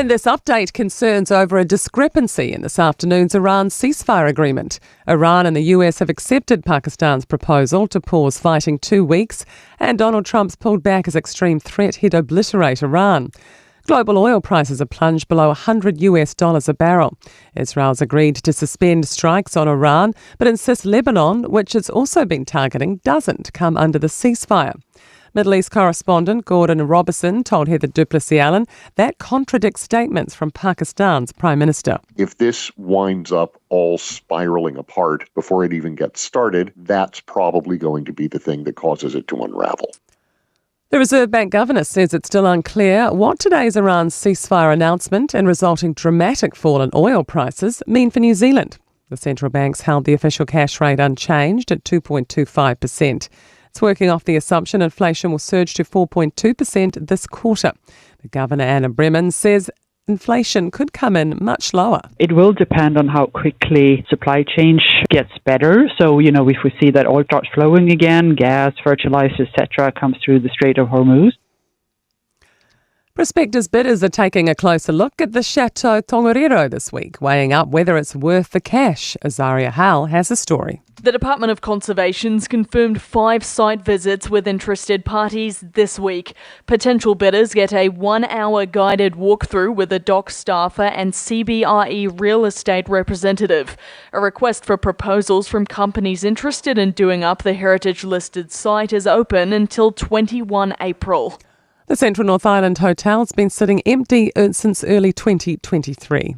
In this update, concerns over a discrepancy in this afternoon's Iran ceasefire agreement. Iran and the US have accepted Pakistan's proposal to pause fighting 2 weeks, and Donald Trump's pulled back his extreme threat he'd obliterate Iran. Global oil prices have plunged below US$100 a barrel. Israel's agreed to suspend strikes on Iran, but insists Lebanon, which it's also been targeting, doesn't come under the ceasefire. Middle East correspondent Gordon Robertson told Heather du Plessis-Allan that contradicts statements from Pakistan's Prime Minister. If this winds up all spiraling apart before it even gets started, that's probably going to be the thing that causes it to unravel. The Reserve Bank governor says it's still unclear what today's Iran ceasefire announcement and resulting dramatic fall in oil prices mean for New Zealand. The central bank's held the official cash rate unchanged at 2.25%. It's working off the assumption inflation will surge to 4.2% this quarter. The governor, Anna Breman, says inflation could come in much lower. It will depend on how quickly supply chain gets better. So, if we see that oil starts flowing again, gas, fertilizers, etc., comes through the Strait of Hormuz. Prospectus bidders are taking a closer look at the Chateau Tongariro this week, weighing up whether it's worth the cash. Azaria Howell has a story. The Department of Conservation's confirmed 5 site visits with interested parties this week. Potential bidders get a 1-hour guided walkthrough with a DOC staffer and CBRE real estate representative. A request for proposals from companies interested in doing up the heritage-listed site is open until 21 April. The Central North Island Hotel's been sitting empty since early 2023.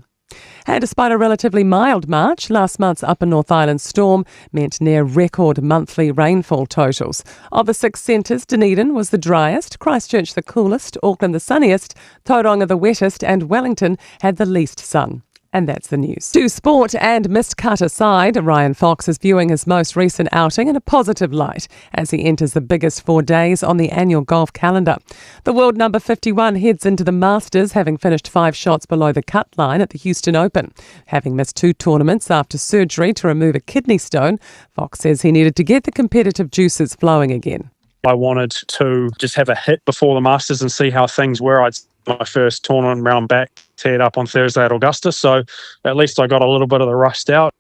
And despite a relatively mild March, last month's Upper North Island storm meant near record monthly rainfall totals. Of the 6 centres, Dunedin was the driest, Christchurch the coolest, Auckland the sunniest, Tauranga the wettest, and Wellington had the least sun. And that's the news. To sport and missed cut aside, Ryan Fox is viewing his most recent outing in a positive light as he enters the biggest 4 days on the annual golf calendar. The world number 51 heads into the Masters, having finished 5 shots below the cut line at the Houston Open. Having missed 2 tournaments after surgery to remove a kidney stone, Fox says he needed to get the competitive juices flowing again. I wanted to just have a hit before the Masters and see how things were. I'd my first tournament round back teared up on Thursday at Augusta, so at least I got a little bit of the rust out.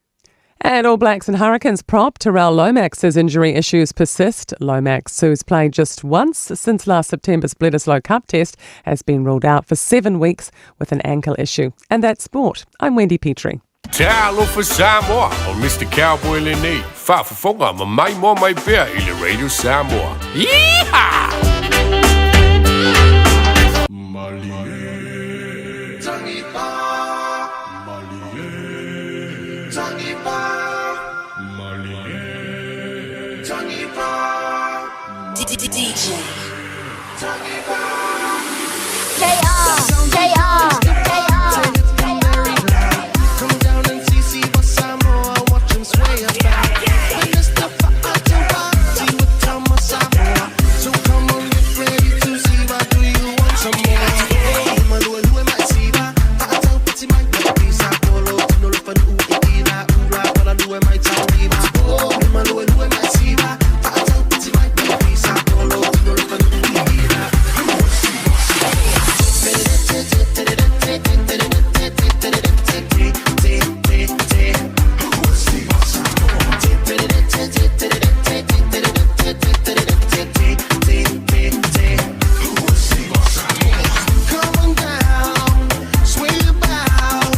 And All Blacks and Hurricanes prop Tyrell Lomax's injury issues persist. Lomax, who's played just once since last September's Bledisloe Cup test, has been ruled out for 7 weeks with an ankle issue. And that's sport. I'm Wendy Petrie. Talofa Samoa, o Mr. Cowboy lenei. Faafofoga ma mai mo mai pea i le Radio Samoa. Yeehaw! DJ. K-R, K-R, K-R. Come down and see, see what Samoa, watch him sway about. When Mr. Fa'atau with Tama Samoa. So come on, get ready to see why do you want some more? Come on down, sway about,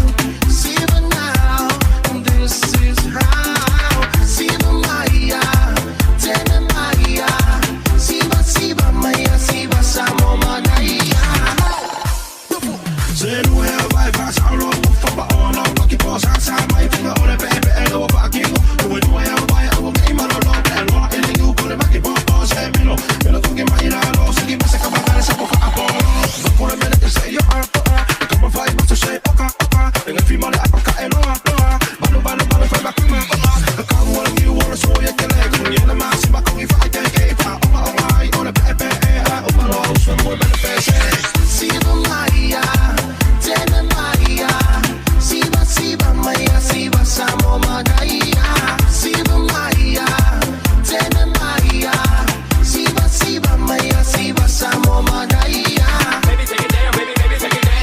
Siva now, and this is how. Siva Maya, Tene Maya, Siva Siva Maya, Siva Samo Manaya. Siva Maya, Tene Maya, Siva Siva Maya, Siva Samo Manaya. Siva Maya, Tene Maya, Siva Siva Maya, Siva Samo Manaya. Baby, take it down, baby, baby, take it down.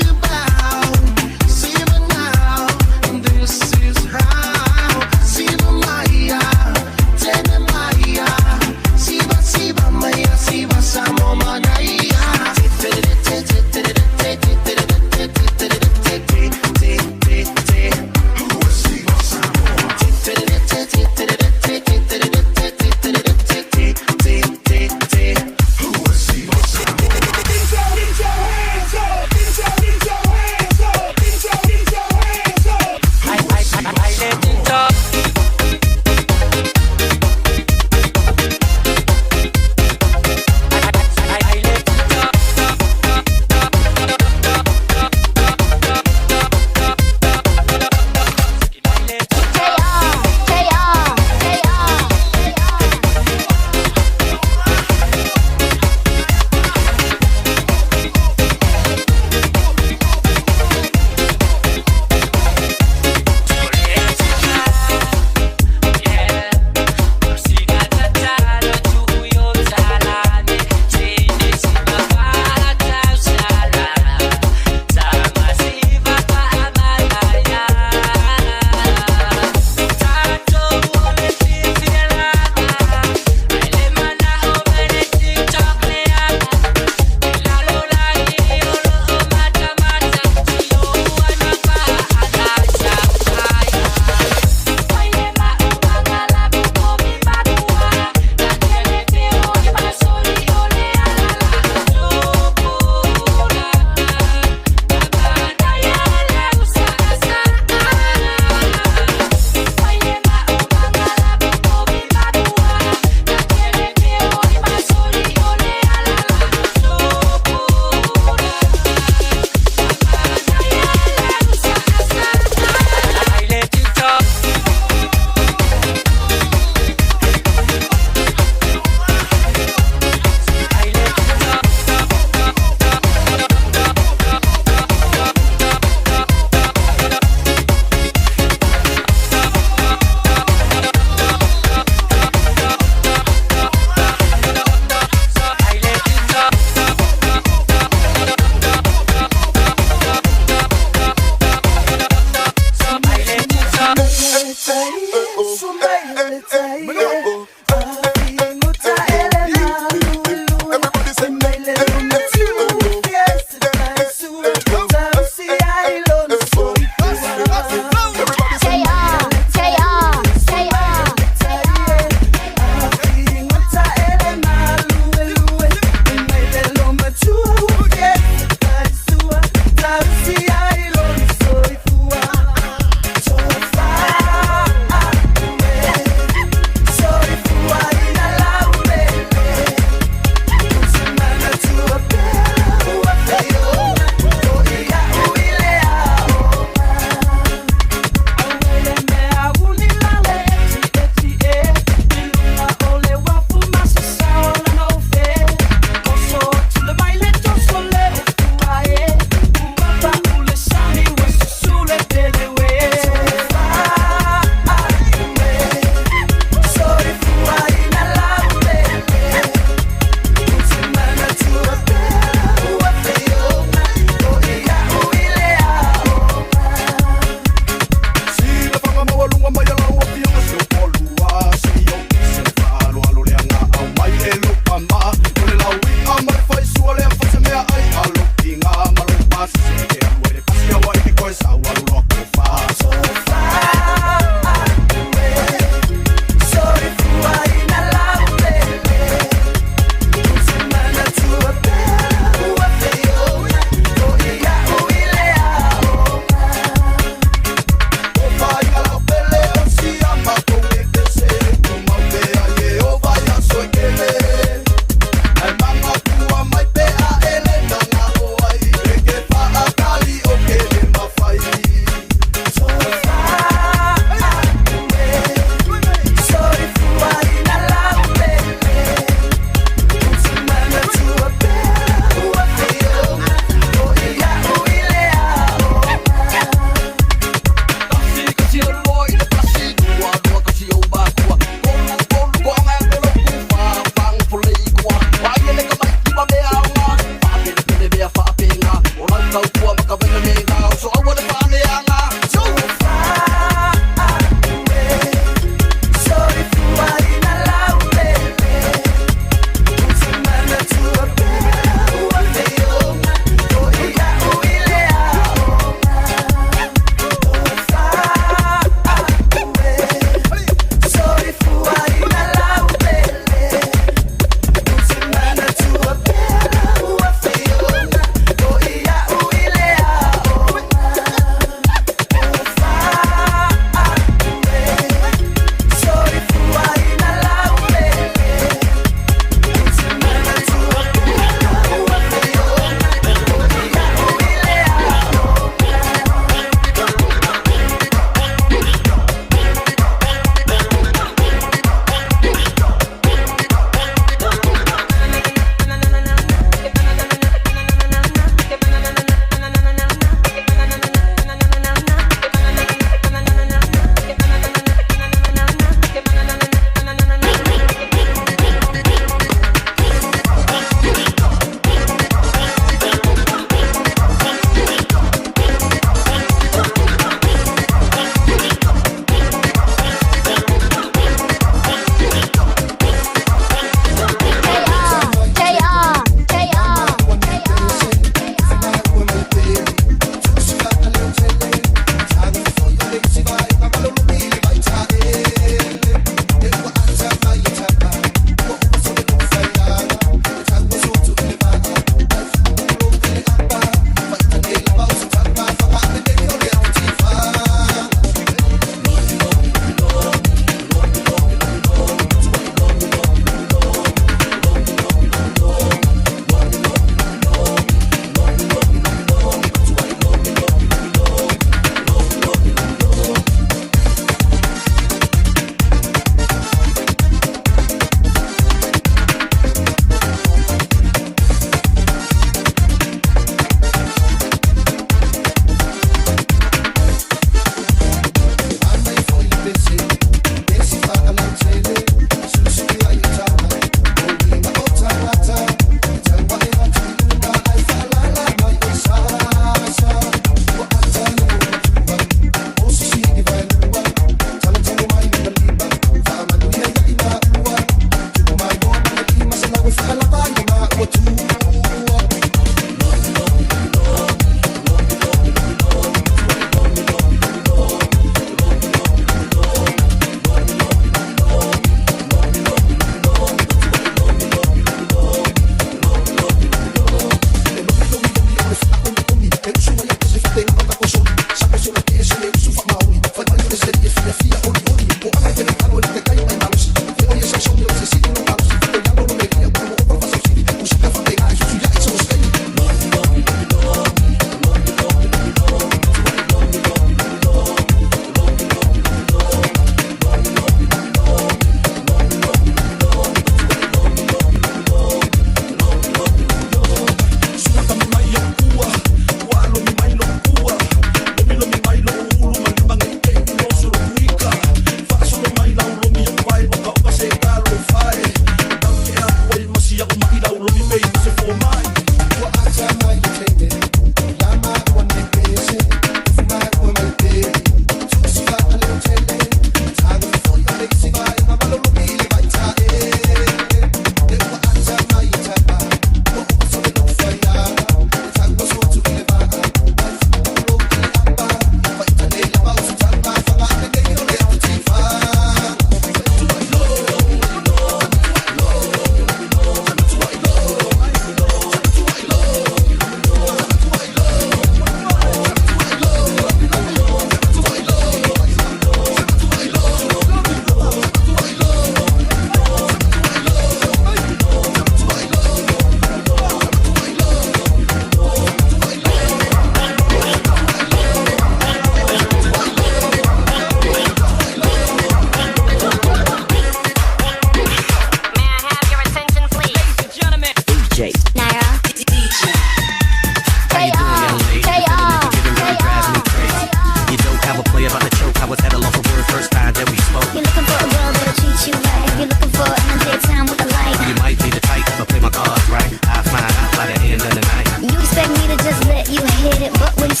get it, but when it's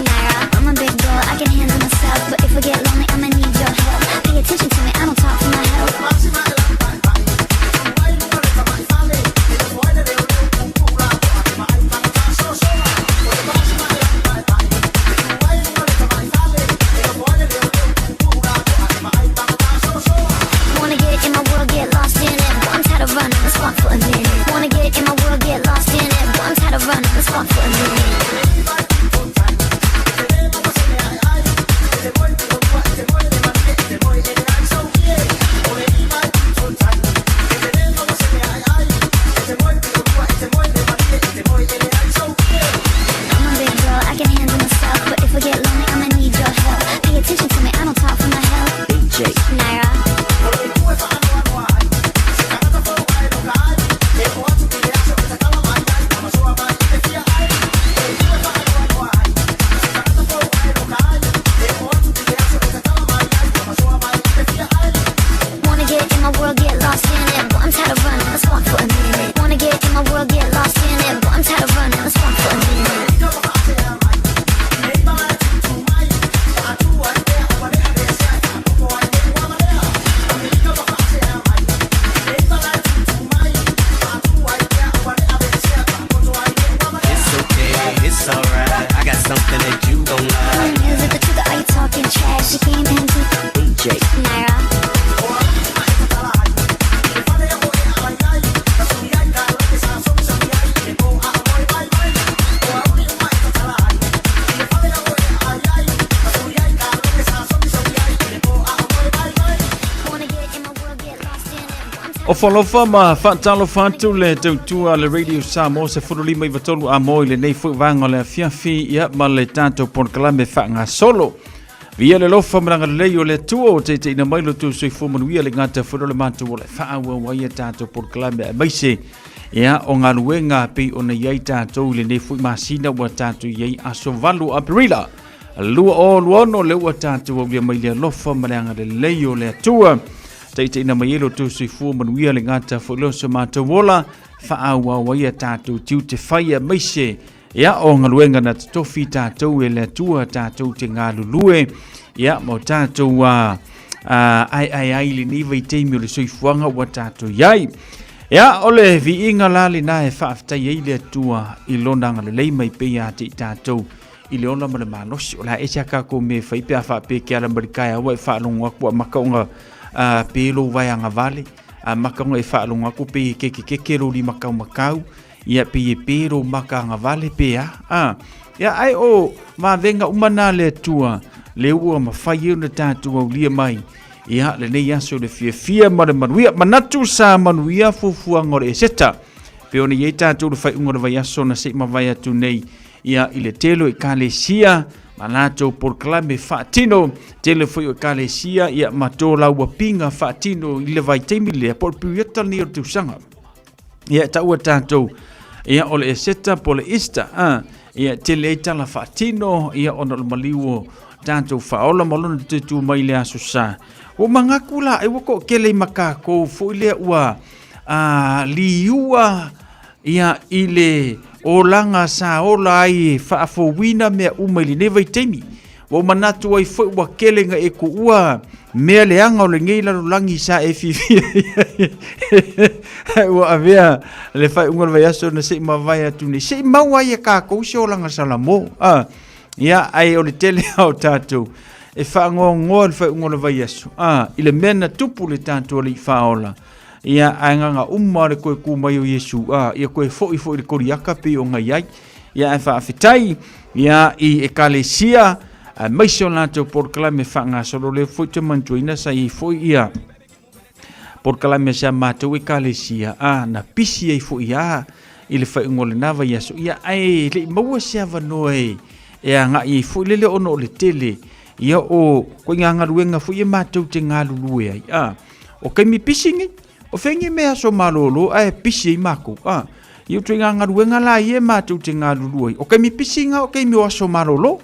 Naira, I'm a big girl, I can handle myself. But if I get lonely, I'ma need your help. Pay attention to me, I don't talk for my health. Wanna get in my world, get lost in it. Boy, I'm tired of running, let's walk for a minute. Wanna get in my world, get lost in it. Boy, I'm tired of running, let's walk for a minute. I'm a big girl, I can handle myself. But if I get lonely, I'ma need your help. Pay attention to me, I don't talk for my health. Naira. Wanna get in my world, get lost in it. Boy, I'm tired of running, let's walk for a minute. Wanna get in my world, get lost in it. Boy, I'm tired of running, let's walk for a minute. It's okay, it's alright. I got something that you gon' like. Is it the truth or are you talking trash? She came into Naira. Wanna get in my world, get lost in it. Boy, I'm tired O falofa ma faatalofa atu le tautua a le Radio Samoa se 15 93 a mo i lenei foi vaega o le afiafi ia ma le tatou polokalame faagasolo. Via le lofa ma le agalelei o le Atua ua taitaiina mai lo outou soifua manuia le gata foi o le matou ola e faaauau ai a tatou polokalame aemaise ia o galuega pei ona i ai tatou i lenei foi masina ua tatou i ai aso 8 o Aperila 2026 lea ua tatou aulia mai le alofa ma le agalelei o le Atua. Taitaiina mai ai lo outou soifua manuia le gata foi lea o so matou ola faaauau ai a tatou tiute fai aemaise ia o galuega na totofi tatou e le Atua tatou te galulue ia ma o tatou a aeae ai i lenei vaitaimi o le soifuaga ua tatou i ai. Ia o le viiga la lena e faafetai ai le Atua i lona agalelei mai pei ia te i tatou i le ola ma le malosi. O le a ese a kākou mea e fai pe a faapea ke ala mai le taeao e faalogo atu a maka ona pe lou vaeaga vale, a maka ona e faalogo atu pe e kekekeke lou lima taumatau, ia pe e pe lou maka agavale pe a. A, ia ai o vavega uma nā le Atua, le ua mafai ai ona tatou aulia mai. Ia, lenei aso le fiafia ma le manuia. Manatu sa manuia fuafuaga o le Eseta. Pe ona i ai tatou le faaiuga o le vaiaso na se i mavae atu nei ia i le tele o ekalesia ma latou polokalame faatino, tele foi o ekalesia ia ma tō laua pinga faatino i le vaitaimi lea po o le piriota lenei o le tausaga. Ia e taua tatou ia o le Eseta po o le Easter, a, ia tele ai tala faatino ia ona o le maliu o tatou faaola ma lona toe tu mai le aso sa. Ua manatu la ai ua toatele i makakou foi lea ua a, liua ia i le olaga sa ola ai e faafouina mea uma i lenei vaitaimi. Ua ou manatu ai foi ua tele na e tuua mea leaga o lenei lalolagi sa e fiafia i ai. Ua avea le faaiuga o le vaiaso na se i mavae atu nei, se i maua ai e kākou se olaga salamo. Ah, ia, ai o le tele o tatou e faanoanoa le faaiuga o le vaiaso. Ah, i le mea na tupu le tatou Alii Faaola. Ia, ae gaga uma le toe tu mai o Iesu, ah, ia toe foi foi i le koliaka pei ona i ai. Ia, ae faafetai, ia, i ekalesia, aemaise o latou polokalame faagasolo lea foi te manatuaina sa i ai foi ia polokalame a si a matou ekalesia, a, na pisi ai foi a i le faaiuga o lena vaiaso, ia, ae le i maua se avanoa e, e agai ai foi lele ona o le tele, ia o koiga galuega foi e matou te galulue ai, a, o taimi pisi nei. O fea mea aso malōlō ae pisi ai mākou, a? I o ituaiga galuega la ia e matou te galulue ai, o kaimi pisi na o kaimi o aso malōlō.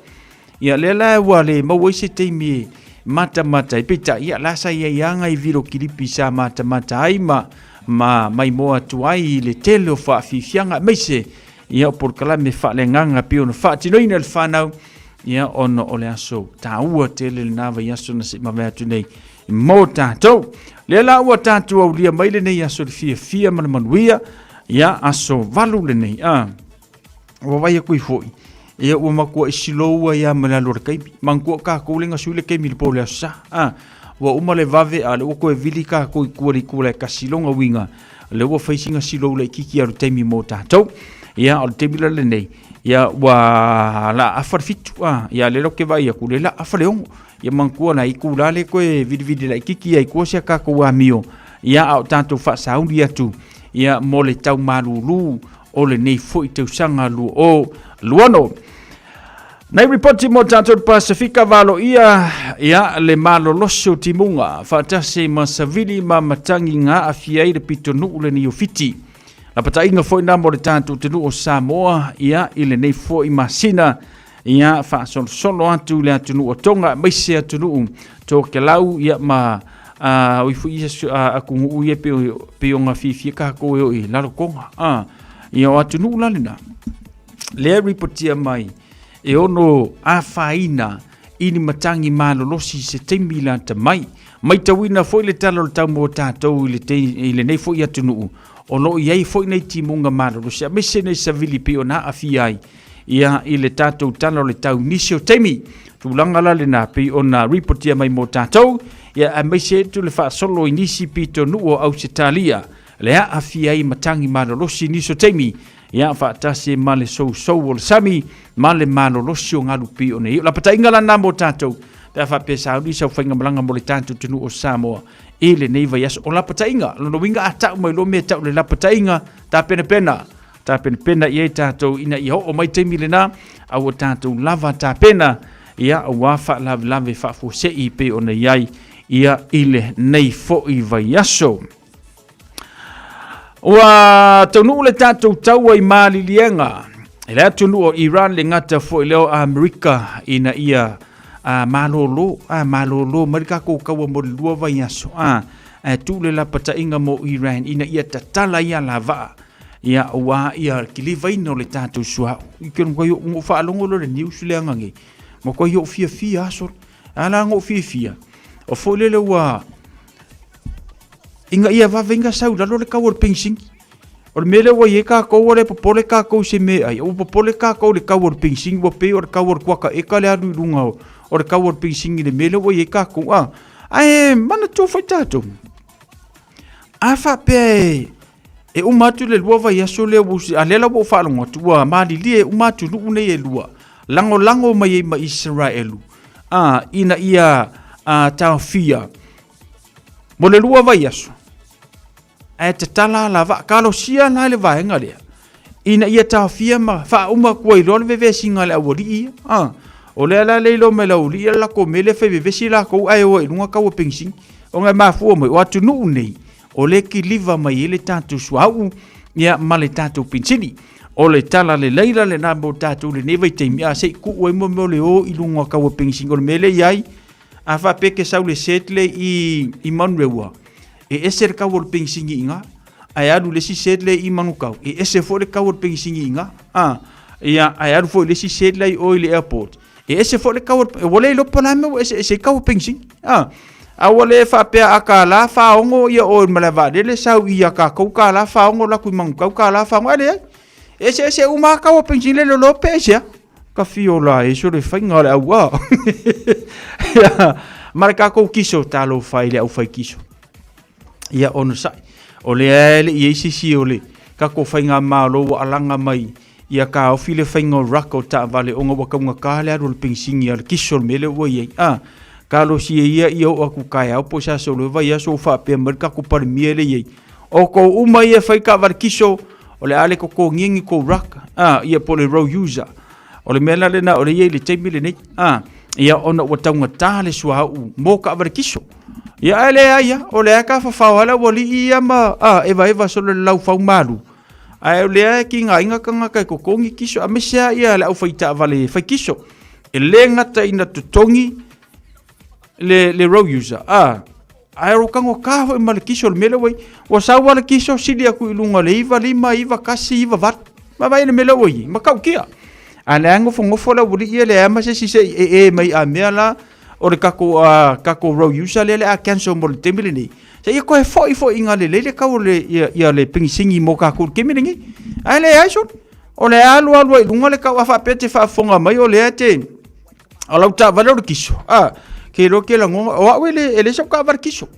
Ia lea la ua le maua ai se taimi e matamata ai, peitai, ia la sa i ai lava nai vilo kilipi sa matamata ai ma ma maimoa atu ai i le tele o faafiafiaga aemaise ia o polokalame faaleagaga pei ona faatinoina e le fanau, ia ona o le aso taua tele lena vaiaso na sei mavae atu nei mo tatou. Lea la ua tatou aulia mai lenei aso i le fiafia ma le manuia, ia aso 8 lenei, a. Ua vai aku i foi, ia ua matua i slow ai a ma le alu o le taimi. Manatua tatou le na sui le taimi i le po o le aso Sa. A, ua uma le vave a o lea ua toe vili tatou i tua i le itula e 1 lona uiga, o lea ua fai sina slow laitiiti lava o le taimi mo tatou. Ia o le taimi la lenei, ia ua la afa le 7, a, ia lea la ou te vaai atu, lea la afa le 6. Ia manatua la itula lea toe vilivili laitiiti ai i tua si a tatou amio, ia a o tatou faasauli atu ia mo le tau malulu o lenei foi tausaga 2026. Nei ripoti mo tatou Pasifika valoia ia le malolosi o timuga faatasi ma savili ma matagi nga aafia ai le pitonuu lenei o Fiti. Lapataiga foi na mo le tatou atunuu o Samoa ia i lenei foi masina ia faasolosolo atu le atunuu o Tonga aemaise atunuu Tokelau ia ma o ifo ia atunuu ia pei ona fiafia tatou e o i lalo Tonga. Ia o atunuu la lena lea ripotia mai e ono afaina i ni matagi malolosi i se taimi lata mai. Maitauina foi le tala o le tau mo tatou i lenei foi atunuu o lo o i ai foi nei timuga malolosi aemaise nei savili pei ona aafia ai ia i le tatou tala o le tau nisi o taimi. Tulaga la lena pei ona ripotia mai mo tatou, ia aemaise atu le faasolo i nisi pitonuu o Ausetalia le aafia ai matagi malolosi nisi o taimi, ia faatasi ma le sousou o le sami ma le malolosi o galu pei ona i ai. O lapataiga la na mo tatou pe a faapea sauni sau faigamalaga mo le tatou atunuu o Samoa i lenei vaiaso. O lapataiga, lona uiga a tau mai loa mea tau le lapataiga, tapenapena, tapenapena i ai tatou ina ia oo mai taimi lena, a ua tatou lava tapena, ia aua faalavelave faafuasei pei ona i ai ia i lenei foi vaiaso. Ua taunuu le tatou taua i maliliega i le atunuu o Iran le gata foi lea o Amerika ina ia malolo, malolo mai le tatou taua mo le 2 vaiaso, ae tuu le lapataiga mo Iran ina ia tatala ia lavaa, ia aua ia kilivaina o le tatou suauu. I ke matua ou faalogo loa i le news lea ananei, matua ou fiafia aso. A la na ou fiafia, o foi lele ua ina ia vave ina sau i lalo le tau o le penisini. O le mea lea ua i ai tatou, ua le popole tatou i se meaai, ua popole tatou i le tau o le penisini, ua pei o le tau o le kuata eka le alu i luga o le tau o le penisini i le mea lea ua i ai tatou. A, ae manatua foi tatou, a faapea e uma atu le 2 vaiaso lea ua a lea la ua ou faalogo atu ua malilie uma atunuu nei e lua, lagolago mai ai ma Isaraelu, a, ina ia taofia mo le 2 vaiaso, ae tatala lava, talosia la le vaega lea, ina ia taofia ma faauma atu ai loa le vevesiga a le aualii ia. A, o lea la le iloa mai e le aualii ia le latou mea lea e fai vevesi latou ae o ai i luga tau o penisini. Ona e mafua mai, o atunuu nei, o lea e kiliva mai ai le tatou suauu ia ma le tatou penisini. O le tala lelei la lena mo tatou i lenei vaitaimi, a se i tuu ai mo mea o le o i luga o tau o penisini. O le mea lea e i ai, a faapea e te sau i le shed lea i Manurewa, e ese le tau o le penisini i ina, ae alu i le isi shed lea i Manukau, e ese foi le tau o le penisini i ina, a, ia, ae alu foi i le isi shed la i o i le airport, e ese foi le tau o le, ua le iloa po o le a le mea ua eseese ai tau o penisini, a. A ua le faapea a $1.60 ia oe i le malae vaalele sau i ia tatou $1.60 alu atu i Manukau $1.60, ae leai. E eseese uma lava tau o penisini le loloa pe aisea. Ka fiola e so le faiga o le auā. Ma le tatou kiso, talofa i le aufai kiso. Ia onosai, o lea e le i ai se isi o le tatou faigamalo ua alaga mai ia taofi le faiga o ruck o taavale ona ua taugata le alu o le penisini a le kiso le mea lea ua i ai. A, talosia ia ia oo atu taeao po o se aso o le vaiaso ua faapea mai le tatou Palemia lea e i ai, o outou uma ia e fai taavale kiso, o le a le totogia ni tou ruck, a, ia po o le road user. O le mea la lena o lea e i ai i le taimi lenei, a, ia ona ua taugata le suauu mo taavale kiso. Ia ae leai a, o lea e tafafao lava le aualii ia ma a, evaeva solo i le laufau malu, ae o lea e tigaina tagata e totogi kiso, aemaise lava ia le aufaitaavale fai kiso. E le gata ina totogi le, le road user, a, ae o tago foi ma le kiso o le mea lea ua i ai. Ua sau lava le kiso sili atu i luga o le 9, 5, 9, 1, 9, 8. Vaavaai i le mea lea ua i ai, matautia. A o lea e nofonofo le aualii ia leai lava ma se isi se i ee mai a mea la o le tatou uh, tatou road user lea le a cancel mo le taimi lenei. Se ia toe foi foi ina lelei le tau o le ia, ia le penisini mo tatou i le taimi lenei. Ae leai sole. O le alu alu ai i luga le tau a faapea te faafofoga mai o lea te o lau taavale o le kiso. A, ke iloa ke lagona o au e le e le sau taavale kiso.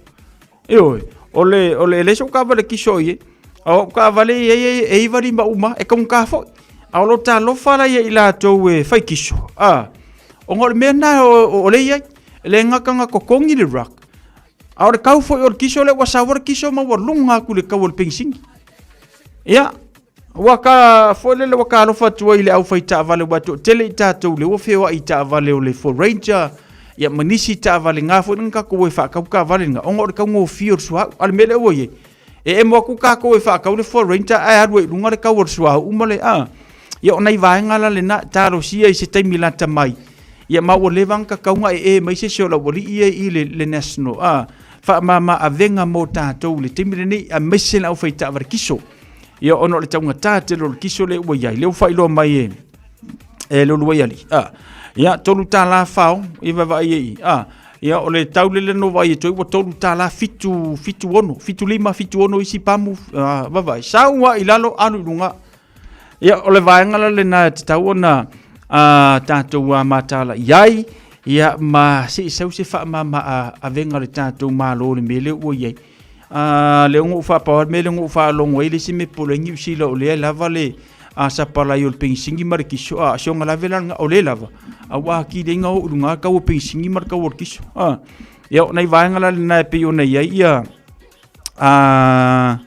Ioe, o le o le e le sau taavale kiso i e. O au taavale e e e iva lima uma e taugata foi. A o lo talofa la ia i latou e fai kiso. A, ona o le mea na o, o le i ai. E le gata na totogi le ruck. A o le tau foi o le kiso lea ua sau le kiso ma ua luga atu i le tau o le penisini. Ia, ua ka foi lele ua ka alofa atu ai i le aufai taavale ua toatele i tatou lea ua feoai i taavale o le Ford Ranger, ia ma nisi taavale nga foi na tatou e faatau taavale nga ona o le taugofie o le suauu. A o le mea lea ua i ai, e emo atu tatou e faatau le Ford Ranger ae alu ai i luga le tau o le suauu ma le a. Ia o nai vaega la lena, talosia i se taimi lata mai, ia ma ua leva ona tatau ona ee mai se isi o le aualii ia i le, le national, a, faamama avega mo tatou i le taimi lenei, aemaise le aufai taavale kiso. Ia ona o le taugata tele o le kiso lea ua i ai, lea ua faailoa mai e, e le uluai alii, a, ia, $3 fao, ia vaavaai ai i, a, ia o le tau lele na vaai atu ai ua $3 7, 76, 75, 76 isi pamu, a, vaavaai, sau lava i lalo, alu i luga. Ia, o le vaega la lena e tatau ona a, tatou mataala i ai, ia, ma se i sau se faamama avega a le tatou Malo i le mea lea ua i ai. A, lea ua ou faapao le mea lea ua ou faalogo ai le isi mea pole Niu Sila o lea e lava le a, sapalai o le penisini ma le kiso. A, si ona lave la lena, o lea lava, a ua atili ai ona oo i luga le tau o penisini ma le tau o le kiso. A, ia, o nai vaega la lena e pei ona i ai ia, a,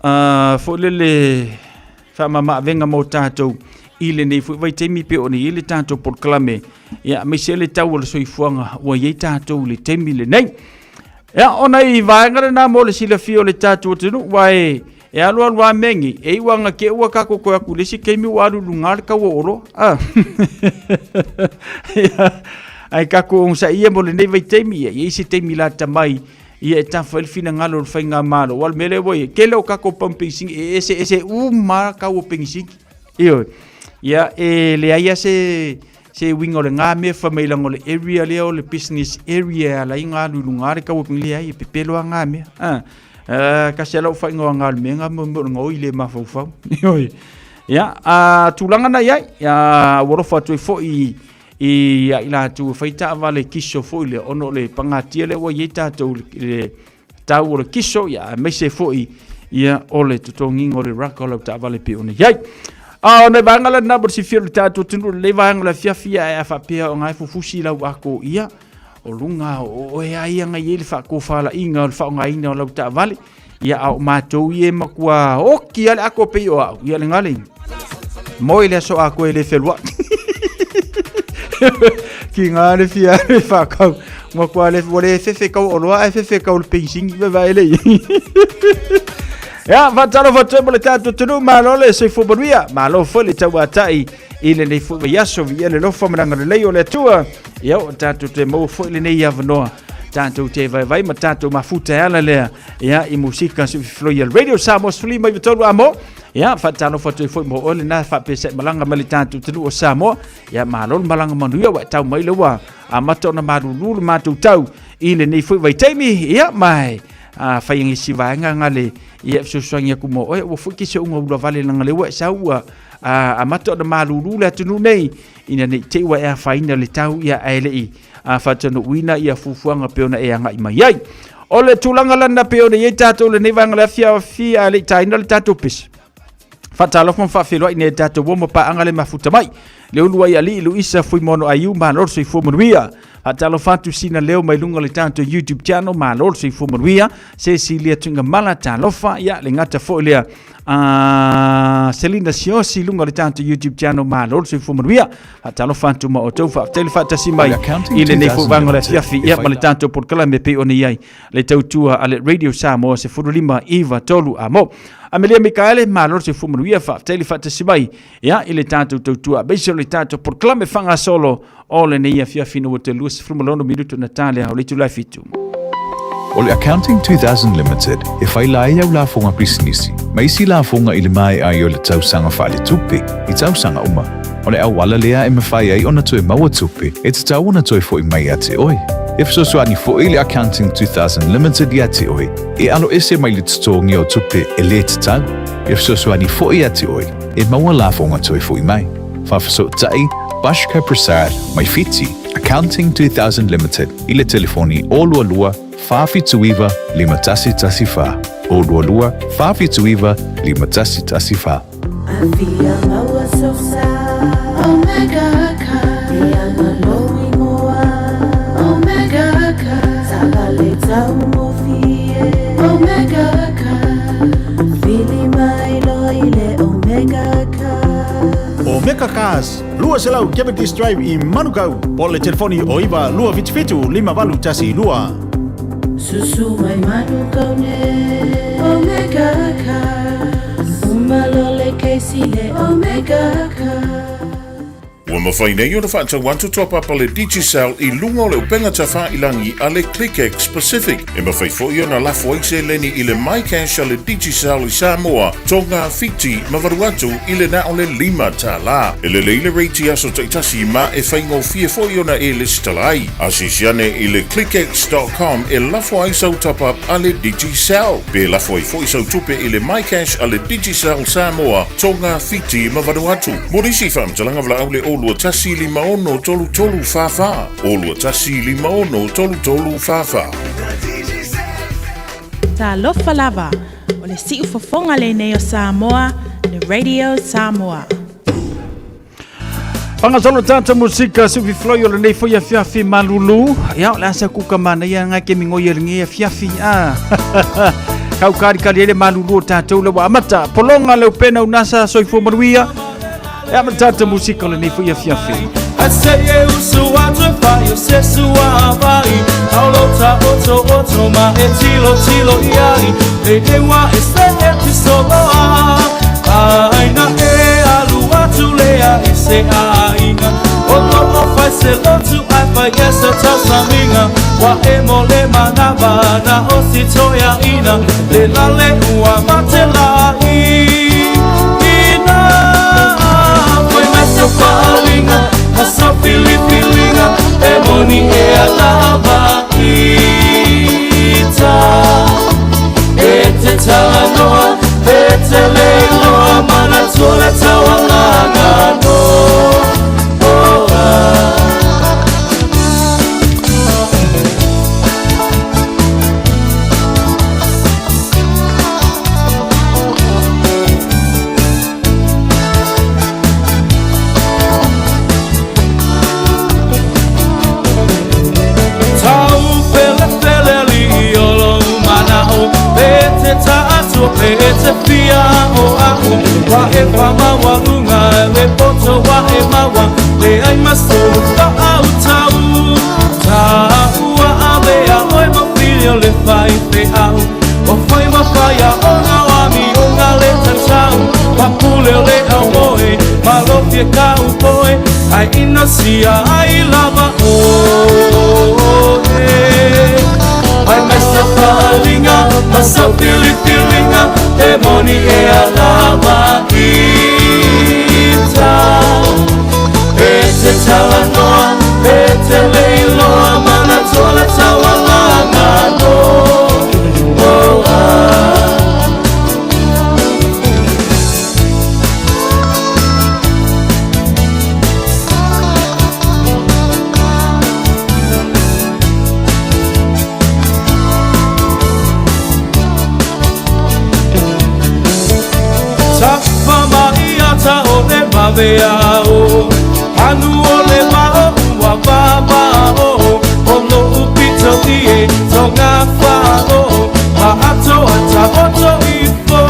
uh, foi lele faamamaavega mo tatou i lenei foi vaitaimi pe o nei le tatou polokalame ia aemaise le tau o le soifuaga ua i ai tatou i le taimi lenei. Ia, ona i vaega lena mo le silafia o le tatou atunuu, ua e, e alu alu a mea nei, e iu anga ke ua kako koe aku le isi keimi ua alu luga le tau o oloa. Ah. Ia, ai kako ogosaia mo lenei vaitaimi, ia i ai se taimi lata mai Ia e tafa ai le finagalo o le faigamalo. Aua o le mea lea ua i ai, tele o tatou pamu penisini e eseese uma lava tau o penisini. Ioe. Ia e leai lava se se uiga o lena mea fai mai leaga o le area lea o le business area e ala ai ona alu i luga le tau o penisini. Leai, e pepelo lava na mea. A, tasi lava lau faaigoaga o le mea lena mo le gaoi le mafaufau. Ioe. Ia, a tulaga na i ai, ua alofa atu ai foi i a i latou e fai taavale kiso foi lea ona o le pagatia lea ua i ai tatou i le tau o le kiso, ia aemaise foi ia o le totogiga o le raka o lau taavale pei ona i ai. A o nai vaega lena mo le silafia o le tatou atunuu, lenei vaega o le afiafi ae a faapea o nga e fufusi lau ako ia o luga o oe a ia nga i ai le faatofalaiga o le faaaogaina o lau taavale. Ia a o matou ia e matua oki a le ako pei o au. Ia le ngale. Moe le aso a koe le whelua. Ki ngā le fia le whakau. Ngā kua le, ua le fefe kau o loa, e fefe kau le penisini, me vai le. Ia, whātalo whātua mo le tātou tunu, malo le soifua manuia, malo foi le tauātai i lenei foi vaiaso, viia le lofa ma le agalelei o le Atua. Ia, o tātou te maua foi lenei avanoa Tātou te vaivai ma tātou mafuta e ala lea ia i musika su fifiloi a Radio Samoa sefulu lima iva tolu amo ia faatalofa atu ai foi mo oe lena faapea se malaga mai le tātou atunuu o Samoa ia malo le malaga manuia ua e tau mai le ua amata ona malulu le matou tau i lenei foi vaitaimi ia ma e a fai ngisi vaega nga le ia fesoasoani aku mo oe ua foi ke se unga ula vale langa le ua e sau ua amata ona malulu le atunuu nei ina nei te i ua e afaina le tau ia ae le i a faataunuuina ia fuafuaga pei ona e agai mai ai. O le tulaga lana pei ona i ai tatou lenei vaega le afiafi a le i taina le tatou pese. Faatalofa ma faafeiloai nei tatou ua ma paaga le mafuta mai. Le ulu ai alii Luisa Fuimono Aiu, malo le soifua manuia. Faatalofa atu sina leo mai luga o le tatou YouTube channel, malo le soifua manuia. Cecilia Tuigamala, talofa. Ia, le gata foi lea a Selina Siosi i luga o le tatou YouTube channel, malo le soifua manuia. Faatalofa atu ma outou, faafetai le faatasi mai i lenei foi vaega o le afiafi, ia ma le tatou polokalame pei ona i ai le tautua a le Radio Samoa 15 9 3 a mo. Amelia Mikaele, malo le soifua manuia, faafetai le faatasi mai ia i le tatou tautua aemaise o le tatou polokalame faagasolo o lenei afiafi ina ua toe 26 minuto na ta lea o le itula e 7. O le Accounting 2000 Limited e faila ai au lafoga pisinisi ma isi lafoga i le maea ai o le tausaga faaletupe i tausaga uma. O le auala lea e mafai ai ona toe maua tupe e tatau ona toe foi mai ia te oe. E fesoasoani foi le Accounting 2000 Limited ia te oe e aloese mai le totogi o tupe e le tatau. E fesoasoani foi ia te oe e maua lafoga toe foi mai. Faafesootai Bashka Prasad mai Fiti, Accounting 2000 Limited i le telefoni 022 479 5114, 022 479 5114. Afia maua sosa Omega Car Ia malo ingoa Omega Car Taavale taugofie Omega Car Vili mai loa i le Omega Car. Omega Cars, 200 Cavendish Drive i Manukau, po o le telefoni o 9 277 5812. Susu mai Manukau nei Omega Cars Uma loa le kesi le Omega Cars. Ua mafai nei ona faatau atu top up a le Digicel i luga o le upega tafailangi a le ClickX Pacific. E mafai foi ona lafo ai seleni i le MyCash a le Digicel i Samoa, Tonga, Fiti ma Vanuatu i le na o le $5. E lelei le rate i aso taitasi ma e faigofie foi ona e lesitala ai. Asiasi ane i le clickx.com e lafo ai sau top up a le Digicel. Pe lafo ai foi sau tupe i le MyCash a le Digicel Samoa, Tonga, Fiti ma Vanuatu. Mo nisi faamatalaga valaau le 021 56 33 44, 021 56 33 44. Talofa lava, o le siufofoga lenei o Samoa, le Radio Samoa. Whangasolo tata musika sufi floi o lenei foi afiafi malulu. Ia, o le asa kuka mana ia ngai ke mingoi e lenei afiafi. Ah. Kau kari kari ele malulu o tātou le wa amata. Polonga le upena unasa soifua manuia. Ia ma tata musika o lenei foi afiafi. O lo'u pito i e tonga whaaro Ma atoa ta oto ifo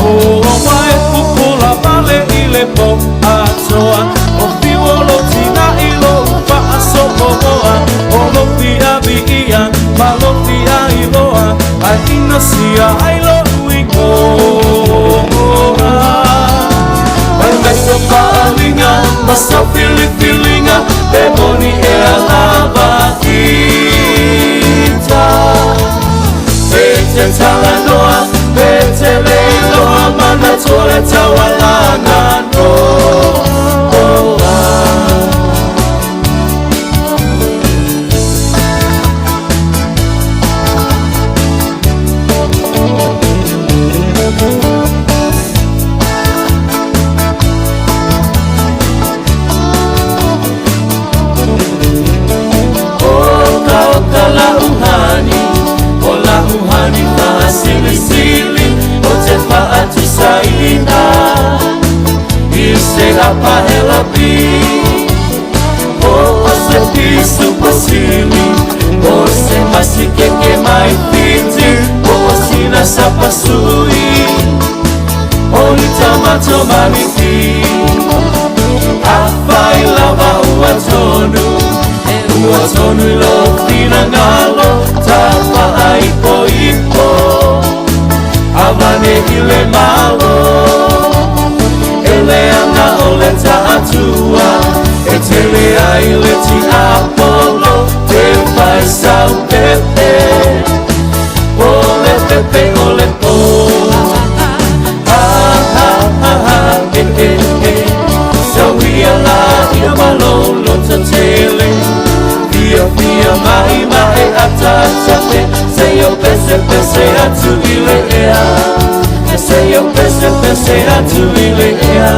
O o mai pupula male i le po atoa O fiwo lo tina i lo whaasopoa O lo fia vi ia ma lo fia iloa Ai ina sia ai lo uingoa Mai meso paalinga ma sau filifilinga Pe moni e alava ita Pe te talanoa, pe te leiloa Mana tole taualana noa. Oka la uhani, o la uhani whahasilisili O te whaatusaina, i se apahela pi O o se pisu pasili, o se masikeke mai fiti O o sina sapasui, o ni tamato maniki Awhai lava ua tonu, ua tonu i lo whina ngalo Ta whaaipo ipo, awane i le malo E leanga o le taatua, e tele ai le ti Apollo Te whai sau pepe, o le pepe o le po Ha ha ha ha, e e e Sau ia la ia malolo ta tele Fia fia mahi mahi ata ata te Se yo pese pese atu i le ea Se yo pese pese atu i le ea.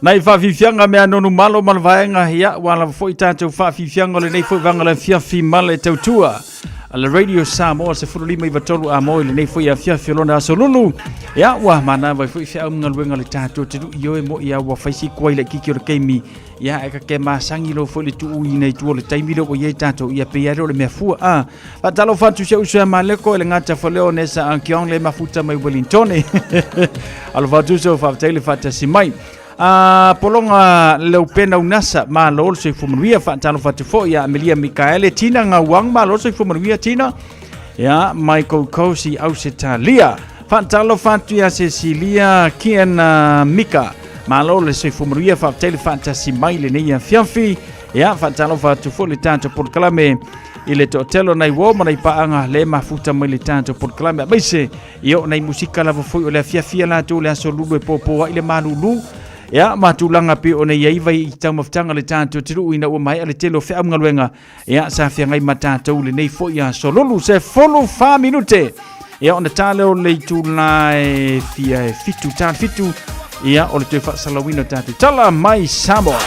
Nai faafiafiaga mea nonu malo ma le vaega, ia, ua lava foi tatou faafiafiaga o lenei foi vaega o le afiafi ma le tautua a le Radio Samoa 15 93 a mo i lenei foi afiafi o lona aso lulu. Ia, ua manava ai foi feau ma galuega le tatou te lui oe mo ia ua fai si kuai le kiki o le keimi. Ia, e ka ke masangi lo foi le tuu ina i tua o le taimi lea ua i ai tatou, ia pei lea o le mea fua. A, faatalofa atu si ou uso ia Maleko e le gata faleo nesa Ankiong le mafuta mai Wellingtone. Alofa atu uso, faafetai le faatasi mai. A pologa leupena unasa, malo le soifua manuia. Faatalofa atu foi ia Amelia Mikaele, Tina Gauang, malo le soifua manuia Tina. Ia, Michael Kosi Ausetalia. Faatalofa atu ia Cecilia Kian Mika, malo le soifua manuia, faafetai le faatasi mai lenei afiafi. Ia, faatalofa atu foi le tatou polokalame i le toatele o nai uo ma nai paaga le mafuta mai le tatou polokalame, aemaise ia o nai musika lava foi o le afiafi a latou le aso lulu e popo ai le malulu. Ia, ma tulaga pe o nei ai vai i taumafataga le tatou atunuu ina ua maea le tele o feau ma galuega. Ia, sa feagai ma tatou lenei foi aso lulu se 14 minute. Ia, ona ta lea o le itula e fia e fitu ta le fitu. Ia, o le toe faasalauina o tatou tala mai Samoa.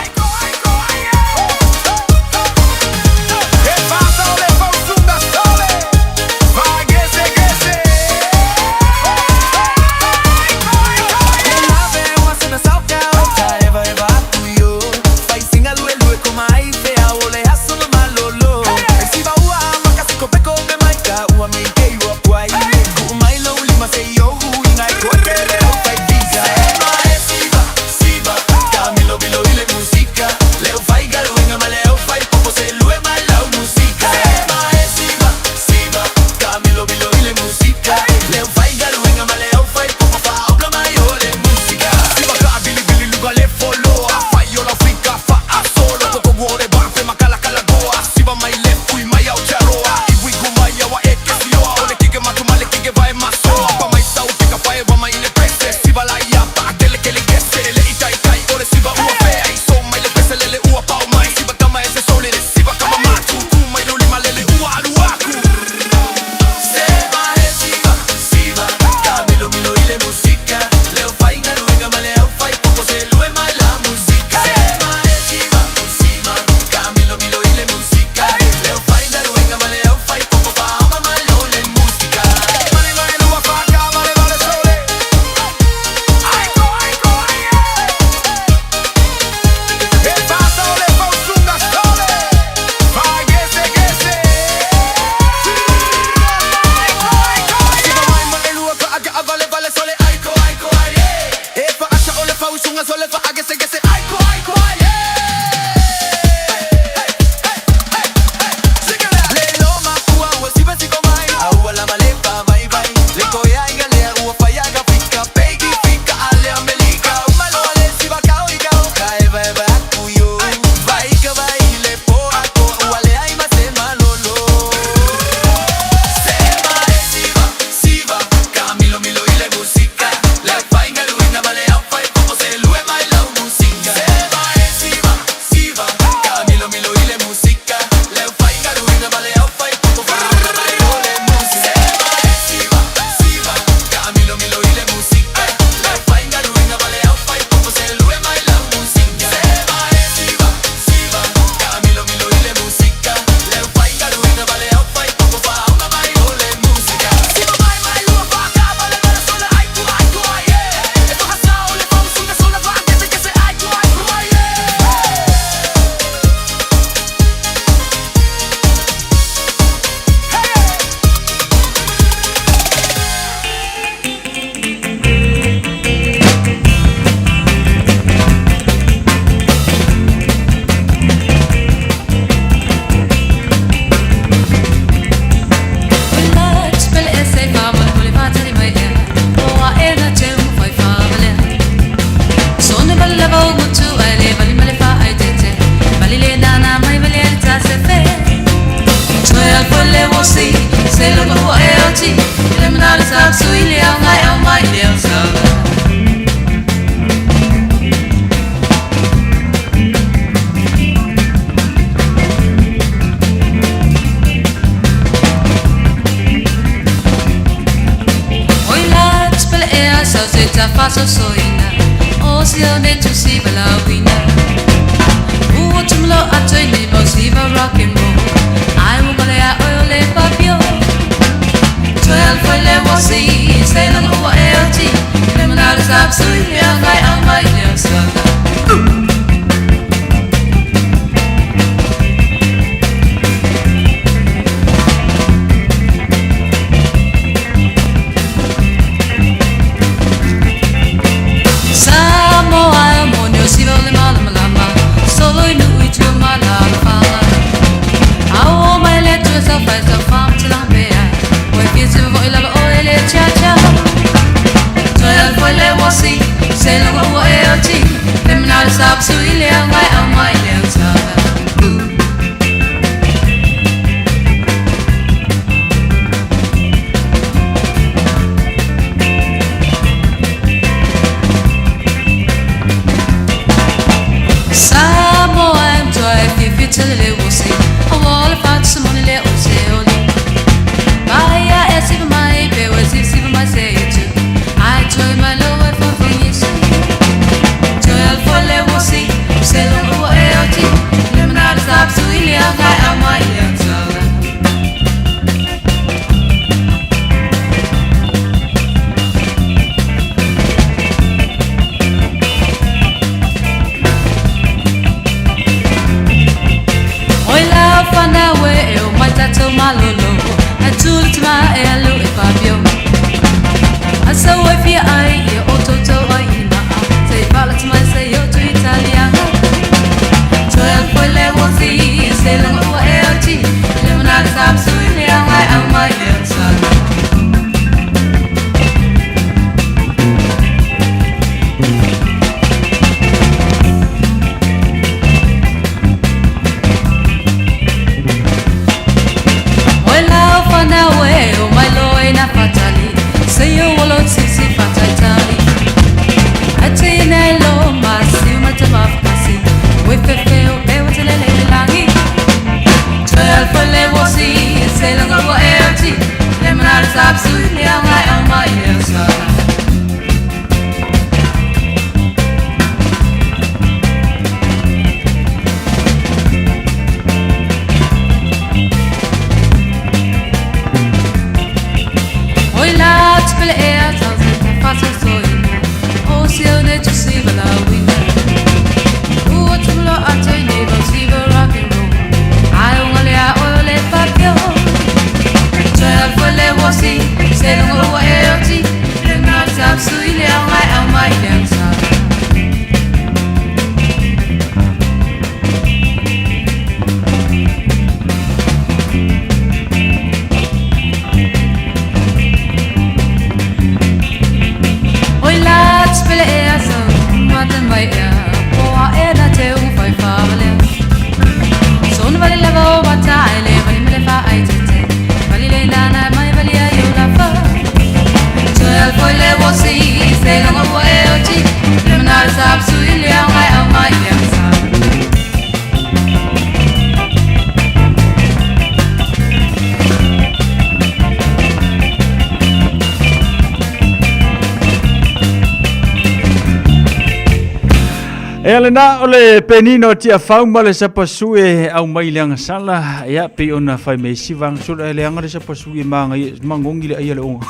Ea lena o le penino tia fau ma le sapasu e au mai le agasala ia pei ona fai mai isi vaega solo e leaga le sapasu e maga magogi le aia le oga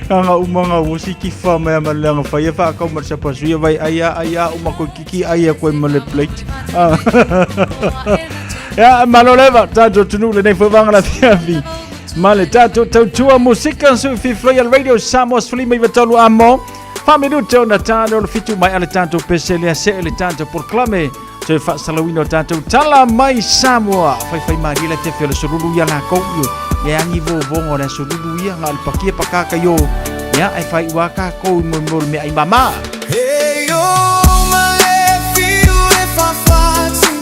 aga uma ga usi kifa mai ma le aga fai fa kau ma le sapasu ia vai aia aia uma ko kiki aia koe ma le plate. Ia malo leva tatou tunu lenei foi vaega la fiafi ma le tatou tautua musika su fi Royal Radio Samoa 13 amo. Faaminuta ona talo o le fitu mai ale tatou pese lea se le tatou polokalame toe faasalauina o tatou tala mai Samoa. Faifai malie le afiafi o le solulu ia lakou io e agi vovoga o le aso lulu ia ga o le pakia pakaka io ia e faaiʻu a kakou i moemoi o le meaai māmā. Hey o ma le fiu e fafati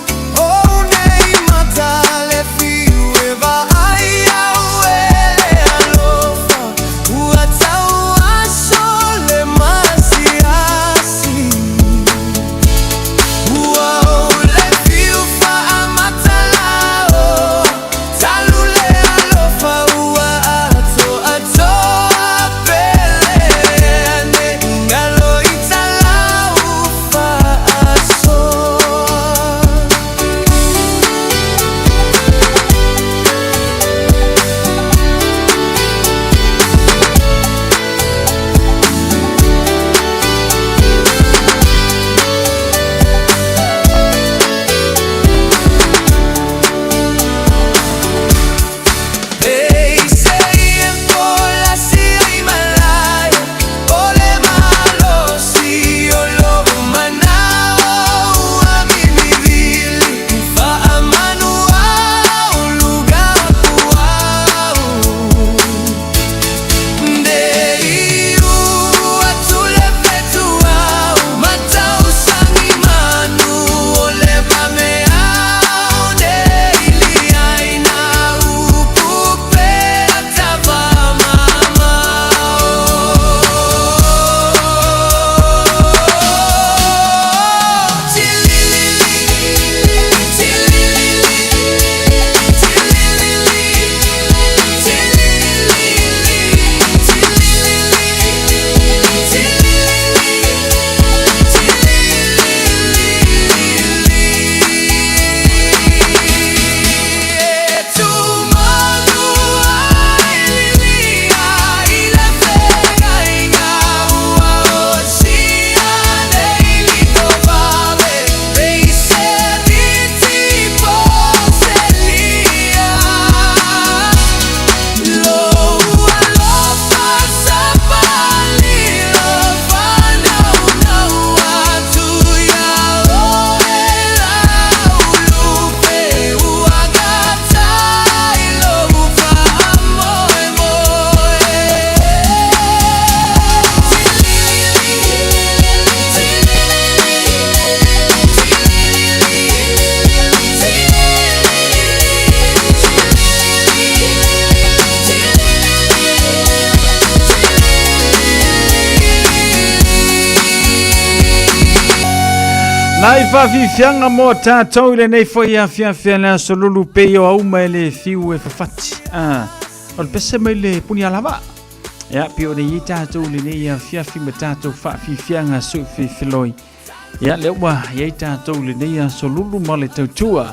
o nei mata le fiu e vaai au e le alofa ua tau aso le masiasi ua ou le fiu faamatala o talu le alofa ua atoatoa pele ane galo i talau. Nai whawhiwhianga mō tātou i lenei foi afiafi a le aso lulu pei o auma e le fiu e whawhati. Ah, o le pese mai le puni alava. Ia, pei ona i ai tātou i lenei afiafi ma tātou whawhiwhianga su whiwhiloi. Ia, lea ua i ai tātou i lenei aso lulu ma le tautua.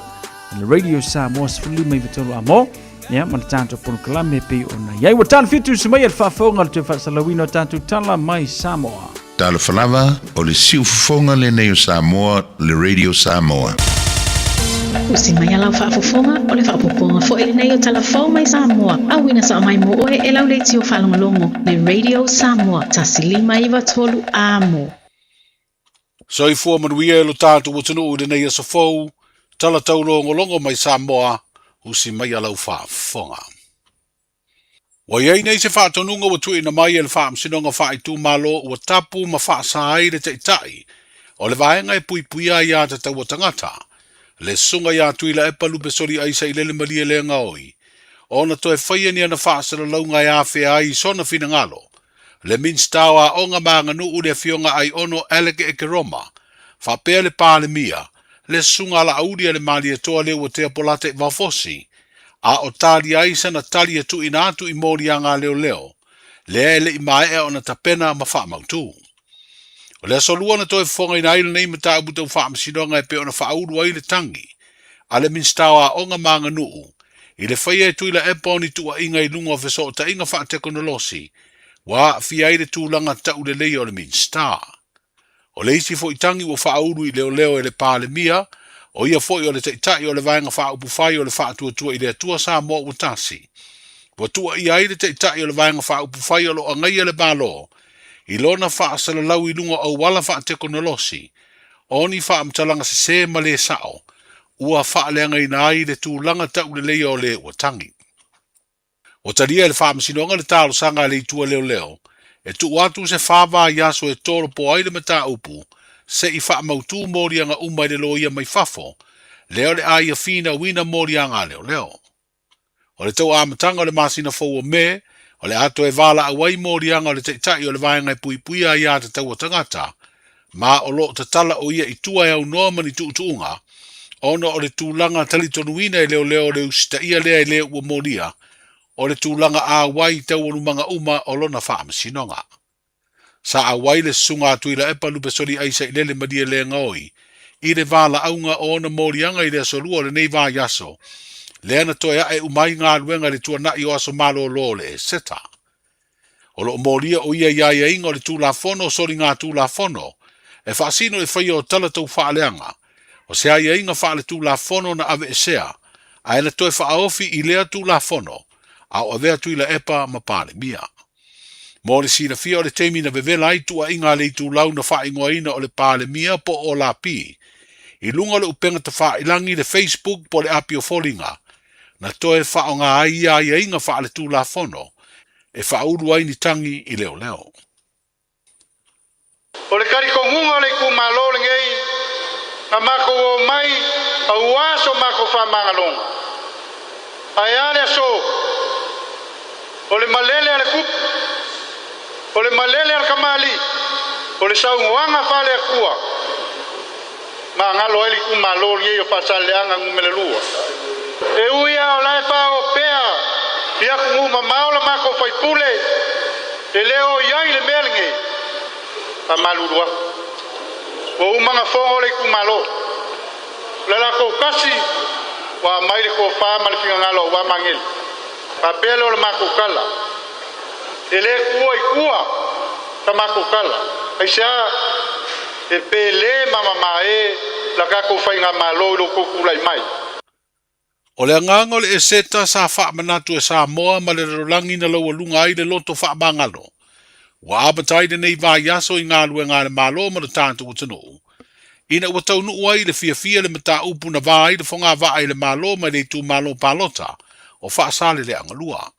Le Radio Samoa 15 a mo. Ia, ma le tātou polokalame pei ona i ai. Ua tala fitu se mai a le faafofoga o le toe faasalauina o tātou tala mai Samoa. Talofa lava, o le siufofoga lenei o Samoa, le Radio Samoa. Usi mai a lau faafofoga, o le faaopoopoga foi lenei o tala fou mai Samoa, auina sao mai mo oe e lau leitio faalogologo, le Radio Samoa, 1593 amo. Soifua manuia e lo tatou atunuu i lenei aso fou, tala taulogologo mai Samoa, usi mai a lau faafofoga. Ua i ai nei se faatonuga ua tuuina mai e le Faamasinoga Faaitumalo ua tapu ma faasa ai le Taitai o le Vaega e Puipuia Aiatatau a Tagata, le Susuga ia Tuilaepa Lupesoli Aisa i Lele Malie Legaoi, ona toe faia ni ana faasalalauga e afea ai i sona finagalo le Minisita o Aoga ma Aganuu le Afioga Aiono Alec Ekeroma, faapea le Palemia, le Susuga a Laauli a le Malietoa Leuatea Polata Vafosi, a o talia ai sana tali e tuuina atu i moliaga a leoleo, lea e le i maea ona tapena ma faamautu. O le aso lua na toe fofogaina ai lenei mataupu tau faamasinoga e pei ona faaulu ai le tagi a le Minisita o Aoga ma Aganuu i le faia e Tuilaepa o ni tuuaiga i luga o fesootaiga faatekonolosi ua aafia ai le tulaga tauleleia o le Minisita. O le isi foi tagi ua faaulu i leoleo e le Palemia, o ia foi o le Taitai o le Vaega Faaupufai o le Faatuatua i le Atua Samoa Ua Tasi. Ua tuuaia ai le Taitai o le Vaega Faaupufai o lo o agaia le Malo i lona faasalalau i luga o auala faatekonolosi o ni faamatalaga sesē ma lē sa'o ua faaleagaina ai le tulaga tauleleia o le ua tagi. Ua talia e le Faamasinoga le talosaga a le Itu a Leoleo e tuu atu se fava i aso e tolopo ai le mataupu se i faamautū moliaga uma i le loia mai fafo, lea o le a ia finauina moliaga a leoleo. O le tau amataga o le masina fou o Me, o le a toe valaau ai moliaga o le Taitai o le Vaega e Puipuia Aiatatau a Tagata, ma o lo o tatala o ia i tua e aunoa ma ni tuutuuga, ona o le tulaga talitonuina e leoleo o le usitaia lea e le ua molia, o le tulaga auai i taualumaga uma o lona faamasinoga. Sa auai le Susuga a Tuilaepa Lupesoli Aisa i Lele Malie Legaoi i le valaauga o ona moliaga i le aso Lua o lenei vaiaso, lea na toe ae uma ai galuega i le tuanai o aso malolo o le Eseta. O lo o molia o ia i aiaiga o le Tulafono o Soligatulafono e faasino i le faia o tala tau faaleaga, o se aiaiga faaletulafono na aveesea ae na toe faaofi i lea Tulafono a o avea Tuilaepa ma Palemia. Mo le silafia o le taimi na vevela ai tuuaiga a le itulau na faaigoaina o le Palemia po o Lapi i luga o le upega tafailangi le Facebook po o le api o foliga na toe faaaoga ai ia aiaiga faaletulafono e faaulu ai ni tagi i leoleo. O le talitonuga o le itumalo lenei, na matou omai aua so matou faamagaloga. Ae a le aso? O le malele a le tupu, o le malele a le tamalii, o le saunoaga faale-Atua, magalo ai le itumalo lenei o Faasaleleaga numera 2. E ui lava o la e faaopea i atunuu mamao la matou faipule, e le o i ai le mea lenei, faamalulu atu. Ua uma ona fono le itumalo. O le latou tasi ua aumai le tofa ma le finagalo aua Magele. Faapea lea o le matou tala. E le tuua i tua sa matou tala. Aisea? E pele ma mamae la tatou faigamalo i lo outou tulai mai. O le agaga o le Eseta sa faamanatu e Samoa ma le lalolagi na laualuga ai le loto faamagalo, ua amata ai lenei vaiaso i galuega a le Malo ma le tatou atunuu, ina ua taunuu ai i le fiafia le mataupu na va ai le fogavaa i le Malo mai le itumalo palota o Faasaleleaga 2.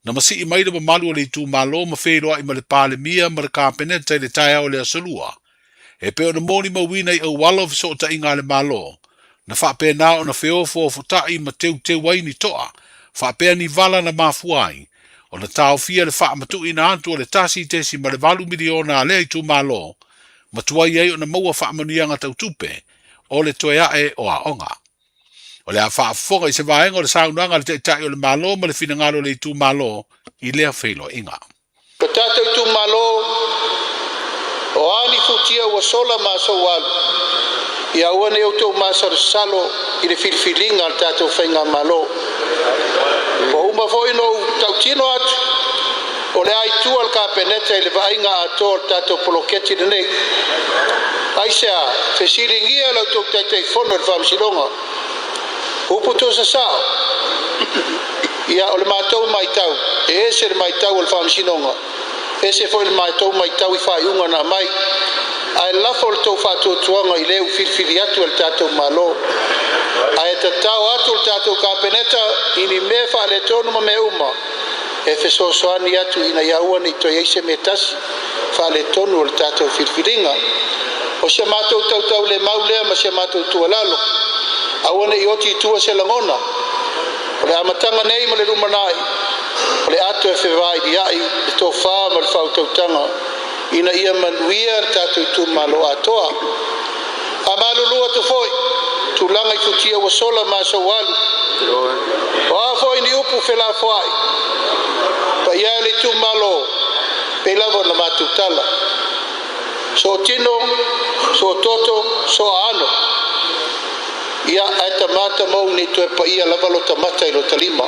Na masii mai le mamalu o le itumalo ma feiloai ma le Palemia ma le Kapeneta i le taeao o le Aso Lua, e pei ona molimauina i auala o fesootaiga a le Malo, na faapena ona feofoofotai ma teuteu ai ni toa, faapea ni vala na mafua ai ona taofia le faamatuuina atu o le 1.8 miliona a lea itumalo. ma tuai ai ona maua faamanuiaga tau tupe o le toe ae o aoga. O le a faafofoga i se vaega o le saunoaga a le Taitai o le Malo ma le finagalo o le itumalo i lea feiloaiga. Lo tatou itumalo, o a ni futia ua sola ma aso ua alu, ia aua ne i outou masalosalo i le filifiliga a le tatou Faigamalo. Ua uma foi ona ou tautino atu, o le a i tua le Kapeneta i le vaaiga atoa o le tatou poloketi lenei. Aisea? Fesiligia la outou Taitaifono i le Faamasinoga. Upu tusa sao. Ia, o le matou matau, e ese le matau a le Faamasinoga, ese foi le matou matau i faaiuga na aumai. Ae lafo le tou faatuatuaga i le ua filifili atu e le tatou Malo. Ae tatao atu le tatou Kapeneta i ni mea faaletonu ma mea uma e fesoasoani atu ina ia aua ne i toe i ai se mea tasi faaletonu o le tatou filifiliga. O si a matou tautaulemau lea ma si a matou tuualalo, aua ne i oti i tua se lagona. O le amataga nei ma le lumanai, o le ato e fevailiai le tofa ma le faautautaga ina ia manuia le tatou itumalo atoa. A malulu atu foi, tulaga i futia ua sola ma aso ua alu. O a foi ni upu felafoai, paia e le itumalo, pei lava ona matou tala. Sootino, soototo, sooaano. Ia, ae tama tamou nei toe paia lava lo tamata i lo talima.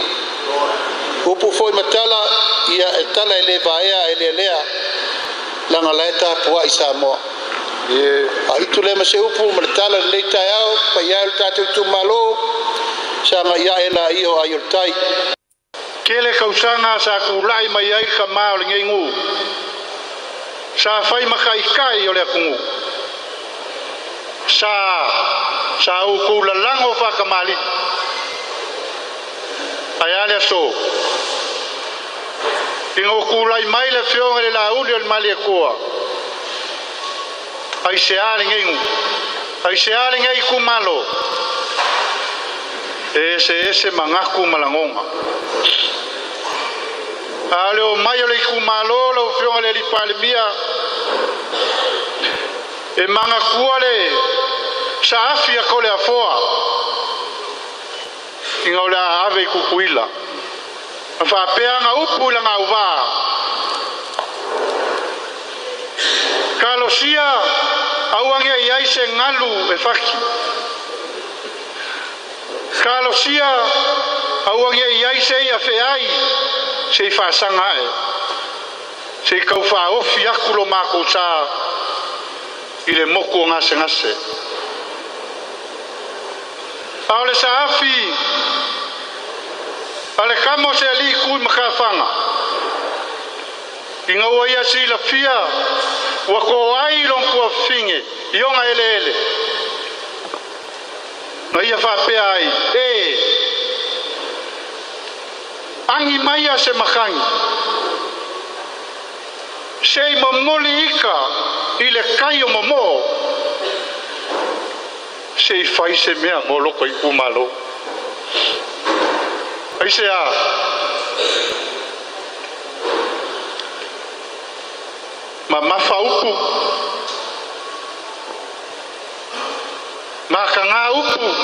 Upu foi ma tala, ia e tala e le vaea e lealea, laga la e tapuai Samoa. A itu lea ma se upu ma le tala i lenei taeao, paia e o le tatou itumalo, sagai ae laia o ai o le tai. Tele tausaga sa tulai mai ai le tama o lenei nuu, sa fai ma taitai o le atunuu. Sa, sa outou lalago faatamalii. Ae a le aso? Ina ua tulai mai le Afioga i le Laauli o le Malietoa, aisea lenei nuu? Aisea lenei itumalo? E eseese manatu ma lagona. A o le omai o le itumalo lau Afioga i le Alii Palemia, e manatua le saafi a Toleafoa ina o le a ave i Tutuila. Ma faapea ana upu i lana auvaa, Talosia aua ne i ai se galu e fati. Talosia aua ne i ai se ia feai se i faasaga ae, se i tau faaofi atu lo matou sa i le motu o gasegase. A o le saafi a le tama o se alii tu i matafaga, ina ua ia silafia ua to ai lona tuafafine i ona eleele, na ia faapea ai, E agi maia se matagi, se i momoli ika i le kai o momoo, se i fai se mea mo loko itumalo. Aisea? Mamafa upu, mataga upu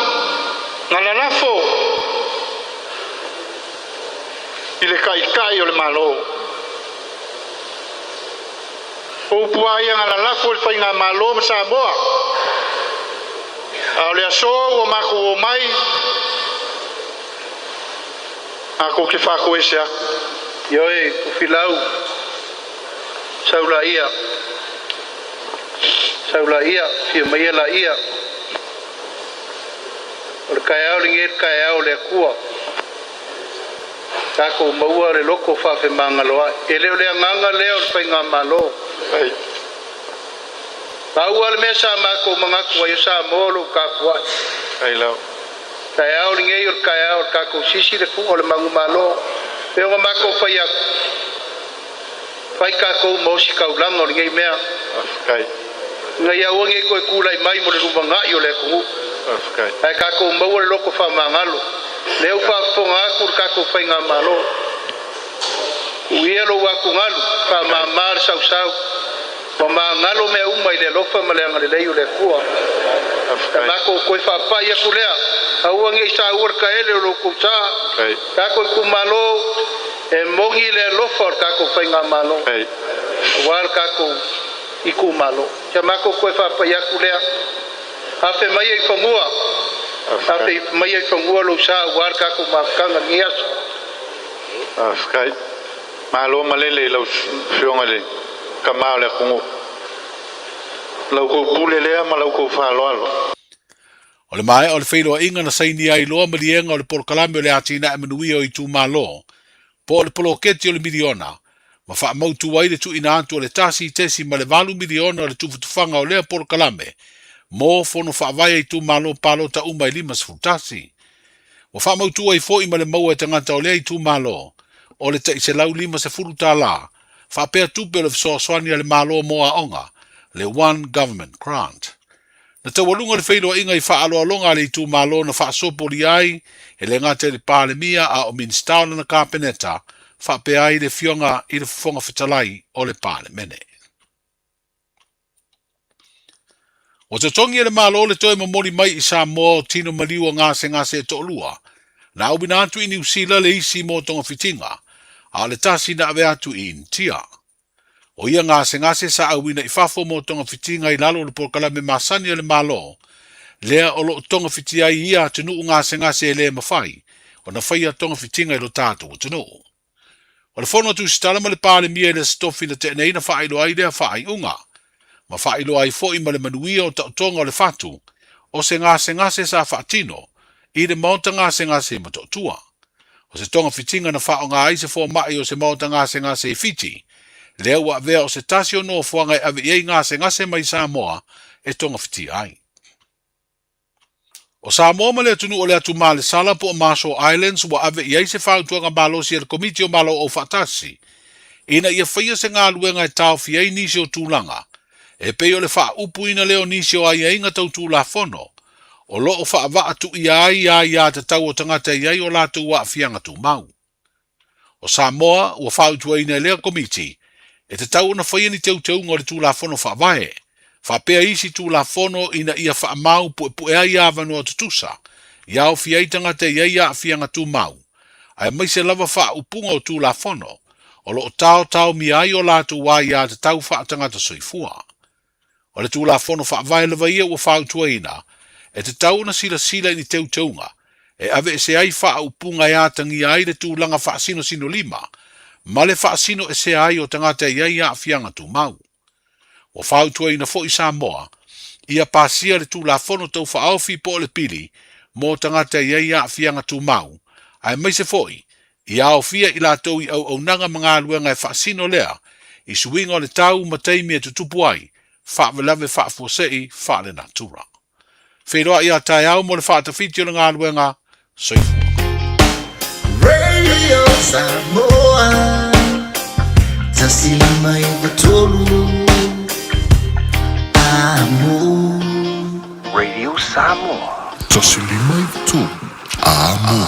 na lalafo i le Taitai o le Malo. O upu a ia na lalafo i le Faigamalo ma Samoa. A o le aso ua matou omai, matou te faatoese atu. Ioe, Tufilau, sau laia, sau laia, fia maia laia. O le taeao lenei le taeao o le Atua. Tatou maua le loto faafemagaloai. E le o le agaga lea o le Faigamalo. Pau lava le mea sa matou manatu ai o Samoa o lo o tapuai. Taeao lenei o le taeao o le tatou sisi le fuga o le manumalo. Pei ona matou fai atu, fai tatou ma ositaulaga o lenei mea. Ina ia aua ne i toe tulai mai mo le lumanai o le atunuu. Ae tatou maua le loto faamagalo. Lea ua faafofoga atu le tatou Faigamalo. Tuu ia lou atugalu, faamama le sausau. Ua magalo mea uma i le alofa ma le agalelei o le Atua. Na makou toe faapai atu lea, aua ne i saua le taele o lo outou sa. Tatou itumalo, e moni le alofa o le tatou faigamalo aua le tatou itumalo. Sia matou toe faapai atu lea, afe maia i fanua, afe maia i fanua lou sa aua le tatou mafutaga i lenei aso. Faafetai. Malo malele i lau Afioga i le Tama o le atunuu. Lau tou pule lea ma lau tou faaaloalo. O le maea o le feiloaiga na sainia ai loa maliega o le polokalame o le atinae manuia o itumalo, po o le poloketi o le miliona, ma faamautu ai le tuuina atu o le $1.8 miliona o le tufatufaga o lea polokalame mo fono faavae a itumalo palota uma e 51. Ua faamautu ai foi ma le maua e tagata o lea itumalo o le tai $150 faapea tupe o le fesoasoani a le Malo mo aoga, le One Government Grant. Na taualuga le feiloaiga i faaaloaloga a le itumalo na faasopolia ai e le gata i le Palemia a o Minisita o lana Kapeneta faapea ai le Afioga i le Fofoga Fetalai o le Palemene. Ua totogi e le Malo le toe momoli mai i Samoa o tino maliu o gasegase e toalua, na auina atu i Niu Sila le isi mo togafitiga, a o le tasi na ave atu i Initia. O ia gasegase sa auina i fafo mo togafitiga i lalo o le polokalame masani a le Malo, lea o lo o togafiti ai ia atunuu gasegase e le mafai ona faia togafitiga i lo tatou atunuu. O le fono a Tusitala ma le Palemia i le Aso Tofi na tea nei na faailoa ai lea faaiuga, ma faailoa ai foi ma le manuia o taotoga o le fatu o se gasegase sa faatino i le maota gasegase i Motootua. O se togafitiga na faaaoga ai se fomai o se maota gasegase i Fiti, lea ua avea o se tasi o nofoaga e ave i ai gasegase mai Samoa e togafitia ai. O Samoa ma le atunuu o le Atumalesala po o Marshall Islands ua ave i ai se fautuaga malosi a le Komiti o Malo Aufaatasi ina ia faia se galuega e taofi ai nisi o tulaga e pei o le faaupuina lea o nisi o aiaiga tau Tulafono o lo o faavaatuia ai aiatatau o tagata e i ai o latou aafiaga tumau. O Samoa ua fautuaina e lea Komiti e tatau ona faia ni teuteuga o le Tulafono Faavae, faapea isi Tulafono ina ia faamau puepue ai avanoa tutusa i aofia ai tagata e i ai aafiaga tumau, aemaise lava faaupuga o Tulafono o lo o taotaomia ai o latou aiatatau faatagata soifua. O le Tulafono Faavae lava ia ua fautuaina, e tatau ona silasila i ni teuteuga e aveese ai faaupuga e atagia ai le tulaga faasinosinolima ma le faasinoesea ai o tagata e i ai aafiaga tumau. Ua fautuaina foi Samoa ia pasia le Tulafono Tau Faaofi po o le Pili mo Tagata e i ai Aafiaga Tumau, aemaise foi Ia aofia i latou i auaunaga ma galuega e faasino lea i suiga o le tau ma taimi e tutupu ai faalavelave faafuasei faalenatura. Feiloai a taeao mo le faatafiti o le galuega. Soifua. Radio Samoa 153 Amo. Radio Samoa. 153 Amo.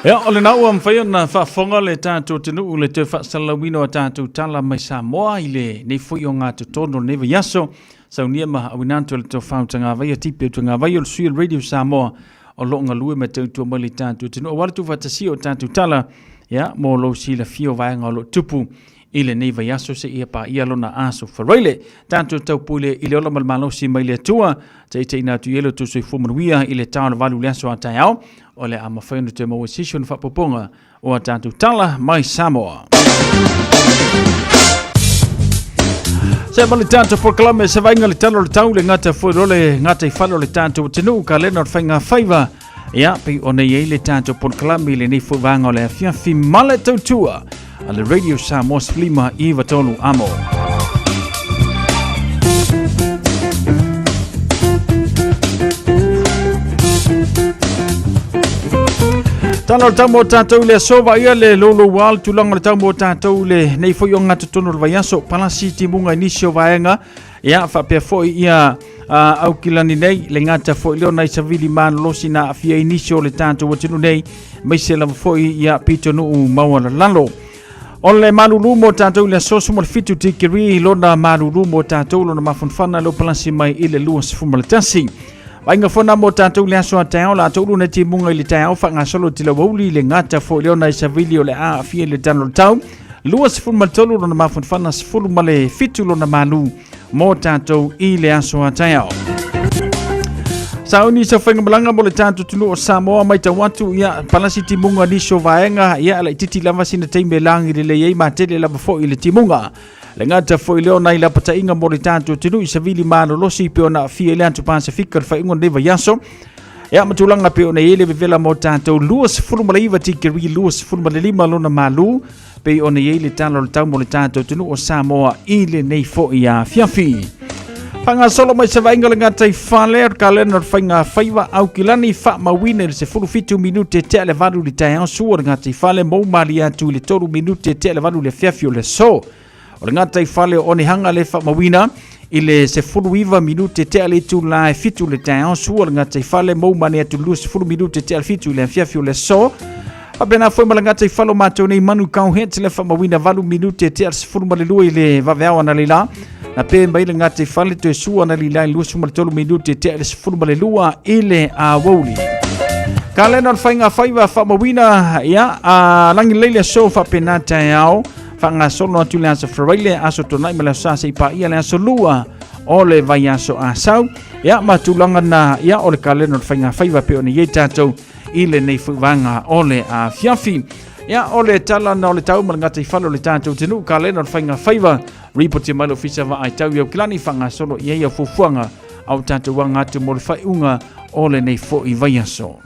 Ia, o lena ua mafai ona faafofoga le tatou atunuu i le toe faasalalauina o a tatou tala mai Samoa i lenei foi o gatotonu o lenei vaiaso. Saunia ma auina atu e le tofa o Tagavaia, Tipe o Tagavaia, o le sui o le Radio Samoa o lo o galue ma tautua mai le tatou atunuu. Aua le tuufaatasia o tatou tala, ia, mo lou silafia o vaega o lo o tupu i lenei vaiaso seia paia lona aso faraile. Tatou taupule i le ola ma le malosi mai le Atua, taitaiina atu i ai lo outou soifua manuia i le ta o le 8 i le aso a taeao, o le a mafai ona toe maua se isi ona faaopoopoga o a tatou tala mai Samoa. Se ma le tatou polokalame se vaaiga le tala o le tau le gata foi loa le gata i fale o le tatou atunuu ka lena o le faiga faiva ia pei ona i ai le tatou polokalame i lenei foi vaega o le afiafi ma le tautua a le Radio Samoa 153 Amo. Tala o le tau mo tātou le aso vaia le lolo wā le tulaga o le tau mo tātou le nei foi o ngā totonu o le vaiaso palasi timuga i nisi o vaega ia faapea foi ia Aukilani nei le gata foi leo nai savili malolosi na aafia i nisi o le tātou atunuu nei maise lava foi ia pitonuu maualalalo. O le malulu mo tātou i le aso 17 tikiri lona malulu mo tātou lona mafanafana le palasi mai i le 21. Vainga fona mo tātou le aso a taeao la tolu na timuga i le taeao faagasolo tilawauli le gata fo'i lea ona i savili o le a aafia i le tala o le tau 23 lona mafanafana 17 lona malu mo tātou i le aso a taeao. Sauni sa whainga malanga mo le tātou tunu o Samoa mai tau atu ia palasi timunga nisi o vaega ia ala i titi lava sina taimi e lagi lelei ai matele lava fo'i le timuga. Le gata fo'i lea ona i lapataiga mo le tātou atunuu i savili malolosi pe ona aafia i le atu Pasifika le faaiuga o lenei vaiaso. Ia ma tulaga pe ona i ai le vevela mo tātou 29 tikeri 25 lona malu pei ona i ai le tala o le tau mo le tātou atunuu o Samoa i lenei fo'i afiafi. Faagasolo mai se vaaiga o le gataifale o le kalena o le faiga faiva Aukilani faamauina i le 17 minute tea le 8 i le taeao sua o le gataifale mou malie atu i le 3 minute tea le 8 i le afiafi o le aso. O le gataifale o Onehanga le faamauina i le 19 minute tea le itula e 7 i le taeao sua o le gataifale mou mane atu i le 20 minute tea le 7 i le afiafi o le aso. Faapena foi ma le gataifale o matou nei Manukau Hits le faamauina 8 minute tea le 12 i le vaveao analeila. Na pe mai le gataifale toe sua analeila i le 23 minute tea le 12 i le aoauli. Kalena o le faiga faiva faamauina ia a lagi lelei le aso faapena taeao faagasolo atu le aso Faraile aso Tona'i ma le aso Sa se'i paia le aso Lua o le vaiaso Asau ia ma tulaga na ia o le kalena o le faiga faiva pe ona i ai tatou i lenei foi vaega o le afiafi. Ia o le tala na o le tau ma le gataifale o le tatou atunuu kalena o le faiga faiva ripoti mai le ofisa vaai tau i Aukilani faagasolo i ai au fuafuaga a o tatou aga atu mo le faaiuga o lenei foi vaiaso.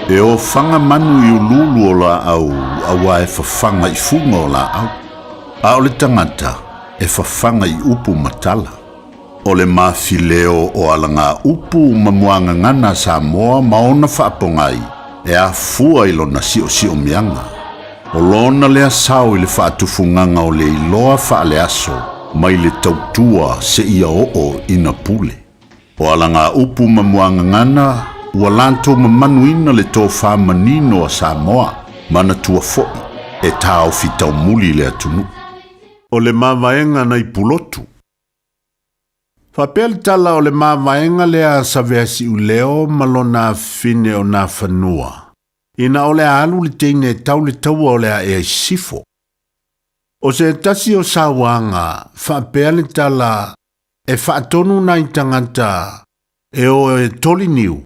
E ofaga manu i uluulu o laau auā e fafaga i fuga o laau, a o le tagata e fafaga i upu ma tala. O le mafileo o alagaupu ma muagagana a Samoa ma ona faapogai e afua i lona siosiomiaga. O lona lea sao i le faatufugaga o le iloa faaleaso mai le tautua seia oo ina pule. O alagaupu ma muagagana ua latou mamanuina le tofa manino a Samoa, manatua foi e taofi taumuli le atunuu. O le mavaega nai Pulotu. Faapea le tala o le mavaega lea a Saveasiuleo ma lona afine o Nafanua, ina o le a alu le teine e tau le taua o le a ea i sisifo. O se tasi o sauaga, faapea le tala, e faatonu nai tagata e o e toli niu,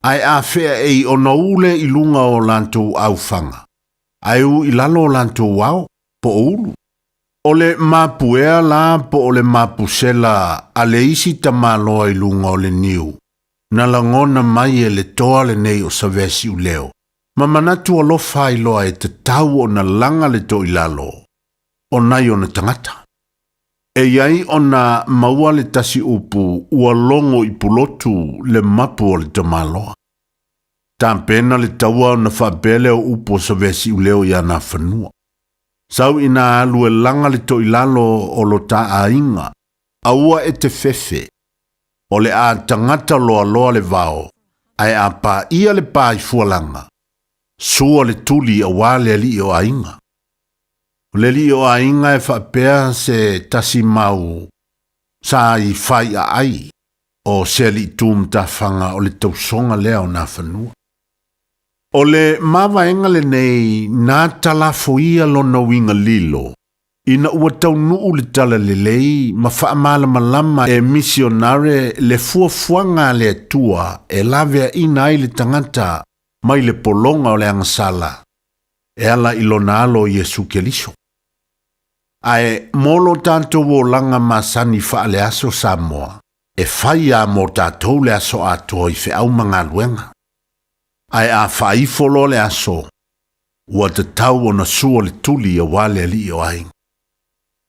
ae afea ei ona ule i luga o latou aufaga, ae u i lalo o latou ao, po o ulu. O le mapuea la po o le mapusela a le isi tamaloa i luga o le niu, na lagona mai e le toa lenei o Saveasiuleo, ma manatu alofa ai loa e tatau ona laga le toilalo o nai ona tagata. E i ai ona maua le tasi upu ua logo i Pulotu le mapu o le tamaloa. Tapena le taua ona faapea lea o upu o Saveasiuleo iā Nafanua. Sau ina alu e laga le toilalo o lo ta aiga, aua e te fefe, o le a tagata loaloa le vao, ae a paia le pa i fualaga, sua le tuli auā le alii o aiga. O le alii o aiga e faapea se tasi mau sa i faiaai o se alii tu matafaga o le tausoga lea o Nafanua. O le mavaega lenei na talafoia lona uiga lilo ina ua taunuu le talalelei ma faamalamalama e misionare le fuafuaga a le Atua e laveaina ai le tagata mai le pologa o le agasala e ala i lona Alo o Iesu Keriso. Ae mo lo tatou olaga masani faaleaso Samoa, e fai a mo tatou le aso atoa i feau ma galuega. Ae a faaifo loa le aso, ua tatau ona sua le tuli auā le alii o aiga.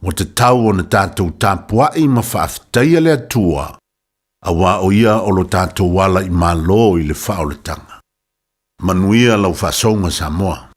Ua tatau ona tatou tapuai ma faafetaia le Atua, auā o Ia o lo tatou ala i Malo i le faaolataga. Manuia lau faasouga Samoa.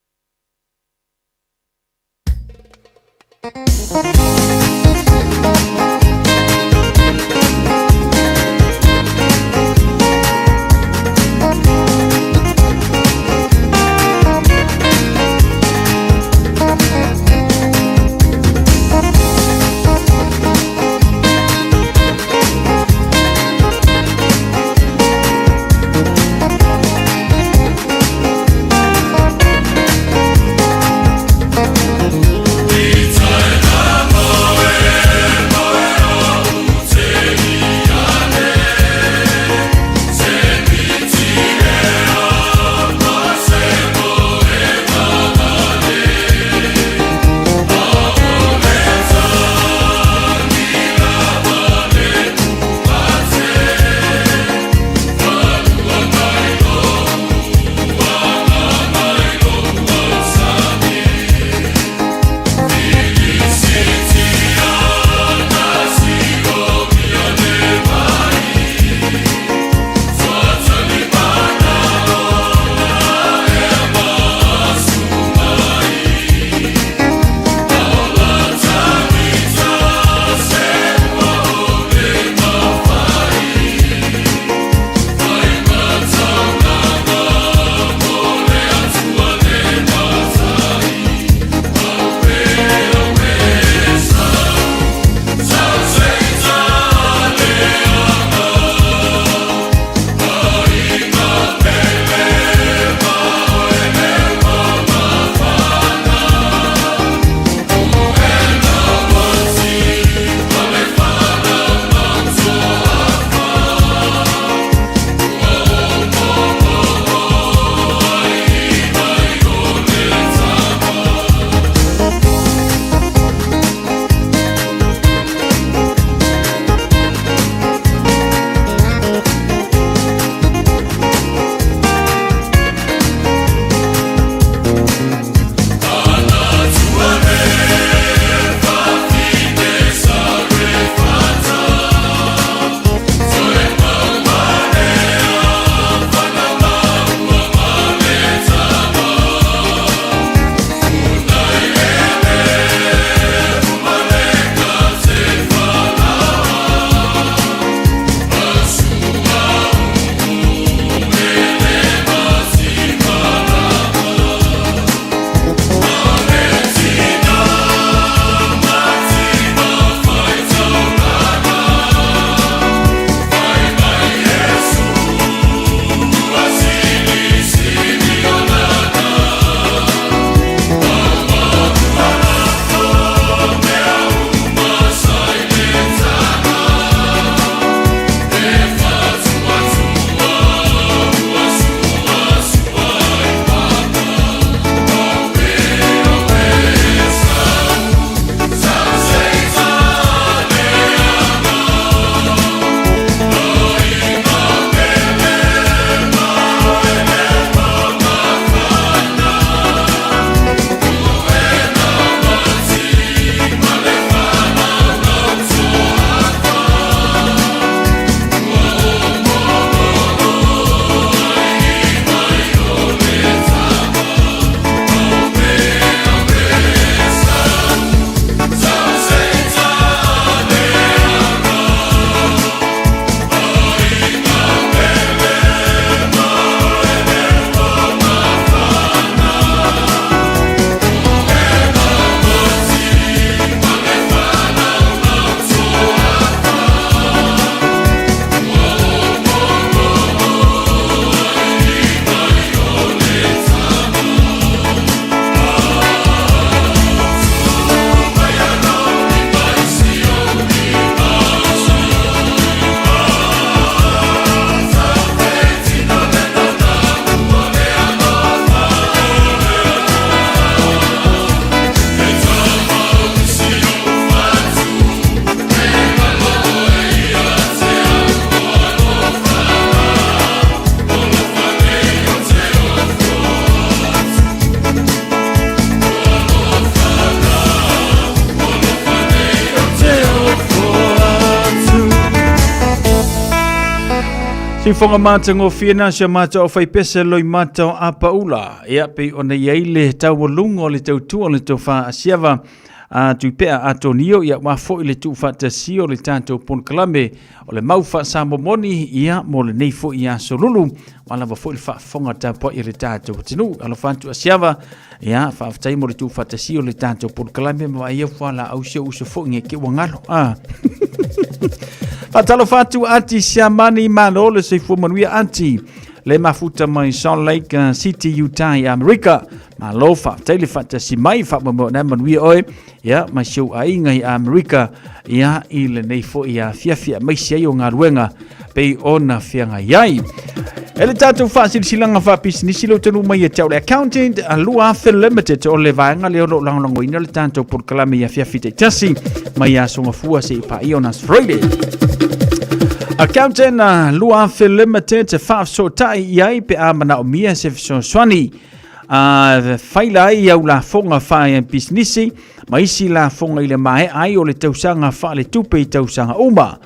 Siufoga matagofie na si o matou aufaipese loimata o Apaula. Ia, pei ona i ai le taualuga o le tautua o le tofa a Siava. a Tuipea Atonio, ia aua foi le tuufaatasia o le tatou polokalame o le mau faasamomoni, ia mo lenei foi aso lulu, aua lava foi le faafofoga tapuai a le tatou atunuu. Alofa atu Asiava, ia faafetai mo le tuufaatasia o le tatou polokalame ma vaai au fualaau si ou uso foi nge ke ua galo. Ah. Faatalofa atu Ati Siamani, malo le soifua manuia Ati. Le mafuta mai Salt Lake City, Utah i Amerika. Malo faafetai le faatasi mai, faamoemoe na manuia oe, ia ma si ou aiga i Amerika, ia i lenei foi afiafi aemaise ai o galuega pei ona feagai ai. E le tatou faasilasilaga faapisinisi leo tanu mai e te au le accountant a Lua Afe Limited o le vaega lea o lo o lagolagoina le tatou polokalame i afiafi taitasi mai aso gafua seia paia o Nas Friday. Accountant a Lua Afe Limited e faafesootai i ai pe a manaomia se fesoasoani a faila ai au lafoga faapisinisi ma isi lafoga i le maea ai o le tausaga faaletupe i tausaga uma.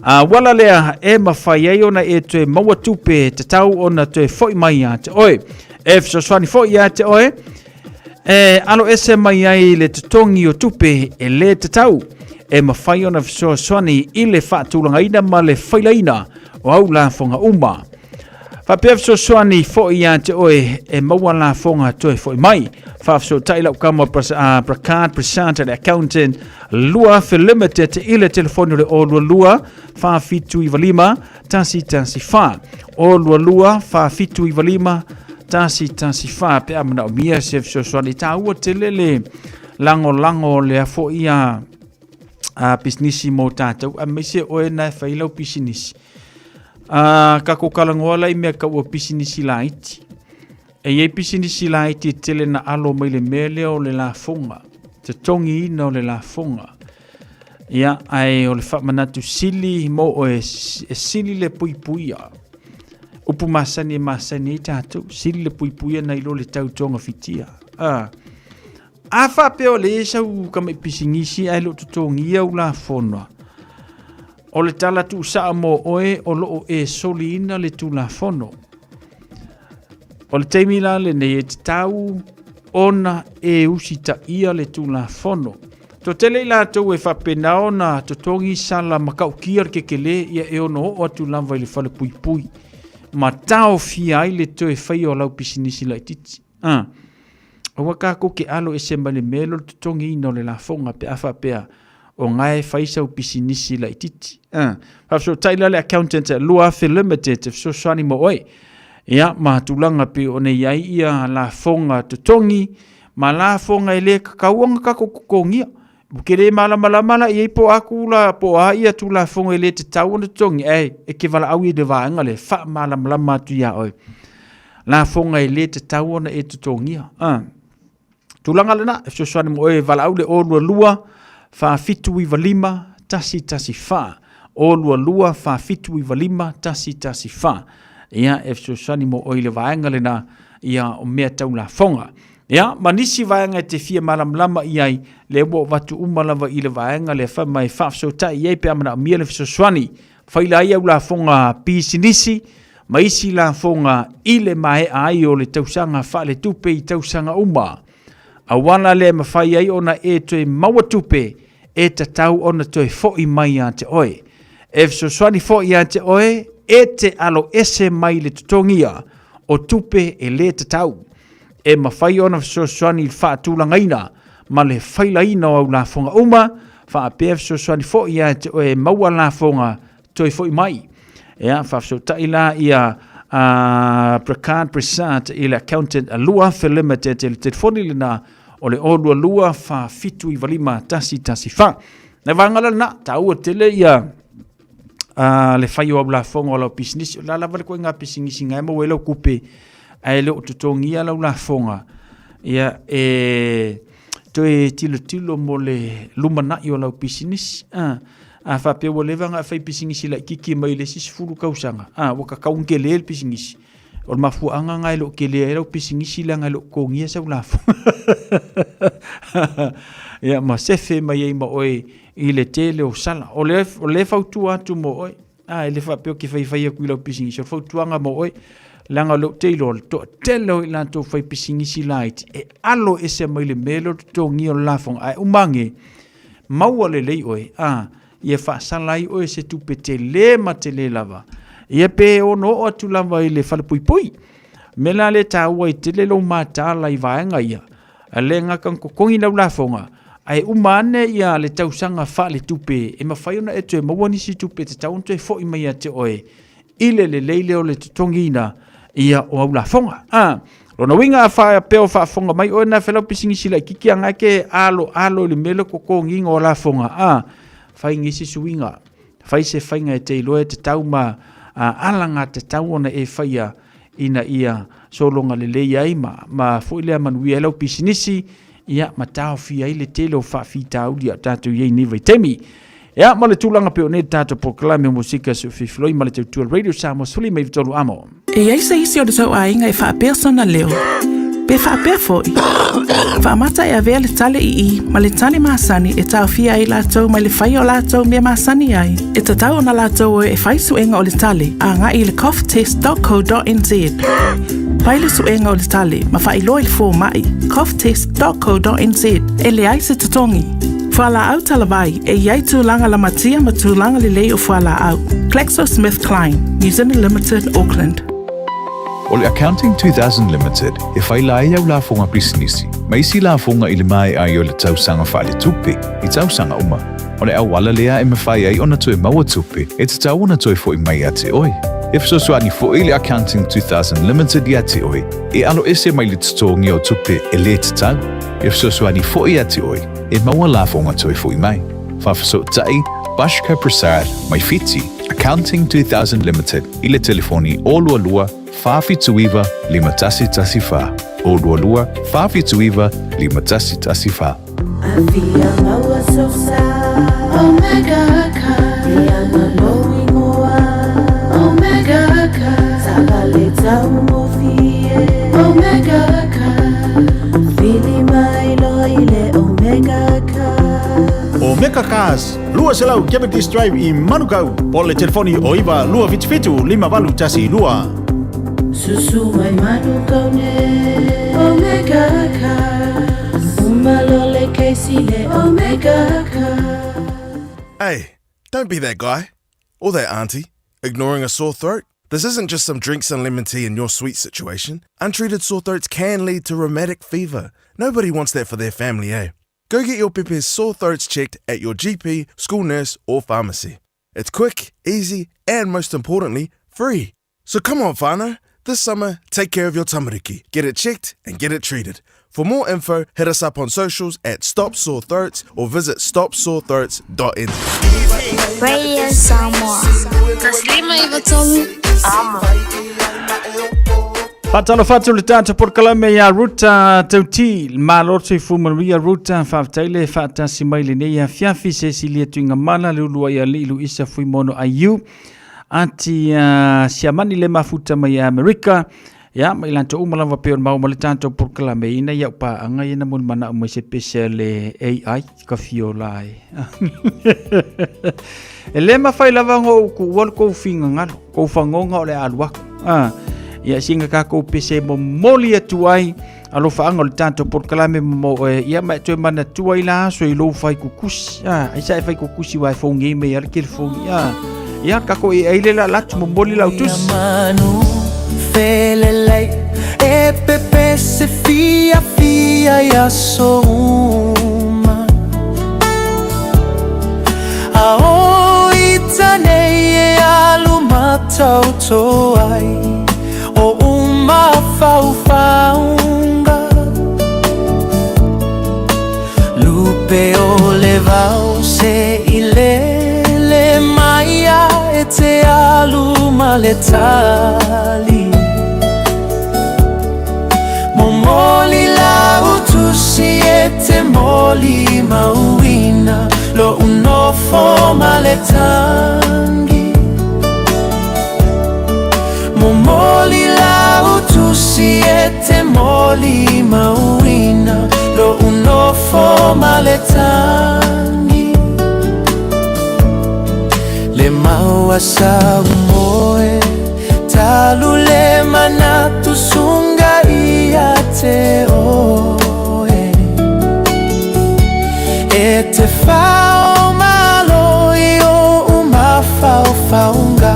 A wala lea e mawhai ai ona e toe maua tupe tatau ona toe foi mai ia te oe. E fesoasoani foi ia te oe, e alo ese mai ai le totogi o tupe e le tatau. E mawhai ona fesoasoani i le faatulagaina ma le failaina o au lafoga uma. Faapea fesoasoani foi ia te oe e maua lafoga toe foi mai. Faafesootai lau kama Bracard Prasant le accountant Lua Afe Limited i le telefoni o le 022 4795 114 022 4795 114 pe a manaomia se fesoasoani taua tele le lagolago o lea foi a a pisinisi mo tātou aemaise oe na e fai lau pisinisi. A kako talanoa la i mea kaua pisinisi laiti. E i ai pisinisi laiti e tele na alo mai le mea lea o le lafoga, totogiina o le lafoga. Ia, ae o le faamanatu sili mo oe, e sili le puipuia. Upu masani e masani ai tatou, sili le puipuia nai lo le tau togafitia. A, a faapea o le sau tamai pisinisi ae le o totogia au lafoga, O le tala tuusaa mo oe o lo o e soliina le Tulafono. O le taimi la lenei e tatau ona e usitaia le Tulafono. Toatele i latou e faapena ona totogi sala matautia le kekelē ia e ono oo atu lava i le falepuipui ma taofia ai le toe faia o lau pisinisi laitiiti. Ah. Aua tatou te alo ese mai le mea lea o le totogiina o le lafoga pe a faapea o na e fai sau pisinisi laitiiti. Ah. Faafesootai la le accountant a 2000 Limited e fesoasoani mo oe. Ia, ma tulaga pei ona i ai ia lafoga totogi ma lafoga e le tatau ona tatou totogia. Ou te le malamalama la i ai po o a tula, po o a ia Tulafono e le tatau ona totogi, ae e te valaau i le vaega lea e faamalamalama atu ia oe. Lafoga e le tatau ona e totogia. Ah. Tulaga lena, e fesoasoani mo oe e valaau le 022 4795 114. 022 4795 114. Ia, e fesoasoani mo oe i le vaega lena, ia o mea tau lafoga. Ia, ma nisi vaega e te fia malamalama i ai, lea ua ou avatu uma lava i le vaega lea fai mai faafesootai i ai pe a manaomia le fesoasoani. Faila ai au lafoga pisinisi ma isi lafoga i le maea ai o le tausaga faaletupe i tausaga uma. Auala lea e mafai ai ona e toe maua tupe e tatau ona toe foi mai ia te oe. E fesoasoani foi ia te oe e te alo ese mai le totogia o tupe e le tatau. E mafai ona fesoasoani i le faatulagaina ma le failaina o au lafoga uma, faapea fesoasoani foi ia te oe e maua lafoga toe foi mai. Ea, faafesootai la ia a Bricard Brissard i le accountant a 2000 Limited i le telefoni lena o le 022 4795 114. Na vaega la lena, taua tele ia a le fai o au lafoga o lau pisinisi. O le a lava le koiga pisinisi ngai maua ai lau kupe, ae le o totogia lau lafoga, ia e toe tilotilo mo le lumanai o lau pisinisi. A, a faapea ua leva ona e fai pisinisi laitiiti mai le isi 10 tausaga, a, ua tatau ona tele le pisinisi. O le mafuaaga lena e le o tele ai lau pisinisi leaga e le o totogia sau lafoga. Ia ma sefe mai ai ma oe i le tele o sala. O le, o le fautua atu mo oe. A, e le faapea ou te faifai atu i lau pisinisi, o le fautuaga mo oe. Leaga o lea ou te iloa, o le toatele o i latou faipisinisi laiti e alo ese mai le mea lea o le totogia o le lafoga, ae uma ane, maua lelei oe, a, ia faasala ai oe se tupe tele ma tele lava, ia pe ono oo atu lava i le falepuipui. O le mea la lea e taua ai tele lou mataala i vaega ia, e le gata ona totogi lau lafoga, ae uma ane ia le tausaga faaletupe e mafai ona e toe maua nisi tupe e tatau ona toe foi mai ia te oe i le lelei lea o le totogiina ia o au lafoga. A, lona uiga a faapea o faafofoga mai oe na felau pisinisi laitiiti a e te alo alo i le mea lea o totogiina o lafoga, a, fai nisi suiga, fai se faiga e te iloa e tatau ma alagatatau ona e faia ina ia sologa lelei ai ma foi lea manuia ai lau pisinisi, ia ma taofia ai le tele o faafitauli a o tatou i ai i nei vaitaimi. Ia, ma le tulaga pei o nei le tatou polokalame o Musika Sufifiloi ma le Tautua Radio Samoa 153 Amo. E i ai se isi o le tou aiga e faapea sona leo, pe faapea foi, faamata e avea le tale ii ma le tale masani e taofia ai latou mai le faia o latou mea masani ai, e tatau ona latou o e fai suega o le tale agai i le coughtest.co.nz. Fai le suega o le tale ma faailoa i le fomai, coughtest.co.nz, e leai se totogi. Fualaau talavai, e i ai tulaga lamatia ma tulaga lelei o fualaau. GlaxoSmithKline, New Zealand Limited, Auckland. O le Accounting 2000 Limited e faila ai au lafoga pisinisi ma isi lafoga i le maea ai o le tausaga faaletupe i tausaga uma. O le auala lea e mafai ai ona toe maua tupe e tatau ona toe fo'i mai ia te oe. E fesoasoani fo'i le Accounting 2000 Limited ia te oe e alo ese mai le totogi o tupe e lē tatau. E fesoasoani fo'i ia te oe e maua lafoga toe fo'i mai. Faafesootai Bashka Prasad mai Fiti, Accounting 2000 Limited i le telefoni 022 479 5114, 022 479 5114. Afia maua sosa Omega ka Iana lou ingoa Omega ka Taavale taugofie Omega ka Vili mai loa i le Omega ka Omega Cars, 200 Cavendish Drive i Manukau, po o le telefoni o 9 277 5812. Susu mai Manukau nei Omega Cars Uma loa le kesi le Omega Cars. Hey, don't be that guy. Or that auntie, ignoring a sore throat. This isn't just some drinks and lemon tea in your sweet situation. Untreated sore throats can lead to rheumatic fever. Nobody wants that for their family, eh? Go get your pepe's sore throats checked at your GP, school nurse, or pharmacy. It's quick, easy, and most importantly, free. So come on, whānau. This summer, take care of your tamariki. Get it checked and get it treated. For more info, hit us up on socials at Stop Sore Throats or visit stopsorethroats.nz. Radio Samoa. Taslima i Vatomi. Amo. Faatalofa atu le tatou polokalame ia Ruta Tauti, malo le soifua manuia Ruta, faafetai le faatasi mai lenei afiafi, se silia tuigamala le uluai alii Luisa Fuimono IU, ati uh, siamani le mafuta mai Amerika, Ia, ma i latou uma lava pei ona maua ma le tatou polokalame ina ia paaga ia na molimana mai se pese a le AI ka fiola ai. E le mafai lava ona ou tuua le tou finagalo, tou fagoga o le a alu atu. Ah, ia singa tatou pese momoli atu ai alofaaga o le tatou polokalame mo e, ia ma e toe manatua i la aso i lou fai kukusi. Ah, ai sa e fai kukusi wa e fongi mai ala telefoni. Ah, ia kako e ai le la latu momoli lau tusi. Manu felelei e pepe se fia fia ia so uma A o ita nei e alu matauto ai O uma faufaunga Lupe o le vao se i lele mai a e te alu ma le tali Momoli lau tusi e te moli mauina Lo unofo ma le tangi Momoli lau tusi e te moli mauina Lo unofo ma le tangi Le maua sa umoe Talu le mana Fao malo i o mafaufauga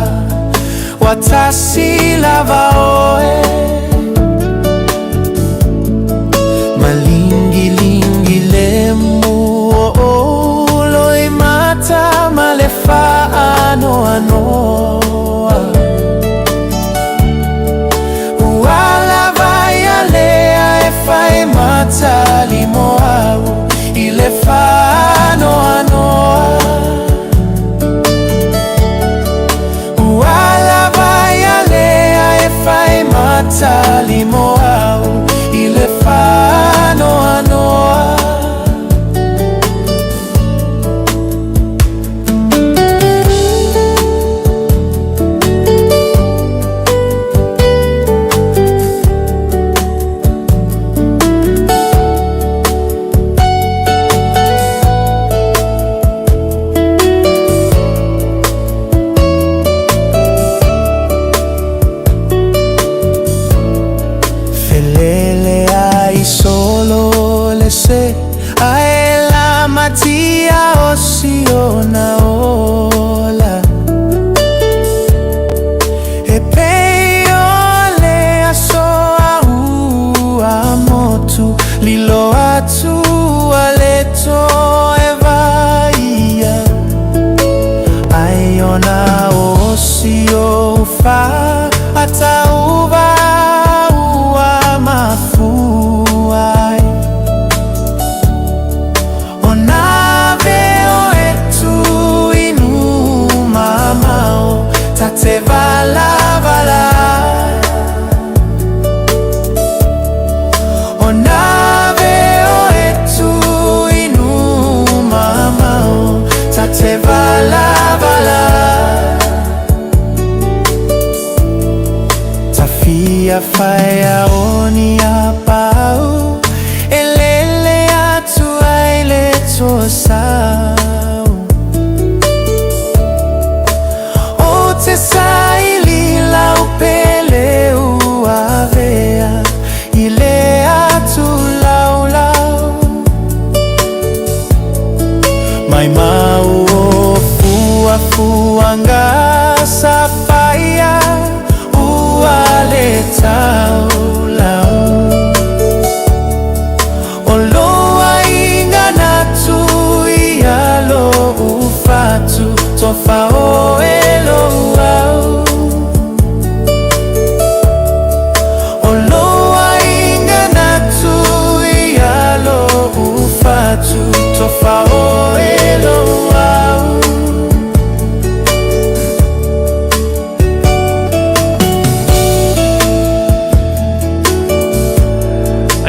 Watasi lava oe Malingilingi le mu o o loi mata ma le faanoanoa Ua lava ia lea e fai matali mo au i le faanoanoa Ua lava ia lea e fai matali mo au i le faanoanoa. Felele ai solo le se ae la matia o siona ola E pei o le aso a ua motu lilo atu a le toe vaia Ai ona o si o fa atauva ua mafua ai Ona veo e tu inu mamao ta te vala vala Ona veo e tu inu mamao ta te vala vala Tafia whaia o ni a pau E lele atu ai le toa sau O te saili lau pele ua vea I le atu lau lau Mai mau o fua fuanga sapaia ua le tau lau O loa inga natu ia lo ufatu Tofa o e lo au O loa inga natu ia lo ufatu Tofa o e lo au.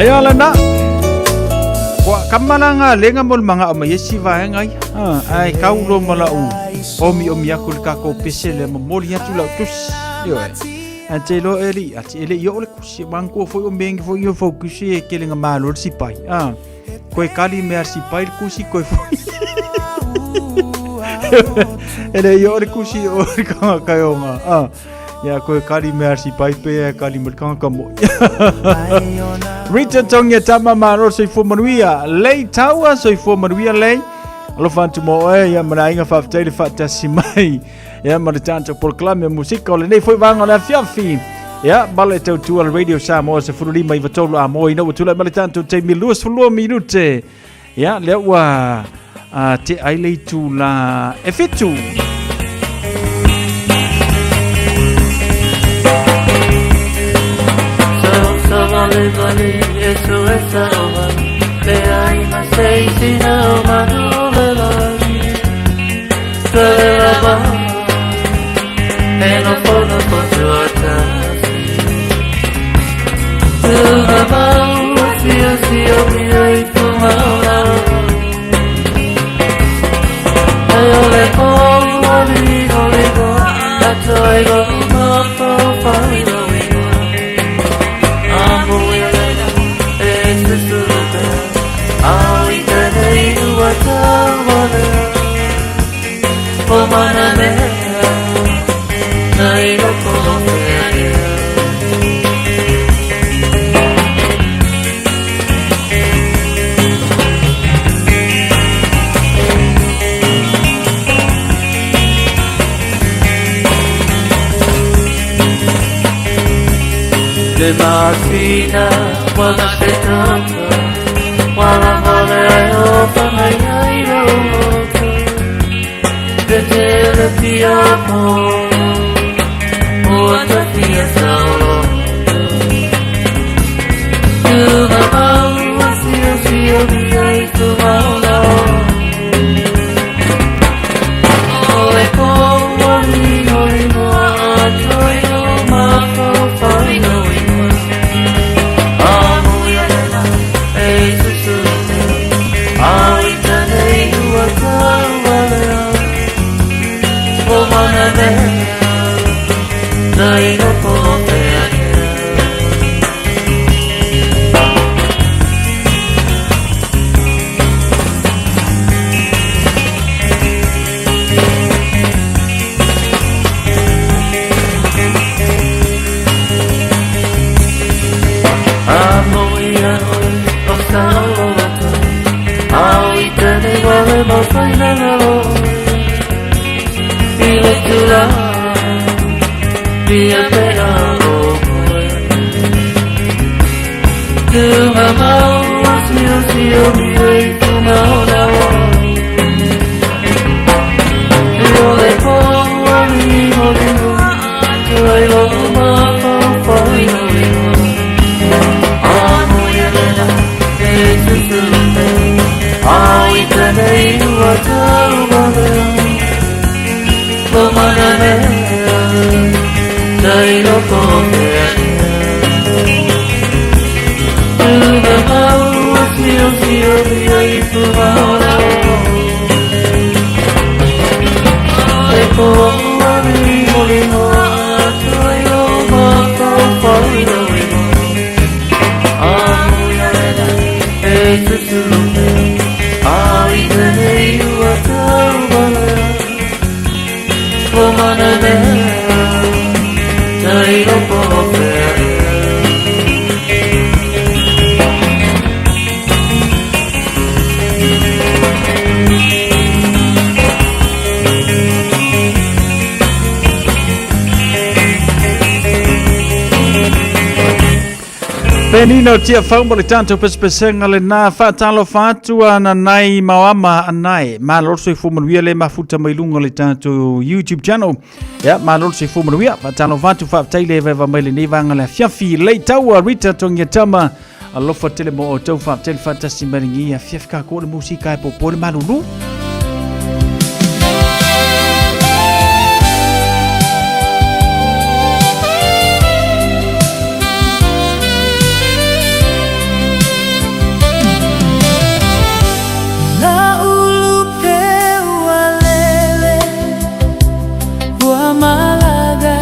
Ia lena. Ua kamalanga lenga mo le maga o mai esi vaega ia. Ae kau lo ma lau omi omi aku le kako pese le momoli atu lau tusi. Ioe. A te lo eli, a te ele i o le kusi, wangkua foi o mengi foi o faukusi e kele ngā malo le sipai. Koe kali mea sipai le kusi, koe foi. Ele i o le kusi o le kanga kaionga. Ia koe kali mea sipai pe e kali mo le kanga ka moi. Rita Tongia tama maro soifua manuia. Lei taua soifua manuia lei. Alofa atu mo oe ia mana inga faafetai le faatasi mai. Ia ma le tatou polokalame musika o lenei foi vaega o le afiafi. Ia ma le tautua le Radio Samoa 15 93 a mo ina ua tulai ma le tatou taimi 22 minute. Ia lea ua te ai le itula e 7. Le masina wala se tata Wala wala o whangai roto Te te le pia po O ta pia saolo Tuna maua sio sio mia i tu mauna o Ole koa lino lino a toi o mako whaino ingoa Amu ia lela e susuru A i tane ua taualea O mana mea Tai loko o te ake. Amo ia oe o saolota Au i tene wale mawhai nanga oe I le tula Pia te a o koe Tunga maua sio sio mia i tunga ona o Ole poa limo limo Tuai lo mawhau whai no ingoa Amo ia lela e susuru te Au i tene ua taumalea Lo mana mea Tai loko o te ake. Tuna maua sio sio mia i tunga ona o Te poa limo limo Tuai lo mawhau whai no ingoa Amo ia lela e susuru te Au i tene ua taumalea Lo mana mea Tai loko o te ake. Penina o tia fau mo le tātou pesepesega le nā whaatalofa atu ana nai mauama anai. Malo le soifua manuia le mafuta mai luga o le tātou YouTube channel. Ia, malo le soifua manuia. Faatalofa atu faafetai le vaeva mai lenei vaega le afiafi. Leitaua Rita Togiatama. Alofa tele mo outou faafetai le faatasi mai lenei afiafi kākoʻo le musika e popo le malulu. La ulu pe ua lele Ua malaga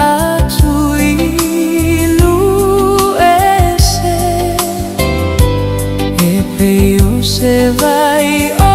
atu i Nuese E pei o se vai o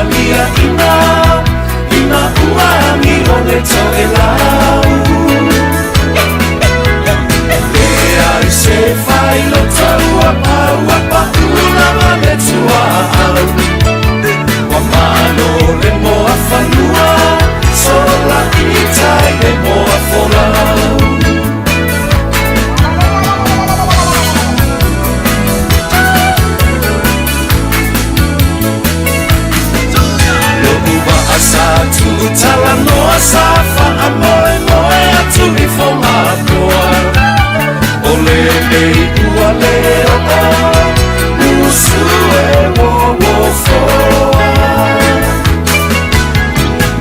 malia ina Ina ua angi o le toʻelau Leai se failota ua pau Ua paʻu lava le tuaau Ua malo le moa fanua Sola i tai le moa folau Lo'u waa sa tuutalanoa sa faamoemoe atu i Fogatoa O lenei ua le oo usu e uouofoa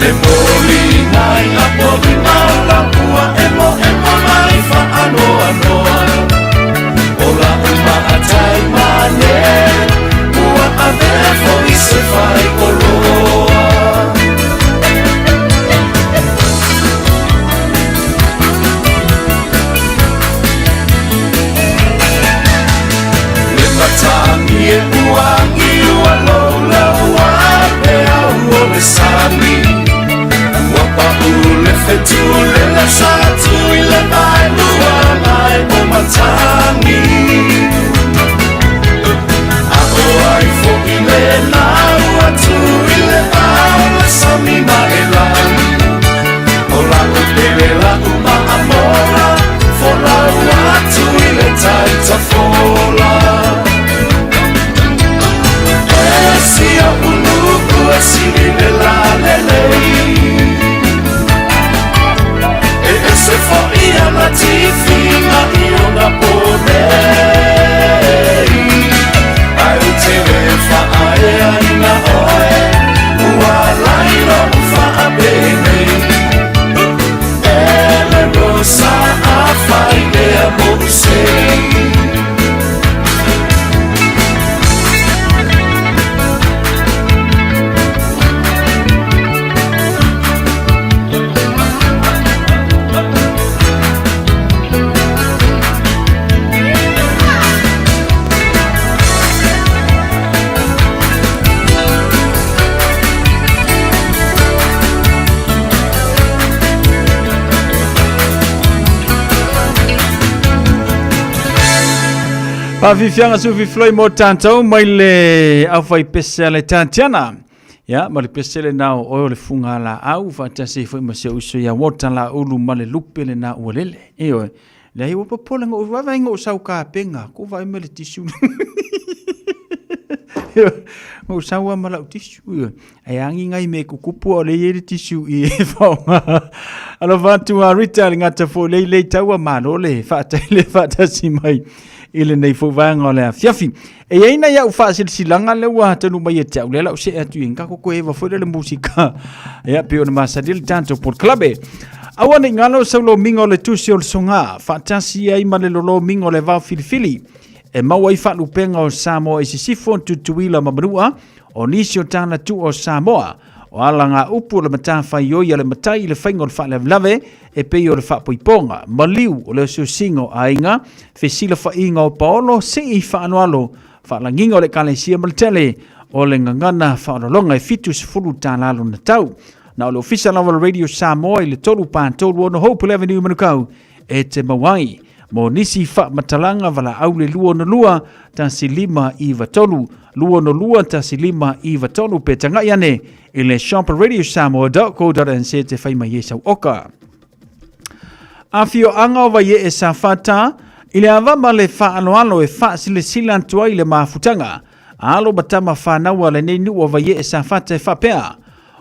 Le moliga i apolima o lapua emoemo mai faanoanoa O la'u maatai male ua avea fo'i se faioloa Le matagi e ua agi ua loulau a peau o le sami Ua pa'u le fetu le sa atu i le vaelua mai o matagi A o ai fo'i lena ua tu i le vao le sami ma e lagi O la'u pele la'u maamola Folau atu i le tai tafola E si o'u nu'u e sili le lalelei E ese fo'i ana tifiga i ona ponei Ae ou te le faaeaina oe Ua alai lo'u faapenei E le rosa afai ea mo'u sei Faafiafiaga sufi floi mo tatou mai le aufaipese a le Tatiana. Ia, ma le pese lena o oe o le fuga laau faatasi ai foi ma si ou uso ia Walter Laulu ma le lupe lena ua lele. Ioe. Leai ua popole ngou vaivai ngou sau kapenga ko vai me le tisu. Ngou sau ma lau tisu. Ai angi ngai me kukupu o le i le tisu i e whaonga. Alofa atu a Rita le ngata fo lei lei taua malo le whaatai le whaatasi mai i lenei foi vaega o le afiafi. E i ai nai au faasilasilaga lea ua taunuu mai ia te au, lea la ou see atu i ai, kako koe eva foi lea le musika. Ia, pei ona masani le tatou polokalame. Aua ne i galo sau lomiga o le tusi o le soga, faatasi ai ma le lolomiga o le vao filifili, e maua ai faalupega o Samoa i Sisifo, Tutuila ma Manua, o nisi o tala tua o Samoa, o alagaupu o le matafaioi a le matai i le faiga o le faalavelave, e pei o le faapoipoga, maliu o le osiosiga o aiga, fesilafaiga o paolo, sii faaloalo, faalagiga o le Ekalesia ma le tele o le gagana faaoloologa e $70 lona tau. Na o le Ofisa lava o le Radio Samoa i le 3 4 3 6 Hope Avenue Manukau e te maua ai. Mo nisi faamatalaga valaau le 262 1593, 262 1593 pe tagai ane i le shopradiosamoa.co.nz te whai mai e sau oka. Afioaga o Vaiee Safata, i le ava ma le faaaloalo e faasilasila atu ai le mafutaga a alo ma tama fanau a lenei nuu o Vaiee Safata e faapea,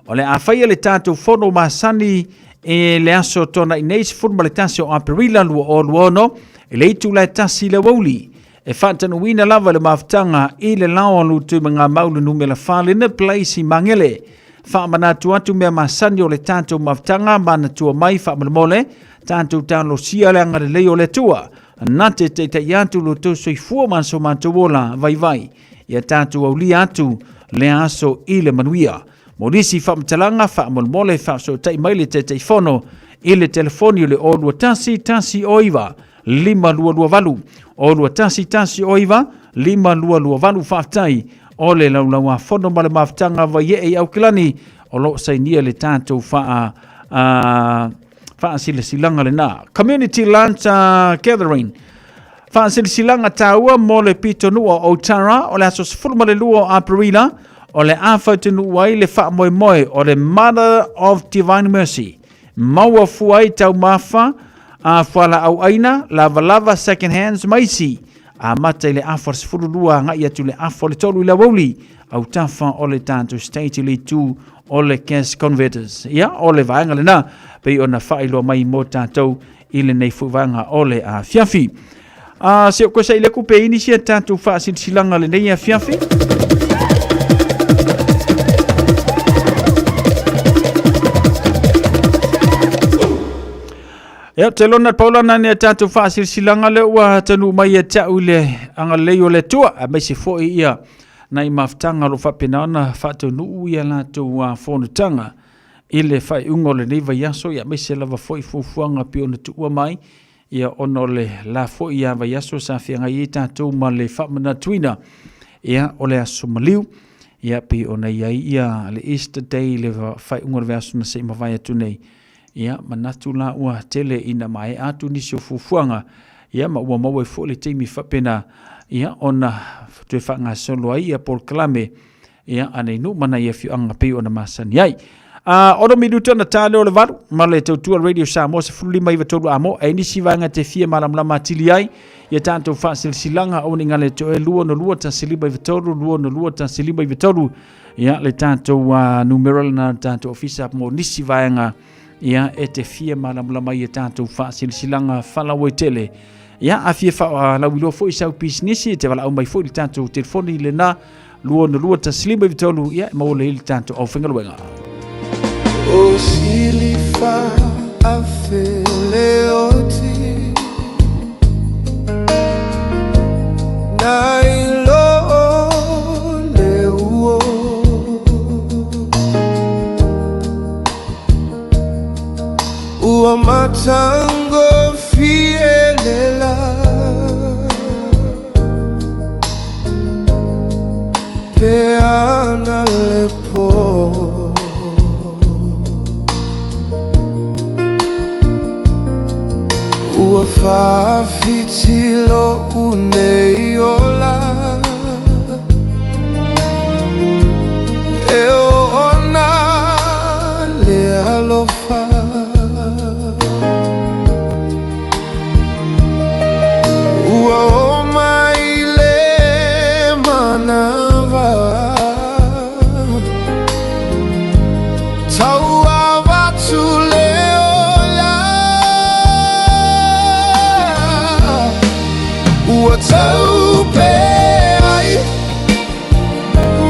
o le a faia le tatou fono masani e le aso Toonai nei 11 o Aperila 2026 i le itula e 1 i le aoauli. E faatanuuina lava le mafutaga i le lao a Lutuimagamau le numera 4 Lena Place i Magele. Faamanatu atu mea masani o le tatou mafutaga, manatua mai faamolemole, tatou talosia le agalelei o le Atua. Na te taitai atu lo tou soifua ma so matou ola vaivai. Ia tatou aulia atu lea aso i le manuia. Mo nisi faamatalaga, faamolemole faafesootai mai le Taitaifono i le telefoni o le 021 109 5228, 021 109 5228. Faafetai o le Laulauafono ma le Mafutaga Vaiee i Aukilani, o lo o sainia le tatou faa faasilasilaga lena. Community Lunch Gathering. Faasilasilaga taua mo le pitonuu o Otara o le aso 12 o Aperila o le a fautaunuu ai le faamoemoe o le Mother of Divine Mercy. Maua fua ai taumafa a fualaau aina, lavalava, second hands ma isi. Amata i le afa o le 12 agai atu i le afa o le 3 i le aoauli, autafa o le tatou state i le itu o le Cash Converters. Ia, o le vaega lena, pei ona faailoa mai mo tatou i lenei foi vaega o le afiafi. A se o koe sa ile ku pe ini sia tatou faasilasilaga lenei afiafi. Ia, te lona paulana ni a tātou faasilasilaga lea ua taunuu mai ia te au i le agalelei o le Atua, aemaise foi ia nai mafutaga o lo o faapena ona faataunuu ia latou fonotaga i le faaiuga o lenei vaiaso, ia aemaise lava foi fuafuaga pei ona tuua mai, ia ona o le la foi ia vaiaso sa feagai ai tatou ma le faamanatuina, ia o le aso maliu, ia pei ona i ai ia le Easter Day i le faaiuga o le vaiaso na se i mavae atu nei. Ia, manatu la ua tele ina maea atu nisi o fuafuaga, ia ma ua maua ai foi le taimi faapena, ia ona toe faagasolo ai ia polokalame, ia a nei nuu ma nai afioaga pei ona masani ai. A ono minuta ona ta lea o le 8 ma le tautua Radio Samoa 1593 amo e nisi vaega te fia malamalama atili ai ia tatou faasilasilaga aua ne i galo ia te oe 262 1593 262 1593. Ia, le tatou numera lena le tatou ofisa mo nisi vaega ia e te fia malamalama i a tatou faasilasilaga faalauaitele. Ia, a fia faalauiloa foi sau pisinisi, e te valaau mai foi le tatou telefoni lena 262 1593, ia e maua lelei le tatou aufaigaluega. O silifa afe le oti nai lo le uo Ua matango fielela Pe ana le po Ua faafiti lo'u nei ola E oona le alofa Ua oo mai le manawa Tau avatu le ola Ua tau pe ai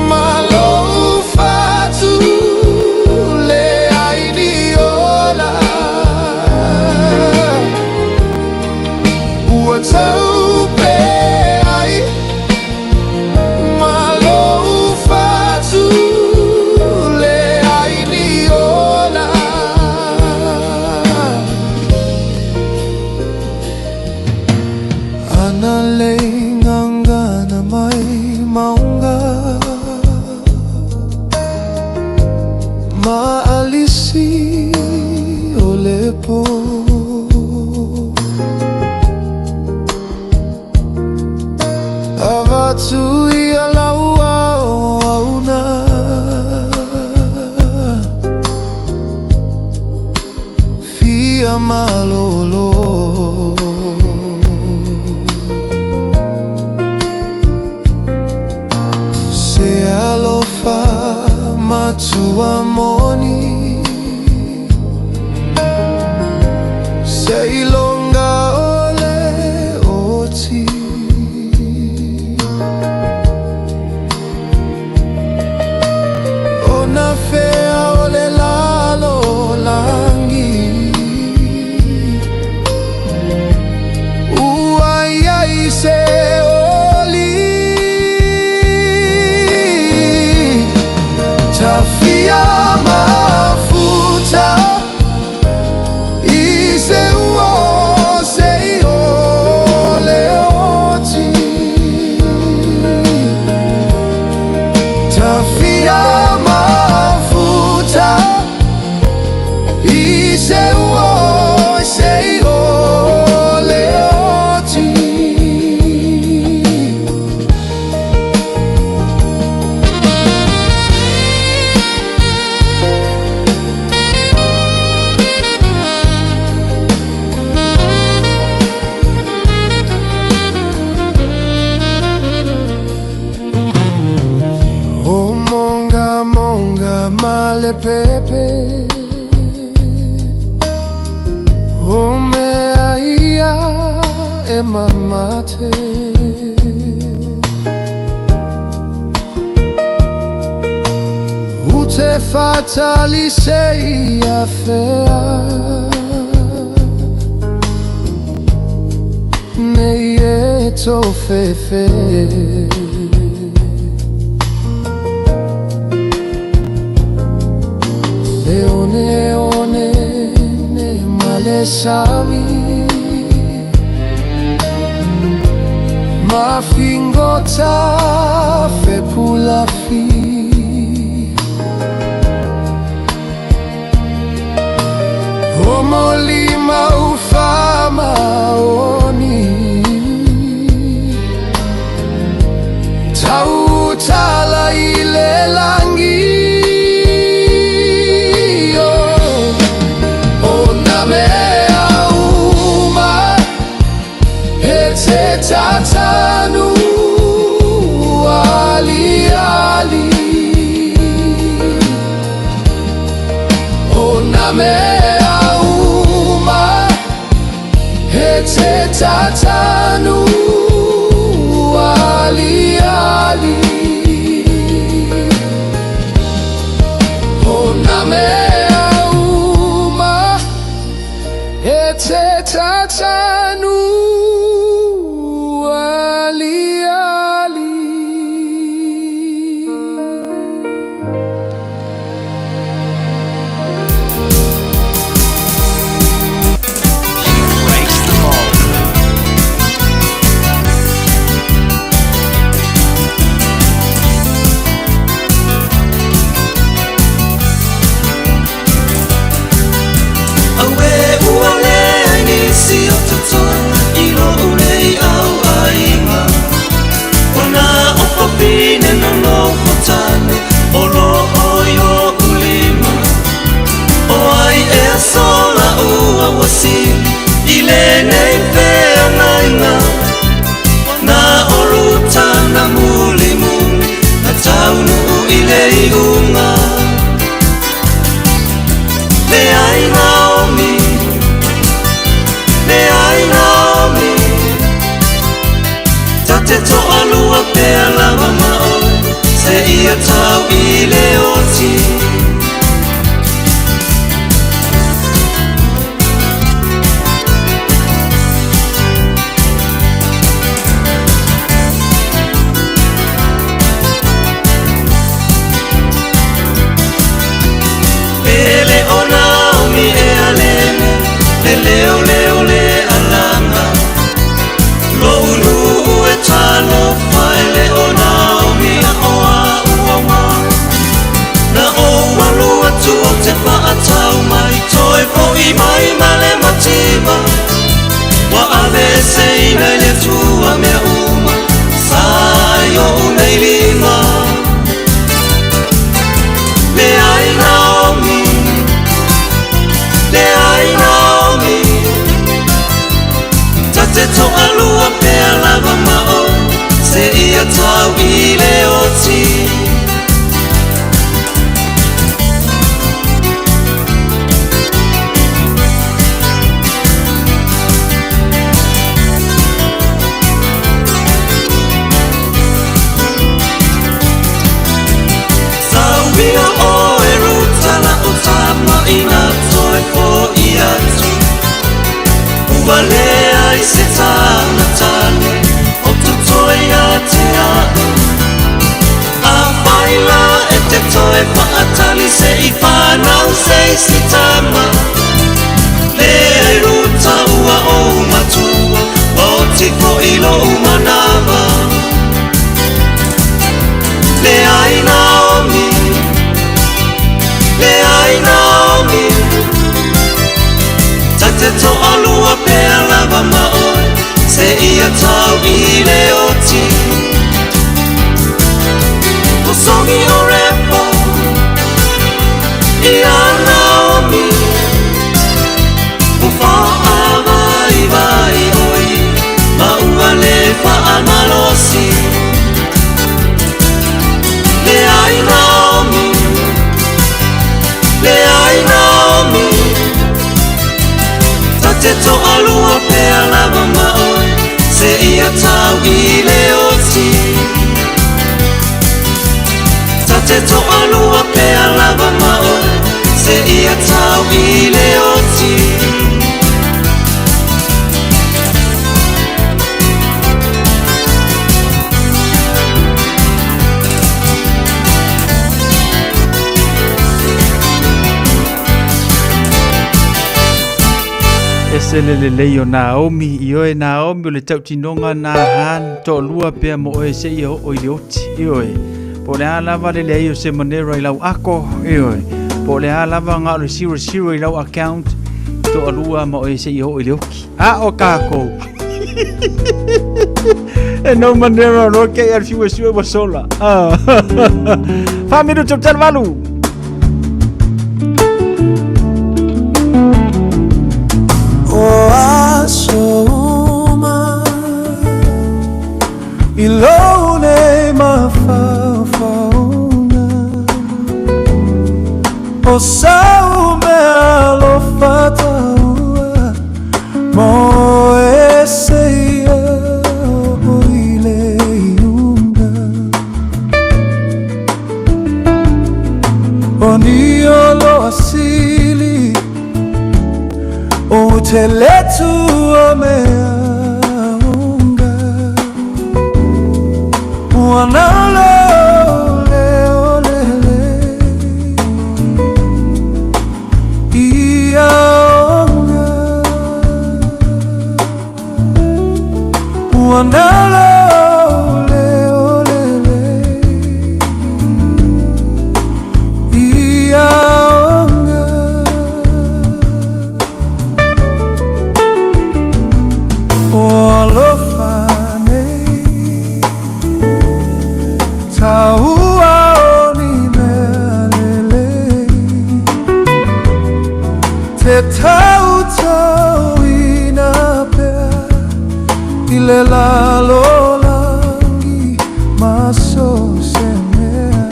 ma lou fatu le ai ni ola Ua tau pe ai ma lou fatu le ai ni ola. Ana lei gagana mai maunga Ma alisi o le po Avatu ia laua o auna Fia malolo Se alofa matua moni Se ilonga o le oti Ona fea o le lalolangi Ua iai se oli Tafia. le pepe O mea ia e mamate U te whatali se ia whea Nei e tō whewhe Le one one ne male sami Ma fingota fe pula fi O molima ufa maoni Tau tala i le langi O nā mea uma E te tatanu ali ali O nā mea uma E te tatanu ali ali O nā mea uma E te tatanu ali ali She breaks the mold. Awe ua le ai nisi o totoa i lo ule i au aiga. O nā o papine na nofo tane o lo oi o ulima. O ai e a sola ua wasili i le nei whea ngainga. Na o ruta na muli muli na taunu i le iunga. Le ai Naomi, le ai Naomi, ta te toa lua pea lava ma oe, se ia tau i le oti. Pele o Naomi e alele, le leo leo le alanga. Lo ulu e talo faele o Naomi a oa ua mai. Na o walu atu o te whaatau mai, toi po i mai male matima. Wa ave se ina le tua mea uma, sa yo unei lima. Le ai Naomi, le ai Naomi, ta te toa lua pea lava ma oe, se ia tau i le oti. Sauia o e rutala o tama ina toe po i atu. Ua lea i se tāna tane o tutoe a te au. A whaila e te toe whaatali se i whanau se i si tama. Lea i ruta ua o matua, o tifo i lo umanawa. Le ai Naomi, le ai Naomi, ta te toa lua pea lava ma oe, se ia tau i le oti. O songi o repo i a Naomi, o whaa vai vai oi, ma ua le whaa te to'alua pea lava ma oe seia tau i le oti. Ese le lelei o Naomi, ioe Naomi o le tautinoga na han to'alua pea mo oe seia oo i le oti, ioe. Po o le a lava le leai o se manera i lau ako, ioe. Po o le a lava ga o le 00 i lau account, to'alua ma oe seia oo i le oki. A o kākou. E no manera o loa ke i al fiue sue wa sola. Ah. 4 minuta o tele 8. O aso uma i lou nei mafaufauga O sau mea alofa taua mo e seia o i le iuga O ni o loa sili o te letu o mea unga Ua nalo le o lele Ia onga Ua nalo le o lele Ia onga O alofa nei Taua o ni mea lelei Te tau ina pea I le lalolagi ma so se mea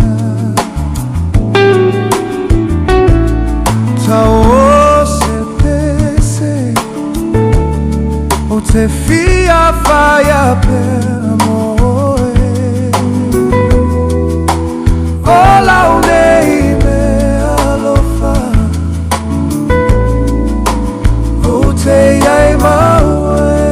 Tau o se pese O te fia whaia pea mo oe O lau nei mea alofa O te iai mau oe.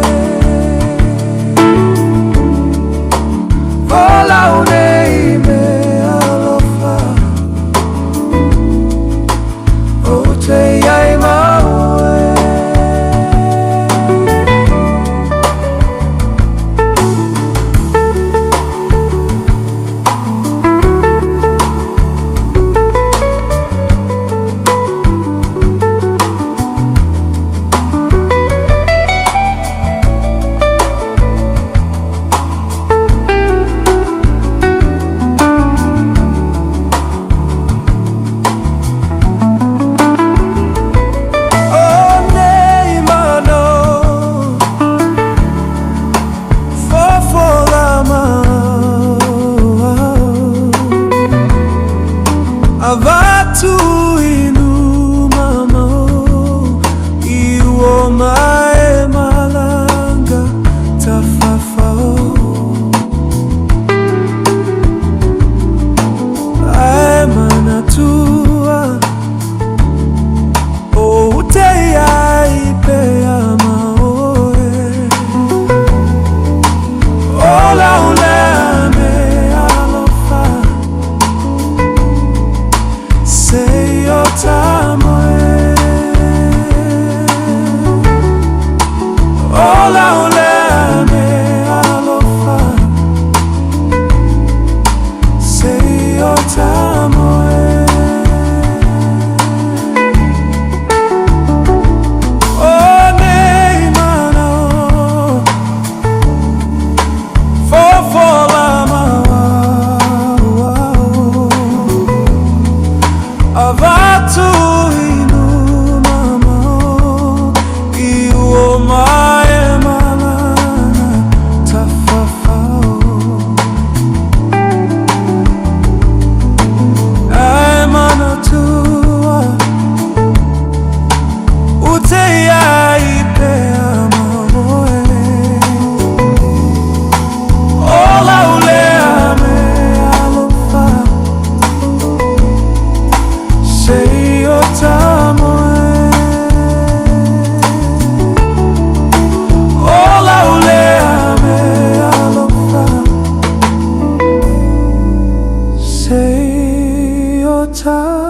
Se o ta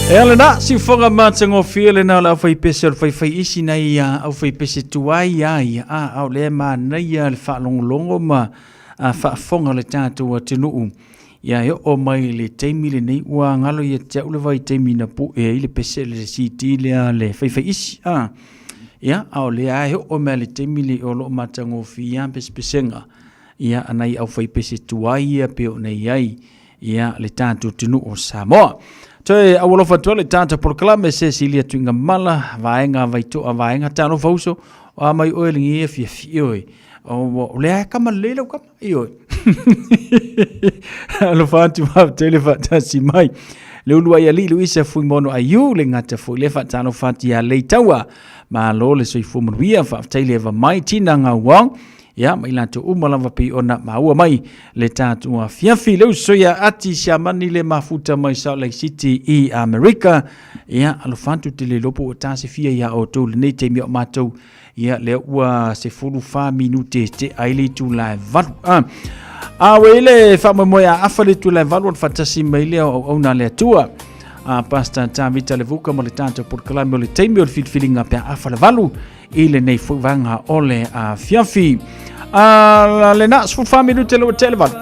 E lena siufoga matagofie lena o le aufaipese o le faifaiisi nai aufaipese tuai ai a ao lea manaia le faalogologo ma faafofoga le tatou atunuu. Ia e oo mai le taimi lenei ua galo ia te au le vaitaimi na pu'e ai le pese le CD lea le faifaiisi a. Ia a o lea e oo mai le taimi le o loo matagofie pesepesega ia anai aufaipese tuai ia pe o nei ai. ia le tatou atunuu o Samoa. Toe aualofa atu ai le tatou polokalame se silia tuiga mala vaega vaitoa vaega talofa uso o a mai oe lenei afiafi oe. O lea e kama lelei lau kama ioe. Alofa atu faafetai le faatasi mai. Le ulu ai alii Luisa Fuimono Aiu le gata foi le faatalofa atu ia Leitaua. Malo le soifua manuia faafetai le eva mai Tina Ngauong. Ia ma i latou uma lava pei ona maua mai le tatou afiafi. Le uso ia Ati Siamani le mafuta mai Salt Lake City i Amerika. Ia alofa atu te le iloa po ua tasefia ia outou lenei taimi o matou. Ia lea ua 14 minute te ai le itula e 8. Ah. A ua i le faamoemoe a afa le itula e 8 o le faatasi mai lea o auauna a le Atua. A Pastor Tavita Levuka ma le tatou polokalame o le taimi o le filifiliga pe a afa le 8 i lenei foi vaega o le afiafi. A lena 14 minute le ua te le 8.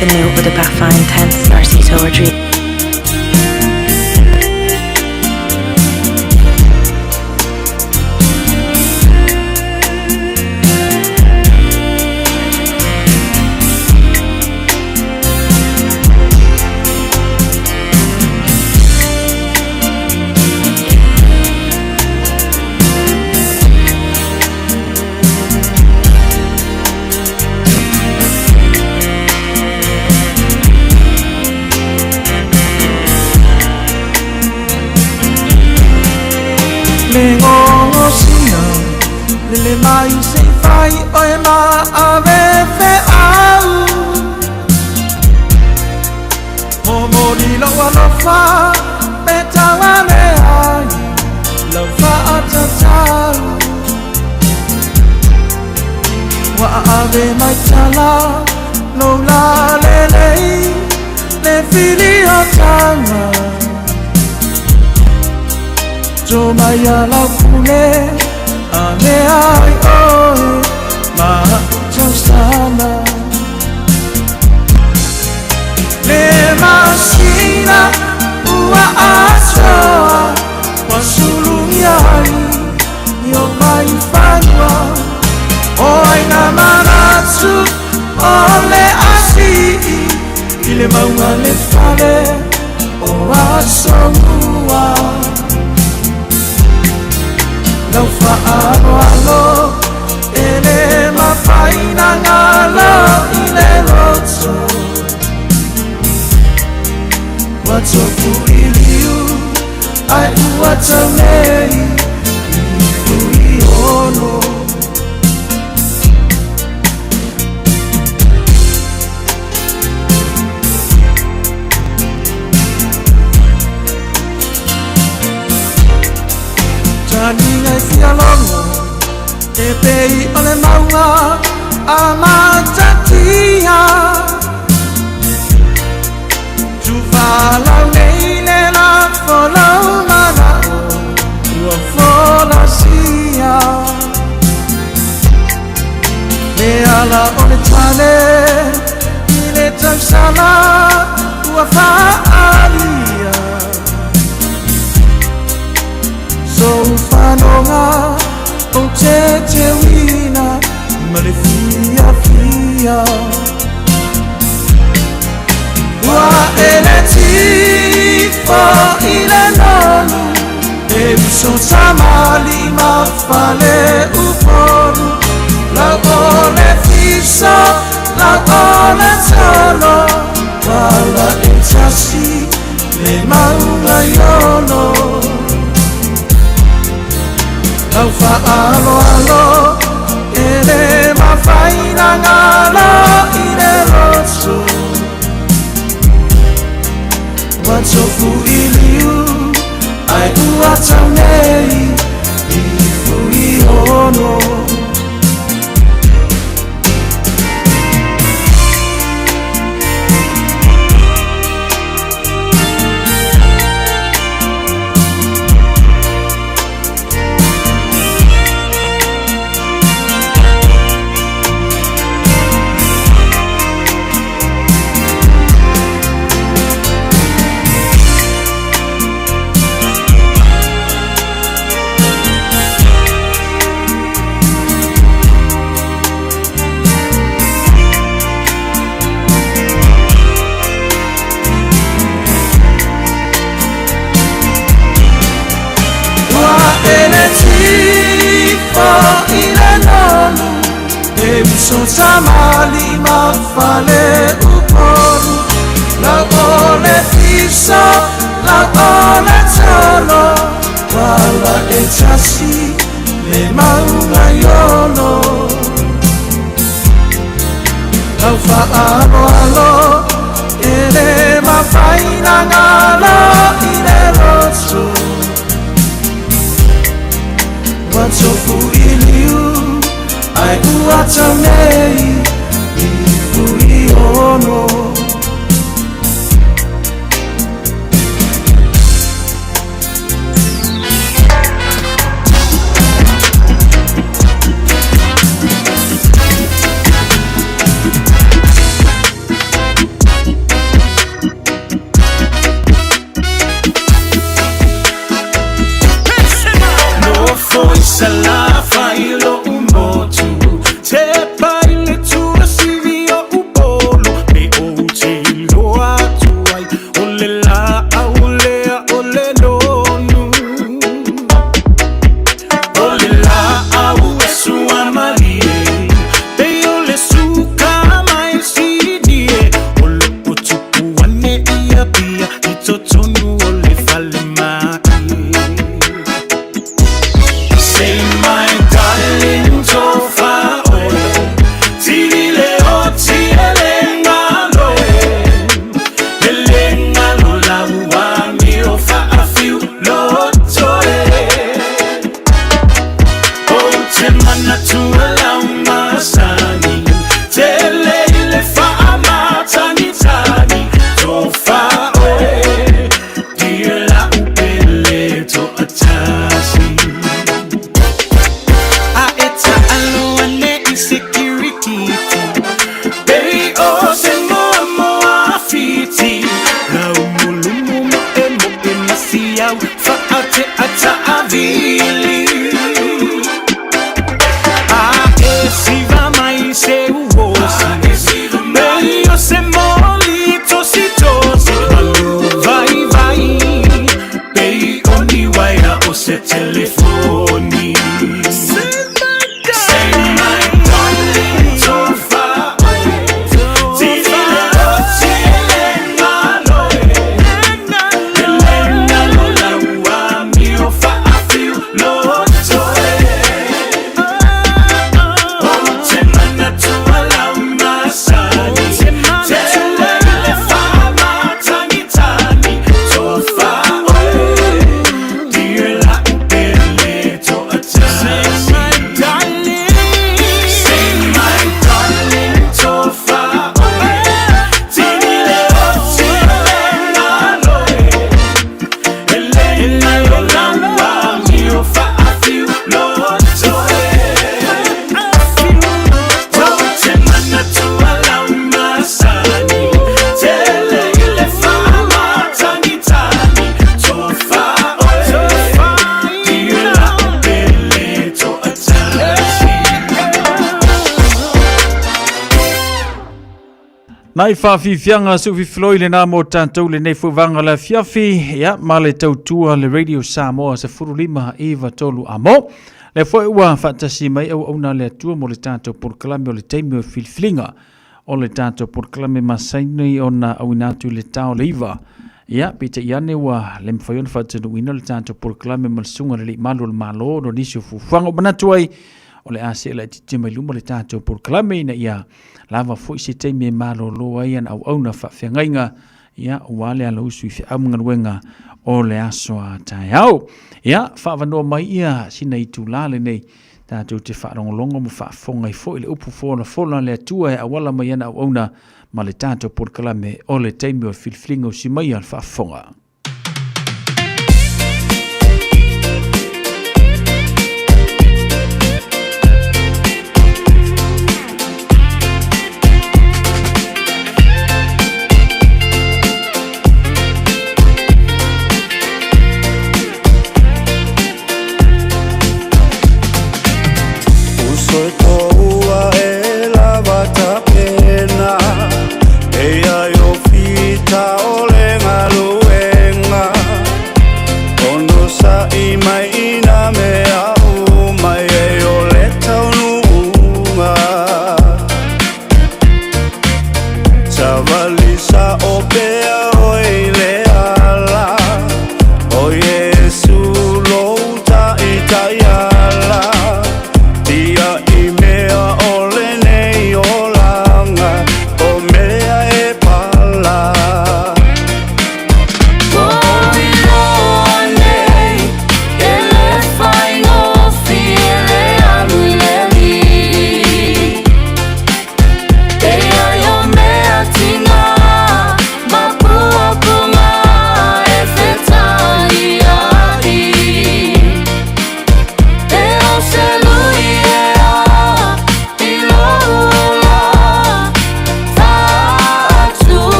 the new Eau de Parfum Intense Narciso Rodriguez. Le gogosina lele mai se i fai oe ma ave feau Momoli lou alofa pe tauale ai lau faatatau Ua aave mai tala lou lalelei le filiotaga To mai ala pule a me ai oe ma tausala Le masina ua atoa Ua sulugia ai i o mai fanua O ai ngā manatu o le asii I le maunga le fale o Asomua Lau faaaloalo e le mafaina galo i le loto Ua tofu i liu ai ua taunei i Fuiono Taniga i fialogo e pei o le mauga a matatia Tufalau nei le lafolau mana'o ua folasia Le ala o le tale i le tausala ua faalia Sou fanoga o te teuina ma le fiafia Ua e le tifo i le nonu E uso tamali ma fale upolu Lau o le fiso, lau o le tolo Wala e tasi le maunga iolo Lau faaaloalo e le mafaina galo i le loto Ua tofu i liu ai ua taunei i Fuiono Ua e le tifo i le nonu E uso tamali ma fale upolu Lau o le fiso, lau o le tolo Wala e tasi le maunga iolo Lau faaaloalo e le mafaina galo i le loto Ua tofu i liu ai ua taunei i Fuiono I salafai lo'u motu Tepa i le tuasivi o Upolu Me ou te iloa atu ai O le laau lea o le nonu O le laau e suamalie Pei o le suka mai sini e O loo tupu ane i Apia I totonu o le falemai. Say my darling tofa oe Tini le oti ele ngalo e Ele ngalo la ua mi o faafiu loto e O te manatua lau masani Tele i le faamatagitagi Tofa oe Dear la upele toatasi A e taalo ane i security Pei o se moa moa fiti Lau mulumu mo e mo e masiau Faate ata avili A e siva mai se uosi Pei o se moli tosi tosi Alu vai vai Pei o ni waira o se telefoni. Say my darling tofa oe Tini le oti ele ngalo e Ele ngalo la ua mi o faafiu loto e O te manatua lau masani Tele i le faamatagitagi Tofa oe Dear la upele toatasi. Say my darling tofa oe Tini le oti ele ngalo e Ele ngalo la ua mi o faafiu loto e O te manatua lau masani Tele i le faamatagitagi Tofa oe Dear la upele toatasi. Nai whawhiwhianga su fifiloi le nā mō tātou le nei fuavanga le fiafi, ia, ma le tautua le Radio Samoa se furulima iwa tolu a mō. Le foi ua whaatasi mai au au nā le atua mo le tātou porokalame o le taimi o filifiliga o le tātou porokalame masaini o na auina atu i le tao le iwa. Ia, pita iane ua le mwhai ona whaatanuina le tātou porokalame ma le sunga le malu o le malo no nisi o fufuanga o manatu ai o le ase la titi mai luma le tātou porokalame ina ia lava foi se taimi e malōlō ai ana auauna faafeagaiga ia ua le alausu i feau ma galuega o le aso a taeao. Ia faavanoa mai ia sina itulā lenei tatou te faalogologo ma faafofoga ai foi i le upu folafola a le Atua e auala mai ana auauna ma le tatou porokalame o le taimi o le filifiliga o simaia le faafofoga. Usoitoua e lava tapena, e ia i o fita o le galuega.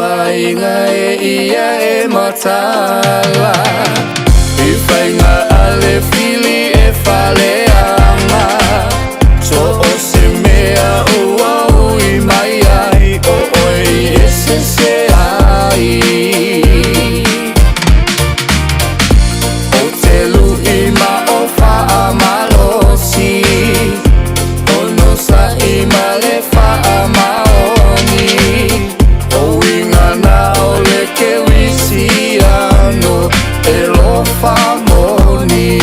aiga e ia e matala. I whainga a le fili e whaleanga. So o se mea ua ui mai ai o oi e se se ai. O te lui ma o whaa malosi. Ono sa i ma le whaa maoni. O winga na o le ke wisi ano e lofa moni.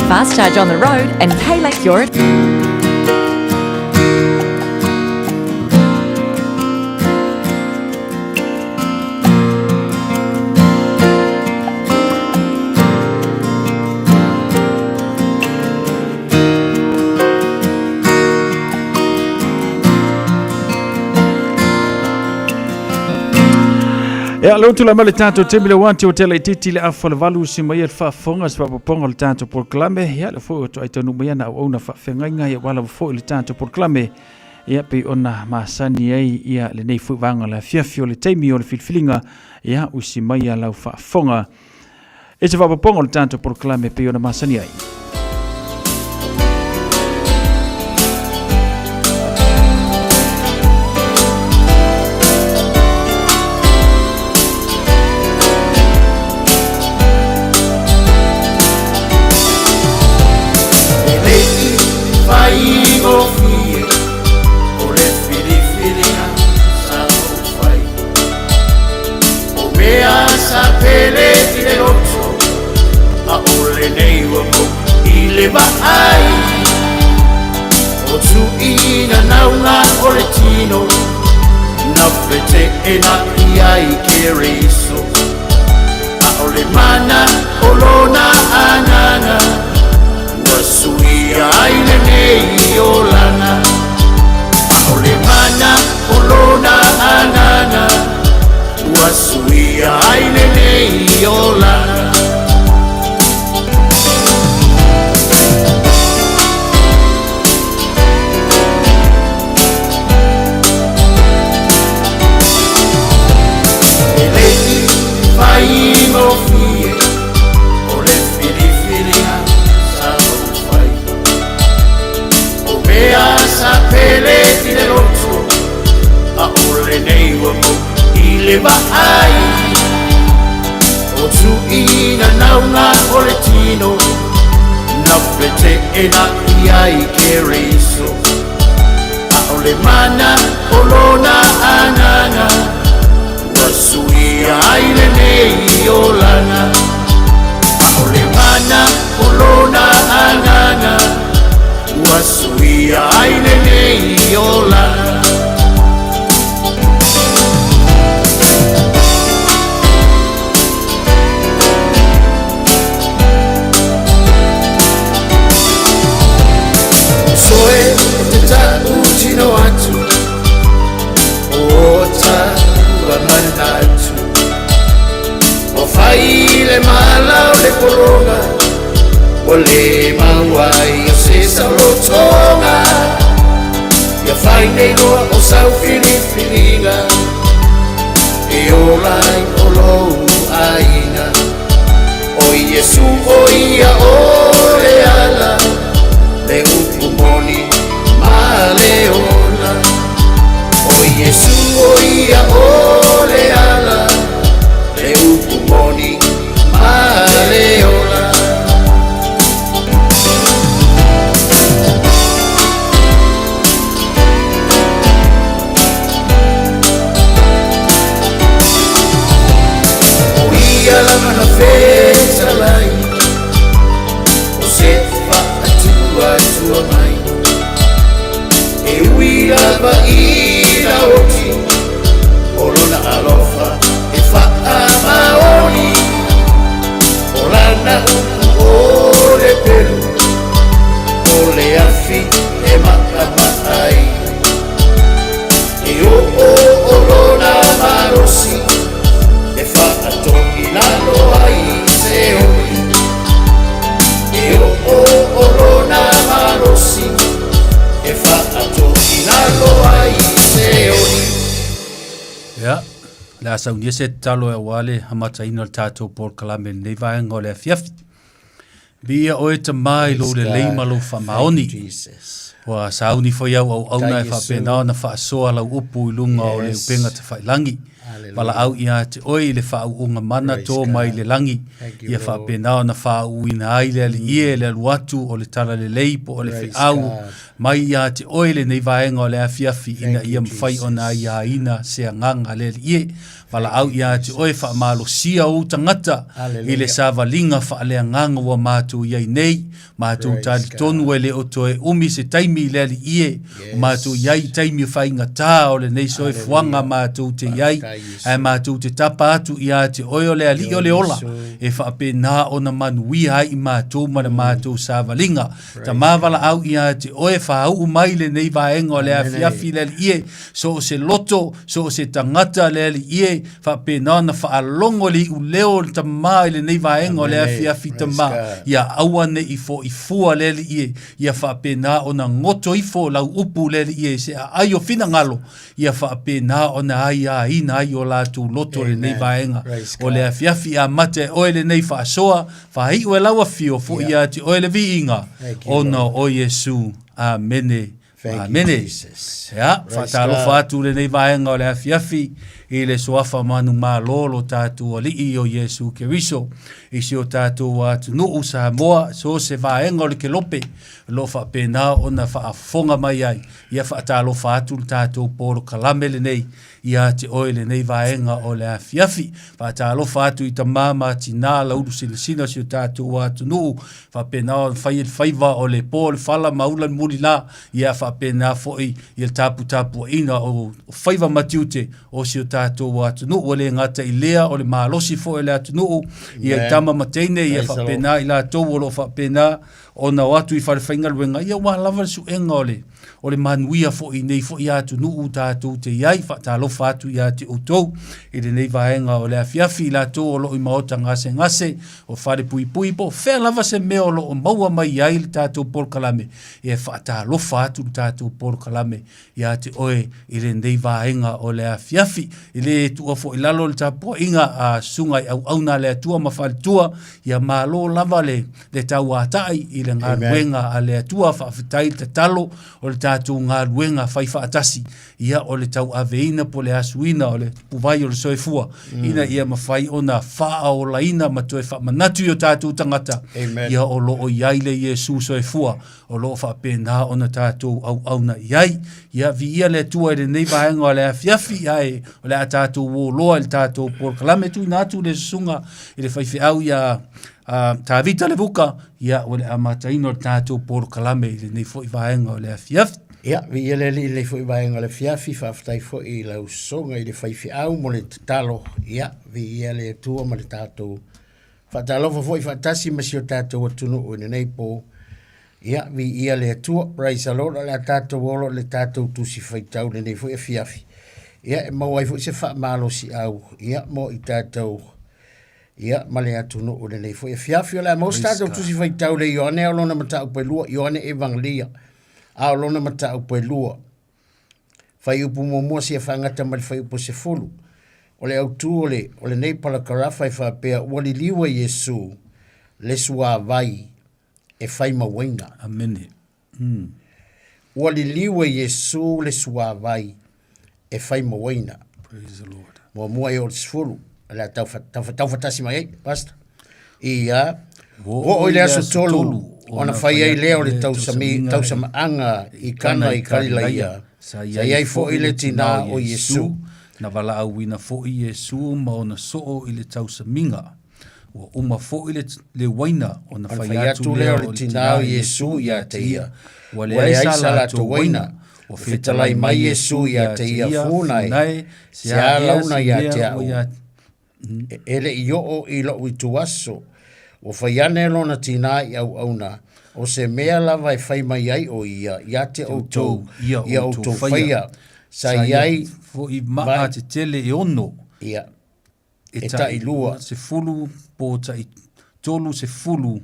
Fast charge on the road and pay like you're a Ia le utu la ma le tātou te mile wanti o te le titi le afa le valu si mai el whaafonga se whaapaponga le tātou polokalame. Ia le fo o to aitonu mai ana au auna whaawhengainga ia wala fo le tātou polokalame. Ia pe ona masani ai ia le nei fui vanga le fiafi o le teimi o le filfilinga ia usi mai a lau whaafonga. E se whaapaponga le tātou polokalame pe ona masani ai. le mala o le pologa Ua le maua ai o se saolotoga Ia fai nei loa o sau filifiliga E ola ai o lou aiga O Iesu o ia o le ala Le upu moni ma le ola O Iesu o ia o le ala Le upu moni ma le ola. O ia lava na fetalai O se faatuatua mai E ui lava ina oti O lona alofa e faamaoni O lana upu o le pelu O le afi e maʻamaʻa ai E oo o lona malosi E faatoilalo ai se oli E oo o lona malosi E faatoilalo ai se oli. Ia, o le a saunia se tatalo aua le amataina o le tatou polokalame i lenei vaega o le afiafi. Viia oe Tamā i lou lelei ma lou faamaoni. Ua sauni foi au auauna e faapena ona faasoa lau upu i luga o le upega tafailangi. Valaau ia te oe i le faauuga mana tō mai le lagi, ia faapena ona faauuina ai le alii e le alu atu o le talalelei po o le feau mai ia te oe lenei vaega o le afiafi ina ia mafai ona aiaina se agaga le alii e. Valaau ia te oe faamalosia ou tagata i le savaliga faaleagaga ua matou i ai nei, matou talitonu e le o toe umi se taimi i le Alii e, o matou i ai i taimi o faigata o lenei soifuaga matou te i ai, ae matou te tapa atu ia te oe o le Alii o le ola, e faapena ona manuia ai i matou ma le matou savaliga. Tama valaau ia te oe faauu mai lenei vaega o le afiafi le Alii e, so o se loto, so o se tagata le Alii e, faapena ona faalogo le iuleo o le Tama i lenei vaega o le afiafi Tama, ia aua ne i fo'i fua le Alii e, ia faapena ona goto ifo lau upu le Alii e i se aai o finagalo, ia faapena ona aiaina ai o latou loto i lenei vaega o le afiafi. Amata e oe lenei faasoa, faaiu e lau afio, fo'i ia te oe le viiga, ona o Iesu. Amene. Amene. Ia, faatalofa atu lenei vaega o le afiafi i le suafa manumalo lo tatou Alii o Iesu Keriso i si o tatou atunuu Samoa, so se vaega o le kelope o lo o faapena ona faafofoga mai ai. Ia faatalofa atu le tatou polokalame lenei ia te oe lenei vaega o le afiafi. Faatalofa atu i tamā ma tinā laulu sinasina o si o tatou atunuu, faapena ona fai le faiva o le po o le fala ma ula le mulilā, ia faapena foi i le taputapuaina o faiva ma tiute o si o tatou atunuu. Ua le gata i lea o le malosi foi o le atunuu, ia i tama ma teine, ia faapena i latou o lo o faapena ona o atu i falefaigaluega, ia ua lava le suega o le o le manuia foi i nei foi atunuu tatou te i ai. Faatalofa atu ia te outou i lenei vaega o le afiafi, i latou o lo o i maota gasegase, o falepuipui, po o fea lava se mea o lo o maua mai ai le tatou polokalame, e faatalofa atu le tatou polokalame ia te oe i lenei vaega o le afiafi. E le tuua foi i lalo le tapuaiga a susuga i auauna a le Atua ma faletua, ia malo lava le, le tauatai i le galuega a le Atua. Faafetai le tatalo o le tatou galuega fai faatasi, ia o le tauaveina po o le asuina o le puvai o le soifua, ina ia mafai ona faaolaina ma toe faamanatu i o tatou tagata, Amen. ia o lo o i ai le Iesu soifua o lo o faapena ona tatou auauna i ai. Ia viia le Atua i lenei vaega o le afiafi, ae o le a tatou ō loa i le tatou polokalame. Tuuina atu le susuga i le faifeau ia Tavita Levuka, ia ua le amataina o le tatou polokalame i lenei foi vaega o le afiafi. Ia, viia le Alii i lenei foi vaega o le afiafi, faafetai foi i lau sosoga i le faifeau mo le tatalo. Ia, viia le Atua ma le tatou Faatalofa foi faatasi ma si o tatou atunuu i lenei po. Ia, viia le Atua. Praise the Lord. O le a tatou olo i le tatou tusi faitau lenei foi afiafi. Ia, e maua ai foi se faamalosiau, ia, mo i tatou. Ia, ma le atunuu i lenei foi afiafi. O le a maua se tatou Tusi Faitau le Ioane a o lona mataupu e lua, Ioane Evangelia, a o lona mataupu e lua. Fuaiupu muamua seia faagata mai le fuaiupu 10. O le autū o le, o lenei palakarafa e faapea, ua liliu e Iesu le suavai e fai ma uaina. Amene. Ua liliu e Iesu le suavai e fai ma uaina. Praise the Lord. Muamua e oo i le 10, o le a tau, tau, taufatasi mai ai, Pastor. Ia, ua oo i le aso tolu, ona fai ai lea o le tausami, tausamaaga i Kana i Kalilaia, sa i ai foi le tinā o Iesu. Na valaauina foi Iesu ma ona soo i le tausamiga. Ua uma foi le, le uaina ona fai atu lea o le tinā o Iesu ia te ia, Ua leai sa latou uaina. Ua fetalai mai Iesu ia te ia, Funa e, se a launa ia te au, e le i oo i lou ituaso, ua fai ane lona tinā i auauna, o se mea lava e fai mai ai o ia ia te outou, ia outou faia, sa i ai foi maa tetele e ono, ia, e tailua, sefulu po tai 30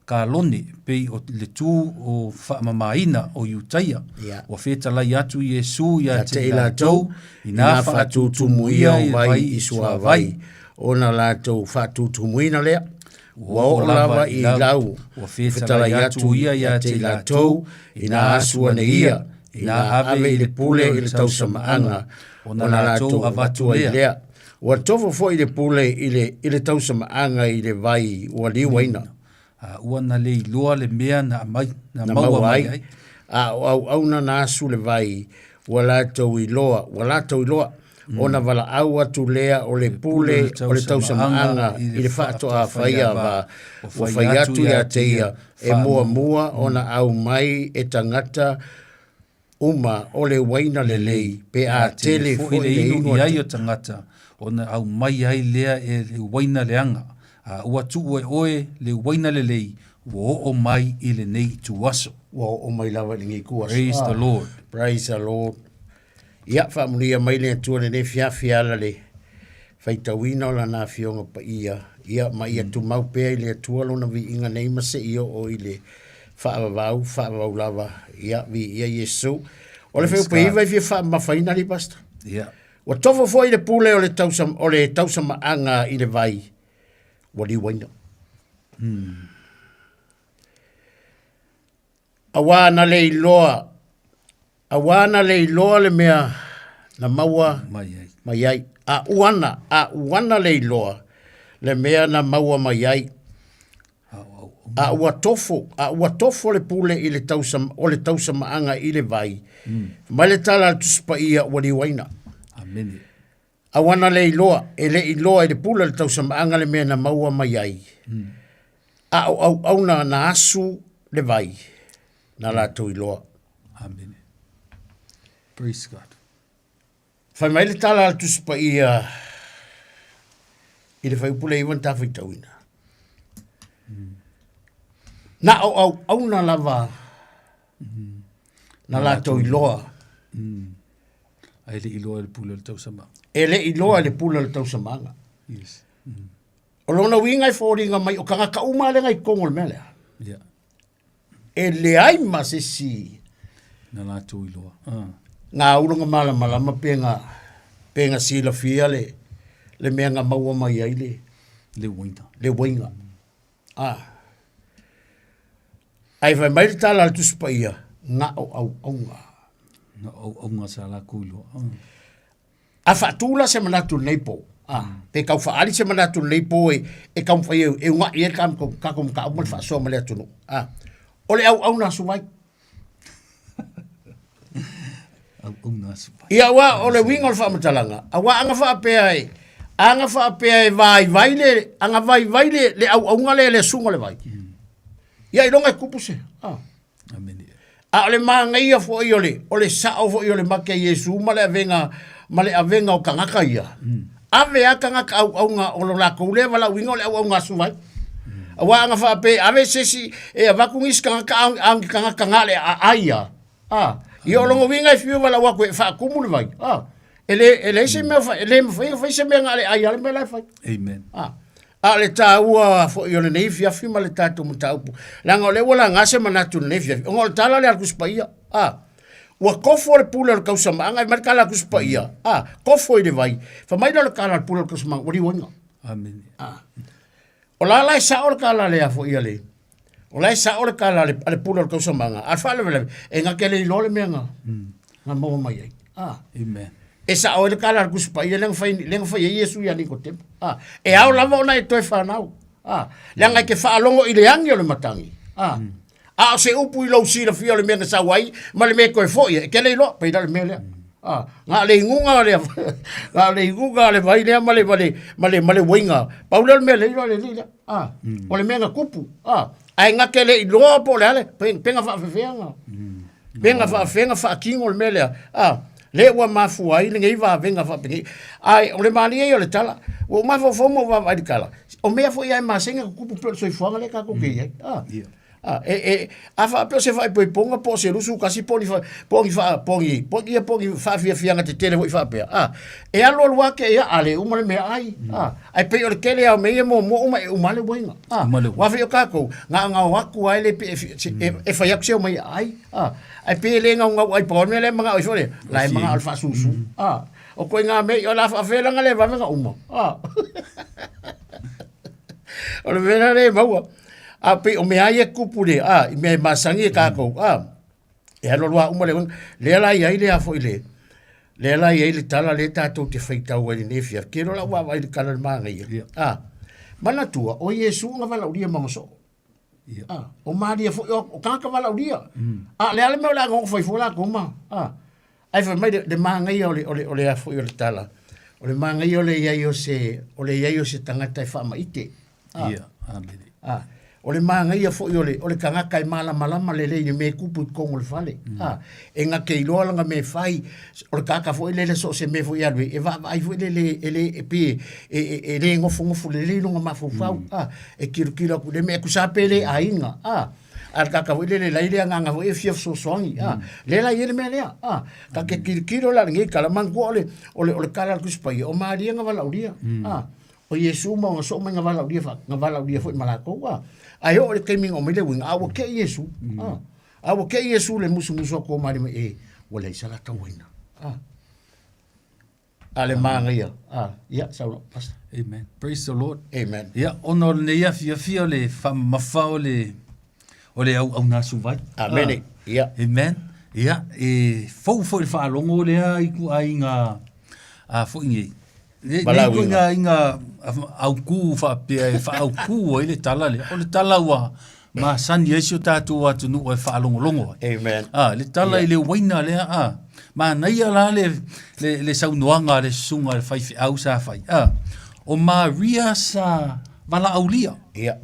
kalone pei o le tu o faamamaina o Iutaia. Ua fetalai atu Iesu ia te i latou, ina faatutumuia o vai i suavai, ona latou faatutumuina lea, ua oo lava i lau, ua fetalai atu ia ia te i latou, ina asu ane ia, ina ave i le pule i le tausamaaga, ona latou avatu ai lea. Ua tofo foi le pule i le, i le tausamaaga i le vai ua liuaina. A ua na le iloa le mea na aumai, na maua mai ai. A o auauna na asu le vai, ua latou iloa, ua latou iloa, ona valaau atu lea o le pule o le tausamaaga i le faatoa faia va, ua fai atu ia te ia, e muamua ona aumai e tagata uma o le uaina lelei, pe a tele foi le inu i ai o tagata, ona aumai ai lea e le uaina leaga, a ua tuu e oe le uaina lelei, ua oo mai i lenei ituaso. Ua oo mai lava i lenei ituaso. Praise the Lord. Praise the Lord. Ia, faamanuia mai le Atua i lenei afiafi e ala le faitauina o Lana Afioga Paia, ia, ma ia tumau pea i le Atua Lona viiga nei ma seia oo i le faavavau, faavavau lava, ia, viia Iesu. O le Praise fuaiupu God. iva e fia faamamafaina alii Pastor. Ia. Ua tofo foi le pule o le tausa, o le tausamaaga i le vai, ua liuaina. Auā na le iloa, auā na le iloa le mea na maua Mai ai. mai ai. A uana, a uana le iloa le mea na maua mai ai. A ua tofo, a ua tofo le pule i le tausa, o le tausamaaga i le vai. Mai le tala a le Tusi Paia ua liuaina. Amene. Auana le iloa, e le iloa i le pule o le tausamaaga le mea na maua mai ai. A o auauna na asu le vai, na latou iloa. Amene. Praise God. Fai mai le tala a le Tusi Paia i le fuaiupu le iva na ta faitauina. Na o auauna lava na latou iloa. A e le iloa e le pule o le tausamaaga. E le iloa e le pule o le tausamaaga. Yes. O lona uiga e foliga mai o tagata uma lea i totonu o le mea lea. Yeah. E leai ma se isi Na latou iloa. Ngā uloga malamalama pe nga, pe nga silafia le, le mea nga maua mai ai le, Le uaina. le uaina. Ah. Ae fai mai le tala a le Tusi Paia, na o auauna. Na o auauna sa lakou iloa. A faatu la se manatu i lenei po, ah, pe tau faaali se manatu i lenei po e, e taumafai e, e uunai ai le tatou mataupu ma le faasoa ma le atunuu. Ah, o le auauna asu vai. Auauna asu vai. Ia, aua o le uiga o le faamatalaga, aua a na faapea e, a na faapea e vaivai le, a na vaivai le, le auauna lea i le asuga o le vai. Ia iloga e tupu se, ah. Amene. A o le manaia foi o le, o le sao foi o le make a Iesu ma le avega, ma le avega o tagata ia. Ave a tagata auauna o lo latou lea valaauina o le auauna asu vai. Aua a na faapea ave se isi e avatu nisi tagata a, a ni tagata na le a ai ia. A, ia o lona uiga e fiu e valaau atu e faatumu le vai. A, e le, e leai se mea, e le mafai ona fai se mea na le ai a le mea la e fai. Amen. A. A o le taua foi o lenei afiafi ma le tatou mataupu, leaga o lea ua laga se manatu i lenei afiafi, ona o le tala lea a le Tusi Paia, a, ua kofo le pule o le tausamaaga, e mai le tala a le Tusi Paia, a, kofo i le vai, fai mai lea o le tala a le pule o le tausamaaga, ua liuaina. Amene. A. O la la e sao le tala lea foi a le, o la e sao le tala a le, a le pule o le tausamaaga, a o le faalavelave, e na te le iloa le mea na, na maua mai ai. A. Amen. E sao ai le tala a le Tusi Paia lea na fai, lea na fai ai Iesu ia Nikodemo. A. E ao lava ona e toe fanau. A. Leaga e te faalogo i le agi o le matagi. A. A o se upu i lou silafia o le mea na sau ai ma le mea e toe foi ai, e te le iloa, pei la le mea lea. A. Na o le inuga o le, na o le inuga o le vai lea ma le, ma le, ma le, ma le uiga. Pau lea o le mea le iloa le alii lea. A. O le mea na tupu. A. Ae na te le iloa po o le a le, pe na faafefea na. Pe na faafefea na faatino le mea lea. A. Lea ua mafua ai lenei vavega faapenei. Ae o le malie ia o le tala, ua ou mafaufau ma ou vaavaai i le tala, o mea foi lava e masani ona tutupu pei o le soifuaga lea tatou te i ai. A, a, e, e, a faapea o se faaipoipoga po o se 21 po o ni, po o ni, po o ni, po o ni, po o ni faafiafiaga tetele foi faapea, a, e alualu lava te i a le uma le meaai, a, ae pei o le tele lava o mea ia e muamua uma e uma lava le uaiga. A, aua foi o tatou, na ona o atu lava e le pe e, e fai atu se omai e ai, a, Ae pei e le gaugau ai pau le mea lea e manao ai foi lea, la e manao i le faasusu. A, o koiga mea ia o le a faafefea la ona le vave ona uma. A. O le mea la lea e maua. A pei o mea lava ia e tupu le, a, i mea e masani e tatou, a, e alualu lava uma le uiga. Lea la e i ai le a foi le, lea la e i ai le tala lea tatou te faitau ai i lenei afiafi. Ke iloa la ua vaavaai i le tala i le manaia. A, manatua, o Iesu na valaaulia ma ona soo. Ia. Ah, o Maria foi, o, o tagata valaaulia. A, le a le mea o le a nofo ai fua latou ma. Ah, ae fai mai le, le manaia o le, o le, o le a foi o le tala. O le manaia o le i ai o se, o le i ai o se tagata e faamaite. Ah. Ia, amene. Ah, o le manaia foi o le, o le tagata e malamalama lelei i le mea e tupu i totonu o le fale. Ah, e na te iloa lana mea e fai, o le tagata foi lele so o se mea foi e alu ai, e vaavaai foi lele, e le, e pei e, e, e le nofonofo lelei lona mafaufau. Ah, e tilotilo atu i le mea, tusa pe le aiga, a, a le tagata foi lele la i le agaga foi e fia fesoasoani, a, lea la e i ai le mea lea, a, ta te tilotilo la i lenei tala, manatua o le, o le, o le tala a le Tusi Paia, o Maria na valaaulia, a, o Iesu ma ona soo mai na valaaulia fa, na valaaulia foi ma latou, a, ae oo i le taimi na omai le uiga, a ua tei Iesu, a, a ua tei Iesu i le musumusu atu o Maria mai, e, ua leai sa latou aina, a. A le manaia. A, ia, saunoa, Pastor. Amen. Praise the Lord. Amen. Ia, ona o lenei afiafi o le faamamafa o le, o le auauna suvai. Amene. Ah. Ia. Amen. Ia, e fou foi le faalogo lea i ituaiga a foi nei. Nei Valaauina. ituaiga aiga autū faapea e faautū ai le tala lea. O le tala ua masani ai si o tatou atunuu e faalogologo ai. Amen. A, le tala i le uaina lea, a, manaia la le, le, le saunoaga a le susuga i le faifeau sa fai, a, o Maria sa valaaulia. Ia.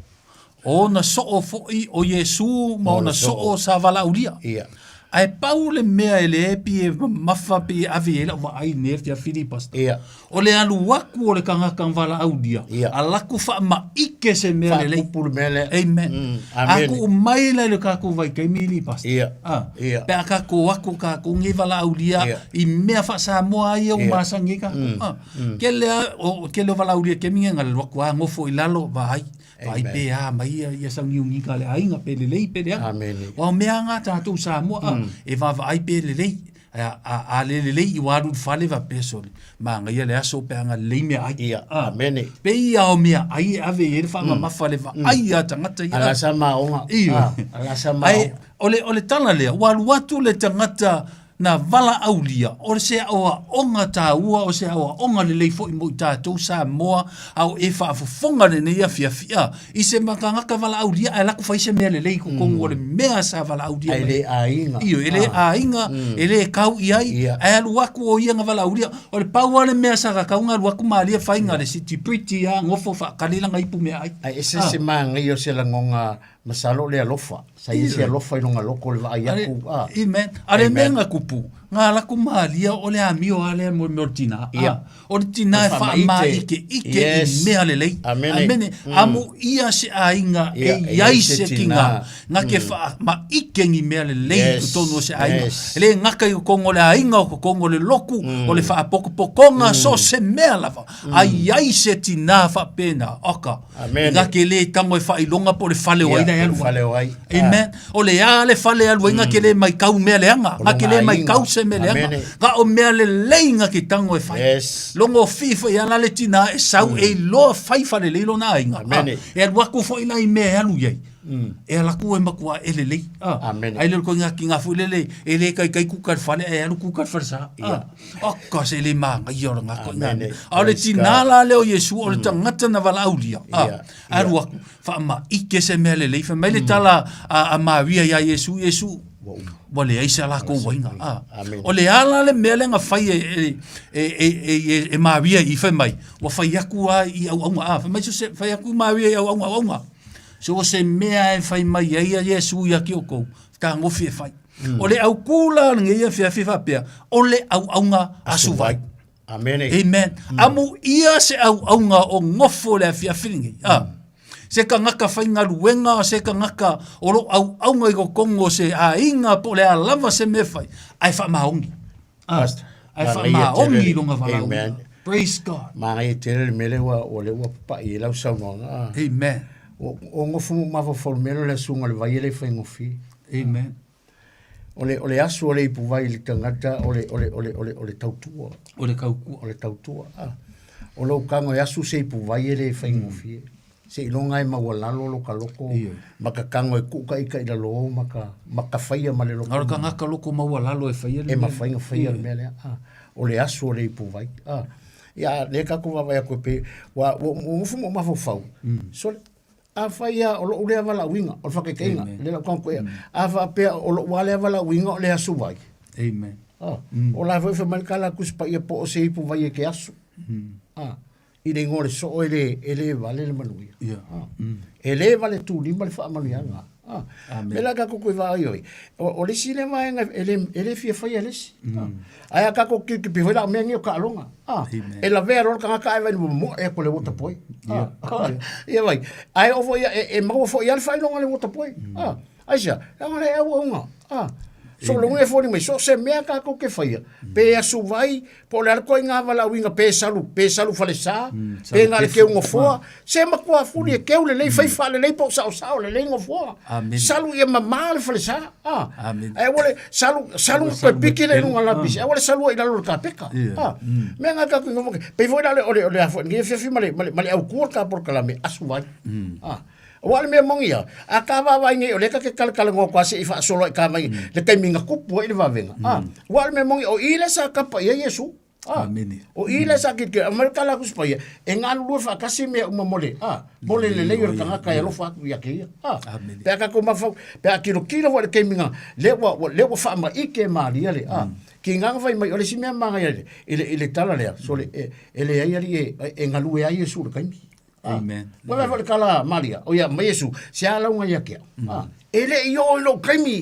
O ona soo foi o Iesu ma ona soo sa valaaulia. Ia. Ae pau le mea e le pi e mamafa pe e ave i ai lau vaai i lenei afiafi nei, Pastor. Ia. O le alu atu o le tagata na valaaulia, Ia. ala atu faamaite se mea lelei. Faatupu le mea lea. Amen. Amene. A tuu mai la i le tatou vaitaimi nei, Pastor. Ia. A, Ia. pe a tatou o atu tatou nei valaaulia Ia. i mea faa-Samoa ia ua Ia. masani ai tatou. A, kele a, o, kele o valaaulia kemi nge, na alu atu lava nofo i lalo, vaai. Vaai Amen. pe a mai ia, ia sauniuniga a le aiga, pe lelei pe leaga. Amene. Aua o mea lava na tatou Samoa, a, e vaavaai pe lelei. Ae a, a, a le lelei i ua alu i le fale faapea sole, manaia le aso pe a na lelei meaai. Ia, A, amene. pei lava o meaai e ave i ai le faamamafa le vaai a tagata ia. Ala sa maoga. Ioe. Ah, ala sa Ae maoga. o le, o le tala lea, ua alu atu le tagata na valaaulia, o se aoaoga taua, o se aoaoga lelei foi mo i tatou Samoa, a o e faafofoga lenei afiafi, a, i se tagata valaaulia ae laku fai se mea lelei i totonu o le mea sa valaaulia Ae mai. le aiga. Ioe, e le aiga, e le kau i ai, ae alu atu o ia na valaaulia. O le pau lava le mea sa tatau ona alu atu malie fai na le city pretty a nofo faatali lana ipu meaai. Ae ese se manaia o se lagona Masalo o le alofa. Sa i ai se alofa i lona loko o le vaai atu. Amen. A le mea na tupu, Ngā laku malia o le amio a lea mo mea o le tinā. Ia. Ah, o le tinā e faamaite ike Yes. i mea lelei. Amene. Amene. Amu ia se aiga Ia, e e iai iai se se tinā. tinā. Nga ke whaamaike ni mea lelei Yes. totonu o se aiga. Yes. E le ngaka i kokongo o le aiga o kokongo o le loku, o le whaapokopokonga, so se mea lava. Ai ai se tinā whaapena. Oka. Amene. Nga ke le tango e whailonga po le fale o Ia, ai na e po le alu ai. fale o ai. Amen. O le a le fale alu ai nga ke le mai kau mea leanga. O Nga ke le longa mai aiga. kau se mea leanga. Amene. Nga o mea lelei nga ke tango e whai. Yes. Longo fi fo ia la le tina e sau e loa fai fale lei lona aiga. Amene. Ah, e alu aku fo ila i mea e alu iai. E ala ku e makua e lelei. Ah, Amene. Ai le ko nga ki nga fu lele e le kai kai ku ka fale e alu ku ka fale sa. Ah. O ka se le manga ia o nga ko nga. Amene. A o le Praise tina God. la le o Yesu o le tangata na vala aulia. Ah. Ia, Alu aku wha ma ike se mea lelei. Wha mai le tala a Maria ia Yesu, Yesu. Ua le aisa la ko wainga. Ah. Amen. O le ala le mea le nga fai e Maria i whai mai. Ua whai aku a i au aunga. Ah, whai mai so se whai aku Maria i au aunga au aunga. So o se mea e whai mai ai a Yesu ia ki o kou. Tā ngofi e whai. O le au kula le ngeia whia whia pea. O le au aunga asu vai. Amene. Amen. Amu ia se au aunga o ngofo le awhia whiringi. Ah. Se ka ngaka whai ngaluenga, se ka ngaka o lo au aunga i kongo se a inga po le a lava se me whai. Ai wha maongi. Ah. Pastor, Ai wha manaia maongi tele. longa wala. Amen. Praise God. Manaia tele le mele ua o le ua papa'i ai lau saunoaga ah. Amen. O gofu mo mafaufau le mea lea o le asuga o le vai e le faigofie. Amen. O le asu o le ipuvai i le tagata o le o le o le o le o le tautua. O le kaukua. O le tautua. Ah. O lou kago e asu se ipuvai e le faigofie. Seiloga e maualalo lo ka loko ma ka kago e kuukaʻikaʻi lalō ma ka ma ka faia ma le loko. O le kangaka loko maualalo e faia le E mea. mafai ona faia le mea lea. Ah. O le asu o le ipuvai. Ah. Ia lea tatou vaavaai atu e pei ua ua gofu ma ou mafaufau. Sole. Afai lava o lou lea valaauina, o le faataitaiga, lea lau kago koea. A faapea o lou lava lea valaauina o le asu vai. Amen. Ah. O la foi fai mai le tala a Tusi Paia po o se ipu vai e ke asu. Ah. I le igoa o le soo e le vale le manuia. Ah. E le vale tulima le faamanuiaga. Ah. Amen. Me la tatou toe vaai ai. O le isi lea vaega e le fia faia e le isi. Ah. Ae a tatou kipikipi foi la o mea nei o taaloga. Ah. E lavea loa le tagata ae vaai ina momoe atu le water boy. Ah. Ia vai. Ae oo foi ia e maua foi lava le faailoga o le water boy. Ah. Aisea, leaga o le auauga. Ah. So logo e foli mai, so se mea tatou ke faia, pe asu vai, po o le a le koiga valaauina, pe salu falesa, pe na o le keu nofoa, se matua fuli e keu lelei, fai faalelei po o saosao lelei nofoa. Amen. Salu ia mamā le falesa. Ah. Amen. Ae ua le salu, salu Ua toe salu piki le pelu. luga lapisi, ae ua le salua i lalo o le kapeka. Ia. Ah. Mea nga tatou nofoa, pei foi la o le a foi, lenei afiafi ma le aukua le ta polokalame, asu vai. Ah. Aua o le mea moni ia, a ka vaavaai nei o lea ta te talatalanoa atu lava se i faasolo ai ka mai le taimi na kupu ai le vavega. A, aua o le mea moni o i lea sa kapa i ai Iesu. A, Amene. o i lea sa kilikili, aumai le tala a Tusi Paia, e galulue faatasi mea uma mo le, a, mo le lelei o le tagata e alofa atu ia te ia. A, Amene. pe a tatou mafaufau, pe a tilotilo foi i le taimi na, lea ua, lea ua faamaite e Maria le, a, ki gā fai mai, o le isi mea magaia i le tala lea, sole, e leai alii e galue ai Iesu i le taimi. Ah. Amen. Ua vaai foi le tala a Maria, o ia mai Iesu, se a lauga ia te au. Ah. E le i oo i lou taimi.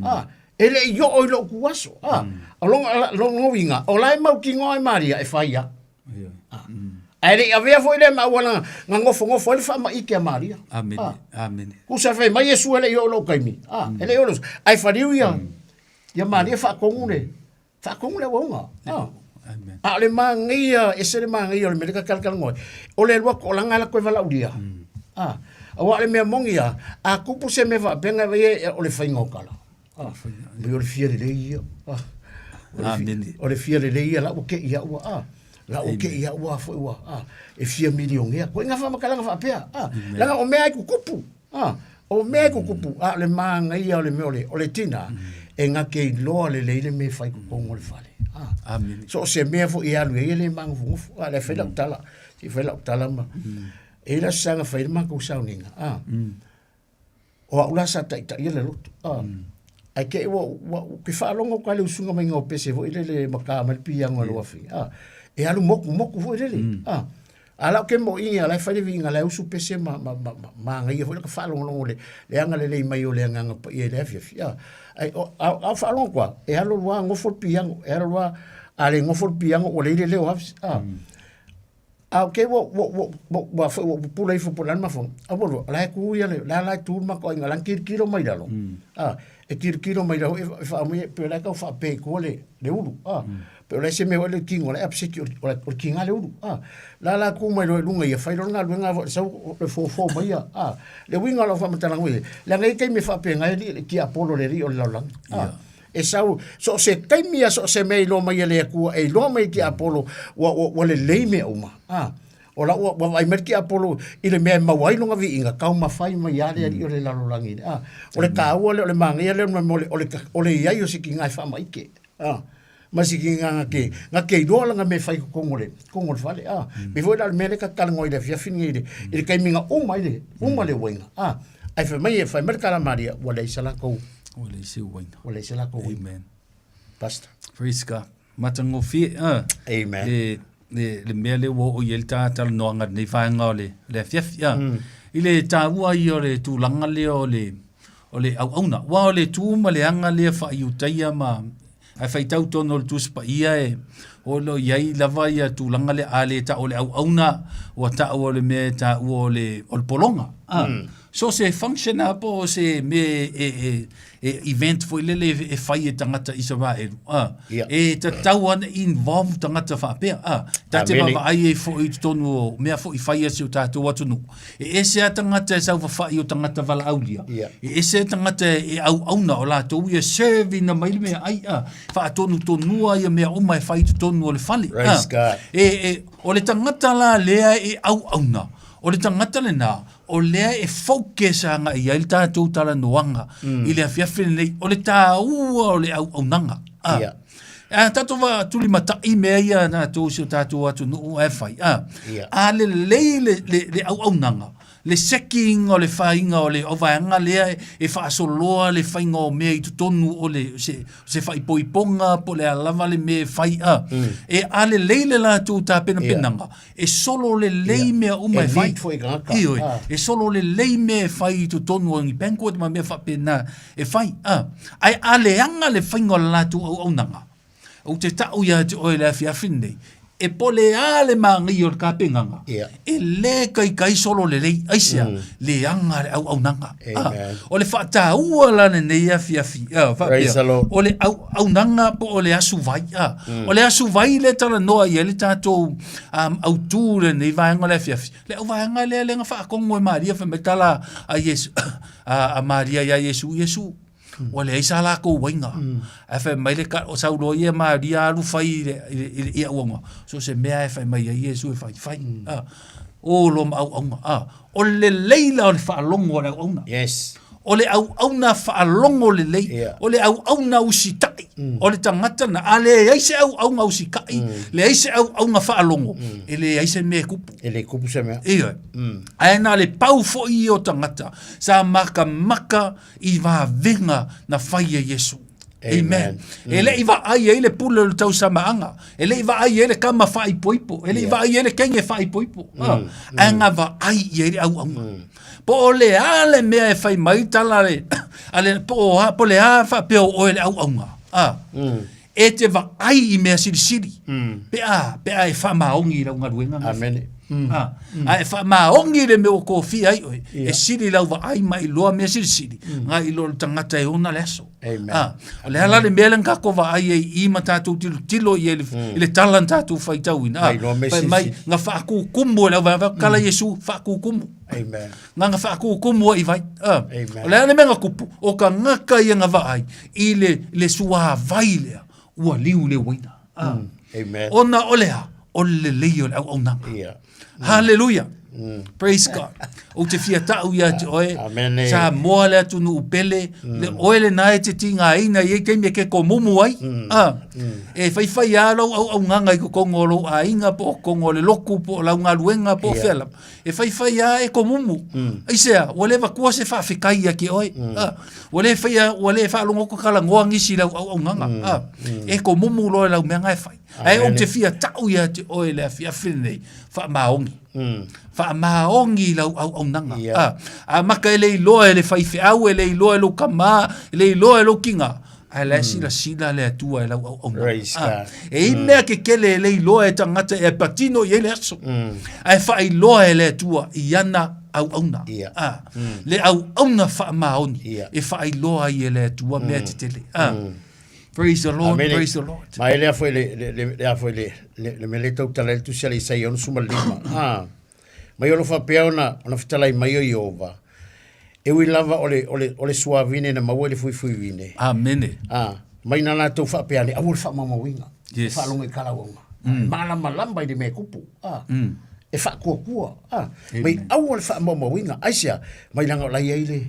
Ah. E le i oo i lou kuaso. Ah. O lona uiga, o la e mautinoa e Maria e fai ia. Ah. Ae le i avea foi lea ma auala na nofonofo ai le faamaite a Maria. Amene. Ah. Amene. Tusa fai mai Iesu e le i oo i lou taimi. Ah. E le i oo i lou... Ae faliu ia, ia Maria faatonu le, Faatonu le auauga. Ah. Amen. A o le manaia, ese le manaia o le mea lea ta talatalanoa ai. O le alu atu o laga la toe valaaulia. Ah. Aua o le mea moni ia, a tupu se mea faapea na vaai e o le faiga o tala. Ah. Mai o le fia lelei ia. Ah. Amene. O le fia lelei ia la ua kei ia ua. Ah. La ua kei ia ua foi ua. Ah. E fia milionea. Koe ngā whamakalanga whaapea. Ah. Leaga o mea ai kukupu. Ah, o mea e kukupu, a o le māngaia o le mea o le, o le tina, e gake iloa lelei le mea e fai i totonu o le fale. Ah, Amene. so o se mea foi e alu ai e le māgofogofu. Ah, lea fai lau tala, se i fai lau tala ma, e i ai le aso sa na fai ai le matou sauniga, ah, o au la sa taitaia le lotu. Ah, ae te i ua, ua, ou te faalogo atu lava i le usuga maiga o pese foi lele e matā mai le piiaga o le uafi. Ah, e alu motu, motu foi lele. Ah, A la ou ke moʻi ia la e fai le viiga la e usu pese ma, ma, ma, ma, ma agaia foi la ka faalogologo le, le agalelei mai o le Agaga Paia i le afiafi. A, Ai o a a faalogo atu lava, e alu alu lava gofo le piano, e alu alu lava, a le gofo le piano ua leai le leo o Havis, a. A o ke ua ua ua ua ua foi ua pupula ifo po o le a le mafuaaga, ae ua lua, o la e tu ia le, la la e tu le matou aiga o la e tilotilo mai lalo, a, e tilotilo mai lalo e faaamuia e pei o la e tau faape i tua le le ulu, a. Pei o le a se mea foi lea i le tino o la e upset o le tiga le ulu, a. La la tu mai loa i luga ia fai loa le galuega foi sau le fofo mai ia, a. Le uiga o lau faamatalaga ua i ai, leaga e i ai taimi e faapena ai alii le tiapolo o le alii o le lalolagi, a. E sau, so o se taimi lava so o se mea e iloa mai e le Atua, e iloa mai e tiapolo ua, ua, ua lelei mea uma, a. O la ua, ua vaai mai le tiapolo i le mea e maua ai lona viiga, taumafai mai lava le alii o le lalolagi, a. O le taua lea, o le manaia lea o le, o le, o le i ai o se tina e faamaite, a. Ma se tina na te, na te iloa lana mea e fai i totonu o le, totonu o le fale, a. Pei foi la o le mea lea ta te talanoa ai i le afiafi lenei i le, i le taimi na uma ai le, uma le uaina, a. Ae fai mai, fai mai le tala a Maria, ua leai se latou, Ua leai se uaina. Ua leai se latou uaina. Amen. Pastor. Praise God. Matagofie, a. Amen. Le, le, le mea lea ua oo i ai le ta talanoaga i lenei vaega o le, le afiafi, a. I le taua ia o le tulaga lea o le, o le auauna. Aua o le tu ma le aga lea faa-Iutaia ma, ae faitau tonu o le Tusi Paia e o lo o i ai lava ia tulaga lea, a le tau o le auauna, ua tau o le mea e taua o le, o le pologa. A, So se function lava po o se mea e, e, e event foi lele e fai e tagata Isaraelu, a, Ia. e tatau lava ona involve tagata faapea, a, ta te Amene. vaavaai ai foi i totonu o mea foi fai a si o tatou atunuu. E ese lava tagata e saofafai o tagata valaaulia, Ia. e ese tagata e auauna o latou ia serve ina mai le meaai, a, faatonutonua ia mea uma e fai i totonu o le fale, a. Praise God. E, e, o le tagata la lea e auauna, o le tagata lena, o lea e focus agai i ai le tatou talanoaga mm. i le afiafi lenei, o le taua o le auaunaga. Ah. Yeah. A tatou tulimatai mea ia na tou si o tatou atunuu ae fai. Ah. Yeah. A lelei le, le, le auaunaga, le sekiina o le faiga o le o vaega lea e, e faasoloa le faiga o mea i totonu o le se, se faaipoipoga po o le a lava le mea e fai a. E a lelei le latou tapenapenaga, Yeah. E solo lelei mea uma e fai. E lead foi tagata. Ioe, Ah. e solo lelei mea e fai i totonu o ni banquet ma mea faapena e fai. Ah. Ae a leaga le faiga o le latou auaunaga, ou te tau ia te oe i le afiafi lenei, e po le a le manaia o le tapenaga, Yeah. e le kaikai solo lelei, aisea, leaga le auaunaga. Ah. Amen. O le faataua la lenei afiafi, ah, faapea, Praise the Lord. o le auaunaga po o le asu vai. Ah. O le asu vai lea talanoa i ai le tatou um, autū lenei vaega o le afiafi. Le auvaega lea lea na faakogo e Maria fai mai tala a Iesu, a, a Maria iā Iesu, Iesu, ua leai sa lakou uaiga. Ae fai mai le ka, o sau loa ia Maria alu fai i le, i le, i le i auauga. So se mea e fai mai ai Iesu e fai, fai. Ah. O loa ma auauga. Ah. O le lelei la o le faalogo a le auauna. Yes. O le auauna faalogo lelei. Yeah. O le auauna usitai. O le tagata na, a leai se auauna usitai, leai se auauna faalogo, e leai se mea e kupu. E le kupu se mea. Ioe. Ae na le pau foi ia o tagata sa makamaka i vavega na fai e Iesu. Amen. E le i vaai ai le pule o le tausamaaga, e le i vaai ai le kama faaipoipo, e le i vaai ai le kenge faaipoipo. Mm. Ae na vaai i ai le auauna. Po o le a le mea e fai mai tala le, a le, po o a, po o le a faapea o oe le auauna. Ah. E te vaai i mea silisili. Pe a, pe a e faamaoni i lau galuega. Amene. Ah, a e faamaoni le mea ua tofia ai oe, e sili lau vaai ma iloa mea silisili, nai lo le tagata e ona le aso. Amen. Ah, o le a la le mea lea na tatou vaai ai i ma tatou tilotilo i ai le, i le tala na tatou faitauina. Ah, Mai iloa mea fai mai, silisili. na faakukumu e le auvaega, kala Iesu, faakukumu. Amen. Na na faakukumu ai i vai. Ah, Amen. o le a le mea na kupu, o ka gaka ia na vaai i le, le suāvai lea, ua liu le uaina. Ah. Amen. Ona o le a, o le lelei o le auaunaga. Yeah. Hallelujah. Praise God. Ou te fia tau ia te oe. Amen. Samoa le atunuu pele, le oe lena e te tigaina i ai taimi e ke komumu ai. Ah. E faifai lava lou auaunaga i totonu o lou aiga po o totonu o le lotu po o lau galuega po o Yeah. fea lava. E faifai lava e komumu. Aisea, ua le avatua se faafetai ia te oe. Ah. Ua le faia, ua le faalogo atu talanoa nisi i lau auaunaga. Ah. E komumu loa i lau mea na e fai. Ae ou te fia ta'u ia te oe le afiafi lenei, faamaoni. Faamaoni i lau auaunaga. A, a maka e le iloa e le faifeau, e le iloa e lou kamā, e le iloa e lou kina, ae la e silasila le Atua i lau auaunaga. Praise A, God. e i mea kekele e le iloa e tagata e patino i ai le aso. Ae faailoa e le Atua i ana auauna. A, le auauna faamaoni e faailoa ai e le Atua mea tetele. A, Praise the Lord, Amene. praise the Lord. Ma e lea foi le, le, le, lea foi le, le, le mea lea tautala ai le tusi a le Isaia 65. Ah, mai o lo faapea ona, ona fetalai mai o Iova. E ui lava o le, o le, o le suavine na maua i le fuifuivine. Amene. Ah, mai na latou faapea ane, aua le faamaumauina. Yes. Faalogo i kalauaga. Malamalama i le mea e kupu. Ah, E faakuakua. Ah, mai aua le faamaumauina. Aisea, mai leaga o la e i ai le,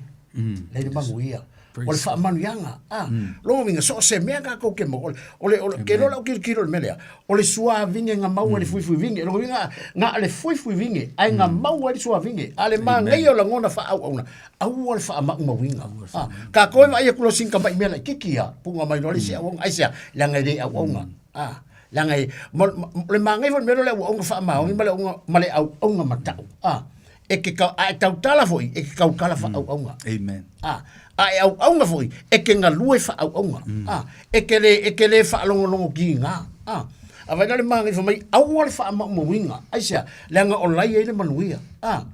la i le manuia. O le faamanuiaga. Ah, lona uiga, so o se mea kākou ke maua, o le, o le, ke loa lau tilotilo i le mea lea, o le suavine na maua i le fuifuivine. Lona uiga, na o le fuifuivine, ae na maua ai le suavine. A o le manaia o lagona faaauauna, aua le faamaumauina. Ah, kākou e vaai atu loa sina tamai mea laitiiti ia, puga mai loa le isi auauna. Aisea? Leaga e le auauna. Ah, leaga e, ma, ma, o le manaia foi o le mea lea o le auauna faamaoni ma le auauna, ma le auauna matau. Ah, e ke kau, a e tautala foi, e ke kaukala faauauna. Amen. A, a e auauna foi, e ke galue faauauna. A, e ke le, e ke le faalogologo kiga. A, a vai la le maga i fai mai, aua le faamaumauina. Aisea? Leaga o la e i ai le manuia. A,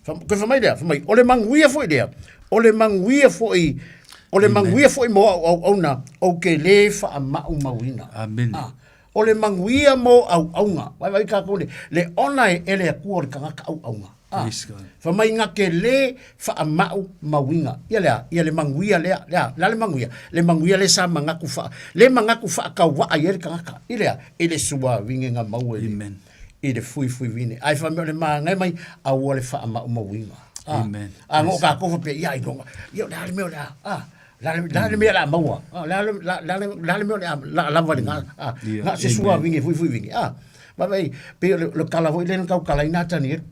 fa, koe fai mai lea, fai mai, o le manuia foi lea, o le manuia foi, o le manuia foi mo au auauna, ou te le faamaumauina. Amen. A, O le manuia mo auauna. Vaivai kākou le, le ona e ele Atua o le tagata auauna. Ah, fa mai nga ke le whaamau mauinga. Ia lea, ia le manuia lea, lea, lea le manuia. Le manuia le sa mangaku wha, le mangaku wha kau waa i ele tagata. I lea, i le sua winge nga mau e le, i le fui fui vine. Ai fa me o le maangai mai, aua le whaamau mauinga. Ah, Amen. Ah, ngo kākou wha pe, ia i longa. Ia, lea le mea o lea, ah, Le a le mea o le a maua? Le a le mea o le a lava i le ga? Na o se suavine fuifuivine. Vaai, pei o le kala foi lea na taukala ai Natanielu.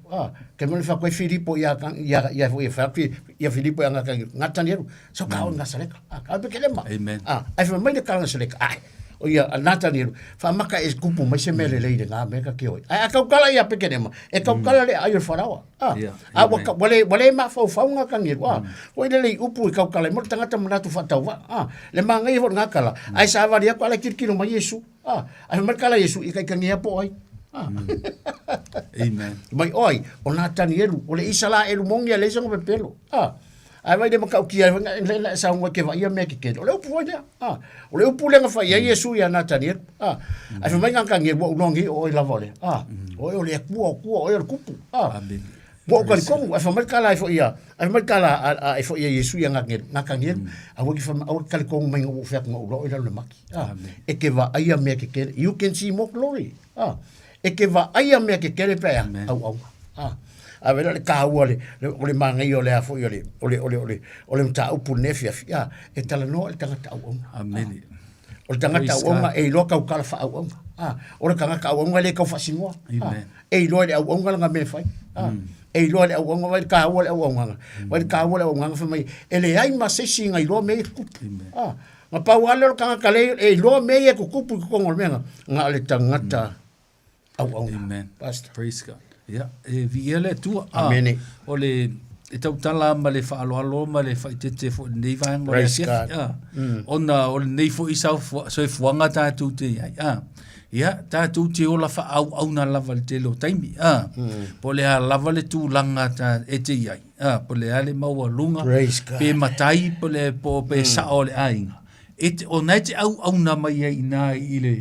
Ke mea le fai Filipo ia ia foi e fai ia Filipo ia Natanielu. So ka o Nasaleka. Ka pe kelema. Ai fai mai le kala Nasaleka. Ai o ia a Natanielu, whaamaka e kupu mai se mea lelei le ngā mea ka ke oi. Ai a kaukala ia Pekelema, e kaukala le ai o le wharawa. Ah, Yeah, a ua amen. ka, ua le, ua le mafaufau ngā kangeru. Ah, ua ile lei upu i kaukala i mo le tagata manatu whaatauva. Ah, le māngai fo ngā kala. Ai sa wari aku ala kirikiro mai Yesu. Ah, ai mai kala Yesu i kai kangi apo ai. Ah. Amen. Mai oi, o Natanielu, o le Isala elu mongi a le isa ngope pelo. Ah, Ai vai le makau kia ai nga le la sa ngua ke vai mea ke ke. O le upu foi lea. Ah, o le upu lea nga fai ai Yesu ia Natanielu. Ah, ai fai mai nga kangi ua ulongi o oi lava o le. Ah, o o le kua o kua o le kupu. Ah. Amen. Ua o kali kongu, ai fai mai kala ai foi ia. Ai fai mai kala ai foi ia Yesu ia nga nga kangi. A ua ki fai au kali kongu mai nga u fea nga ulo i lalo le maki. Ah, e ke va ai mea ke ke. You can see more glory. Ah, e ke va ai mea ke kere pe au au. Ah. A vela le kāua le, le, o le māngai o le a foi o le, o le, o le, o le, o le mataupu lenei afiafi. Ah, e talanoa i le tagata auauna. Amene. O le tagata Praise auauna God. e iloa kaukala faauauna. Ah, o le tagata auauna e le kau faasinoa. Ah, Amen. e iloa i le auauna lana mea e fai. Ah, e iloa i le auauna vai le kāua le auaunaga. Vai le kāua le auaunaga fai mai, e leai ma se isi na iloa mea ia e tutupu. Ah, na pau lava lea o le tagata le, e iloa mea ia e tutupu i totonu o le mea na, na o le tagata auauna. Amen. Pastor. Praise God. Ia, e viia le Atua. Ah, Amene. o le e tautala ma le faaaloalo ma le faaeteete foi i lenei vaega o le Praise afiafi. God. Ah, Ona o lenei foi soifuaga tatou te i ai. Ah, ia, tatou te ola faaauauna lava i le tele o taimi. Ah, Po o le a lava le tulaga ta, e te i ai. Ah, po o le a le maualuga, Praise God. pe matai, po le, po, pe sao o le aiga. E te, ona e te auauna mai ai inā i le,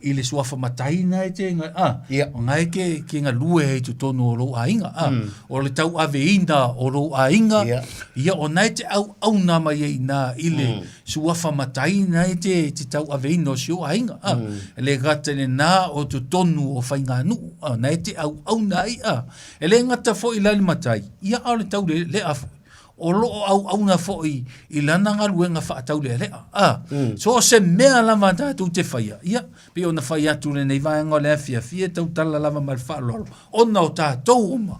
i le suafa matai na e te nga, a, Ia. o ngai ke, ke galue hei totonu o lou aiga, a, o le tauaveina o lou aiga, Ia. ia o nai te auauna mai ai inā i le suafa matai na e te, te tauaveina o si o aiga, a, e le gata i lenā o totonu o faigānuu, a, nai te auauna ai, a, e le gata foi la le matai, ia a o le taulealea foi. O lo o auauna foi i lana galuega faataulealea. A, so o se mea lava a tatou te faia, ia, pei ona fai atu lenei vaega o le afiafi e tautala lava ma le faaaloalo, ona o tatou uma,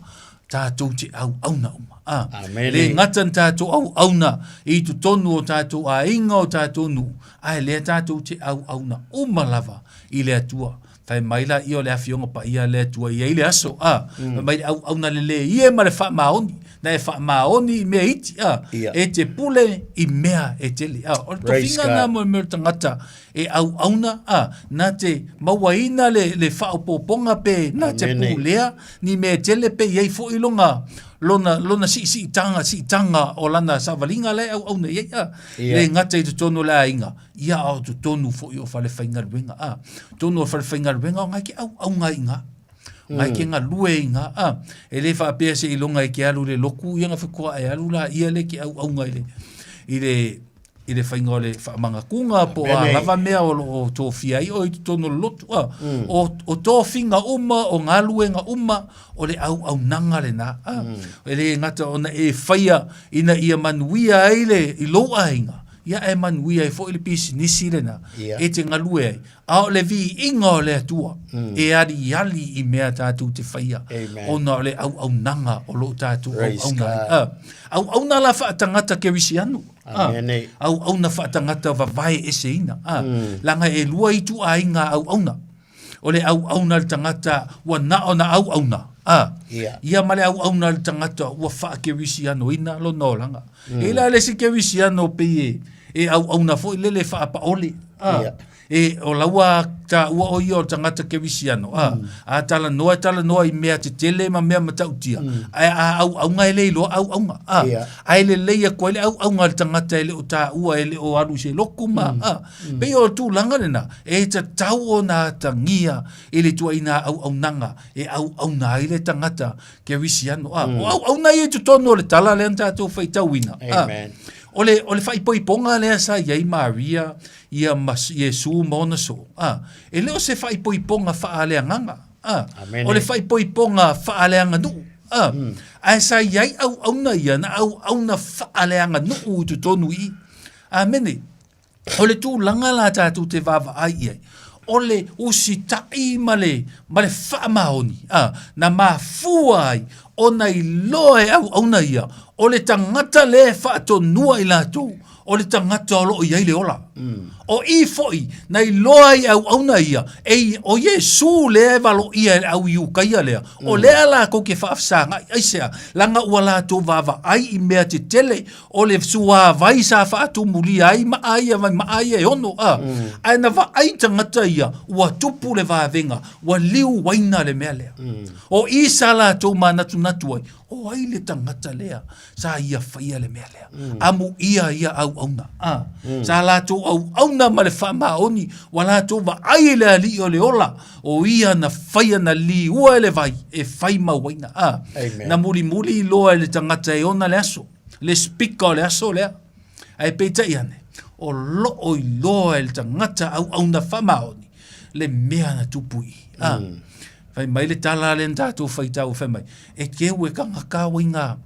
Tātou te auauna uma. A, Amene. le gata na tātou auauna i totonu o tātou aiga o tātou nuu, ae lea tātou te auauna uma lava i le Atua. Fai mai laia o le Afioga Paia a le Atua e i ai le aso, a, fai mai le auauna lelei e ma le faamaoni, na e faamaoni i mea iti, a, Ia. e te pule i mea e tele. A, o le Praise tofiga lena God. mo le mea o le tagata e auauna, a, na te mauaina le, le faaopoopoga pe na te Amene. pulea ni mea e tele pe i ai foi lona, lona, lona siisiitaga, siitaga o lana savaliga la e auauna i ai, a. Ia. Le gata i totonu o le aiga, ia a o totonu foi o falefaigaluega, a. Totonu o falefaigaluega o ngai ke auaunga i ina. Ngai ke galue i ina, a. E le faapea seiloga e ke alu i le lotu ia na faatoa e alu laia le ke auaunga i le, i le, i le faiga o le faamagatuga po o a lava mea o lo o tofia ai oe i totonu o le lotu. A, o, o tofiga uma, o galuega uma, o le auaunaga lena. A, e le gata ona e faia ina ia manuia ai le, i lou aiga, ia ae manuia ai foi le pisinisi lena Ia. e te galue ai. A o le viiga o le Atua e aliali i mea tatou te faia Amen. ona o le auaunaga o lo o tatou Praise auauna ai. God. A, auauna la faatagata kerisiano. A, Amene. auauna faatagata vavae eseina. A, Leaga e lua ituaiga auauna. O le auauna a le tagata ua na o na auauna. A, Ia. ia ma le auauna a le tagata ua faakerisianoina lona olaga. E la le isi kerisiano pei e, e auauna foi lele faapaole. A, Ia. e o laua taua o ia o le tagata kerisiano. A, a talanoa e talanoa i mea tetele ma mea matautia. Ae a auauna e le iloa auauna. A, Ia. ae lelei atu ai le auauna a le tagata e le o taua e le o alu i se lotu ma, a, pei o le tulaga lena, e tatau ona atagia i le ituaiga auaunaga e auauna ai le tagata kerisiano. A, o auauna ia i totonu o le tala lea na tatou faitauina. A, Amen. o le, o le faaipoipoga lea sa i ai Maria ia ma Iesu ma ona soo. A, e le o se faaipoipoga faaleagaga. A, Amene. o le faaipoipoga faaleaganuu. A, ae sa i ai auauna ia na auauna faaleaganuu i totonu i i. Amene. O le tulaga la tatou te vaavaai i ai, o le usitai ma le, ma le faamaoni, a, na mafua ai ona iloa e auauna ia, o le tagata lea e faatonua i latou, o le tagata o lo o i ai le ola. O i foi na iloa ai e auauna ia, e, o Iesu lea e valoia e le au Iukaia lea, o lea latou ke faafesagai, aisea, leaga ua latou vaavaai i mea tetele o le suavai sa faatumulia ai maa ia mai maa ia e ono, a. Ae na vaai tagata ia, ua tupu le vavega, ua liu uaina le mea lea. O i sa latou manatunatu ai, o ai le tagata lea sa ia faia le mea lea. Amuia ia auauna, a. Sa latou auauna ma le faamaoni, ua latou vaai i le Alii o le ola, o ia na faia na liua e le vai e fai ma uaina, a. Amen. Na mulimuli loa e le tagata e ona le aso, le speaker o le aso lea. Ae peitai ane, o loo iloa e le tagata auauna faamaoni le mea na tupu i i. A, fai mai le tala lea na tatou faitau fai mai, e keu e tagata uaiga,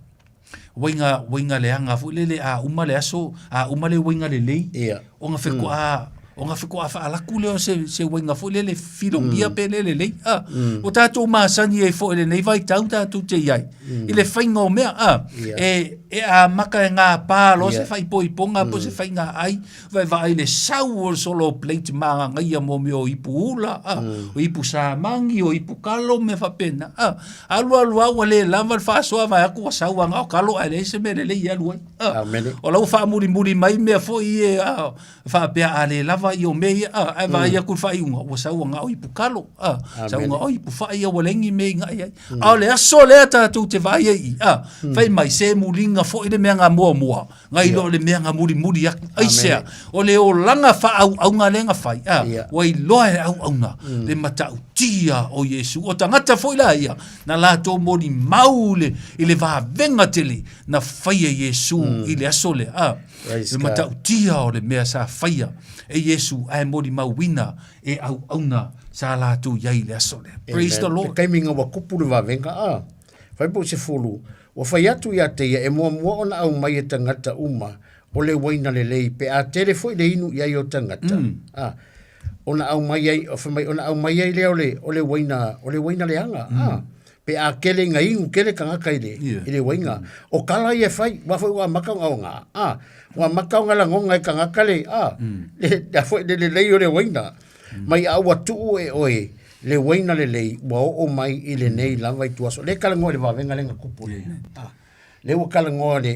uaiga, uaiga leaga foi lele a uma le aso, a uma le uaiga lelei, Ia. ona fetoa, ona fetoa faalaku lea o se, se uaiga foi lele filogia pe le lelei. A, ua tatou masani ai foi i lenei vaitau tatou te i ai, i le faiga o mea, a, Ia. e, e amata e gapa loa se Ia. faaipoipoga po o se faiga ai, vaevaai le sau o le solo plate magagaia mo mea o ipu ula, a, o ipu samagi, o ipu kalo, mea faapena, a. Alu alu lava ua le lava le faasoa vae atu ua sau lava na o kalo ae leai se mea lelei e alu ai, a. Amene. O la ua faamulimuli mai mea foi ia, a, faapea a le lava ia o mea ia, a, ae vaai atu i le faaiuga, ua sau lava na o ipu kalo, a, sau na o ipu fai ia ua leai ni mea i ga'i ai. A o le aso lea tatou te vaai ai i i, a, fai mai se muliga foi le mea na muamua, nai lo le mea na mulimuli atu. Aisea, o le olaga faaauauga lea na fai, a, ua iloa e le auauna le matautia o Iesu. O tagata foi la ia, na latou molimau le, i le vavega tele na faia e Iesu i le aso lea, a, Praise le God. matautia o le mea sa faia e Iesu ae molimauina e auauna sa latou i ai i le aso lea. Praise the Amen. Lord. Le taimi ina ua tupu le vavega, a, fai po o se fulu, ua fai atu ia te ia e muamua ona aumai e tagata uma o le uaina lelei pe a tele foi le inu i ai o tagata. A, ona aumai ai, o fai mai, ona aumai ai lea o le, o le uaina, o le uaina leaga, a. Pe a kele ina inu kele tagata i le, i le uaiga. O tala ia e fai, aua foi ua amata ona aoga, a, ua amata ona lagona e tagata le, a, le, le a foi le lelei o le uaina. Mai a ua tuu e oe le uaina lelei, ua oo mai i lenei lava ituaso. O lea e talanoa i le vavega lea na tupu nei. A, lea ua talanoa le,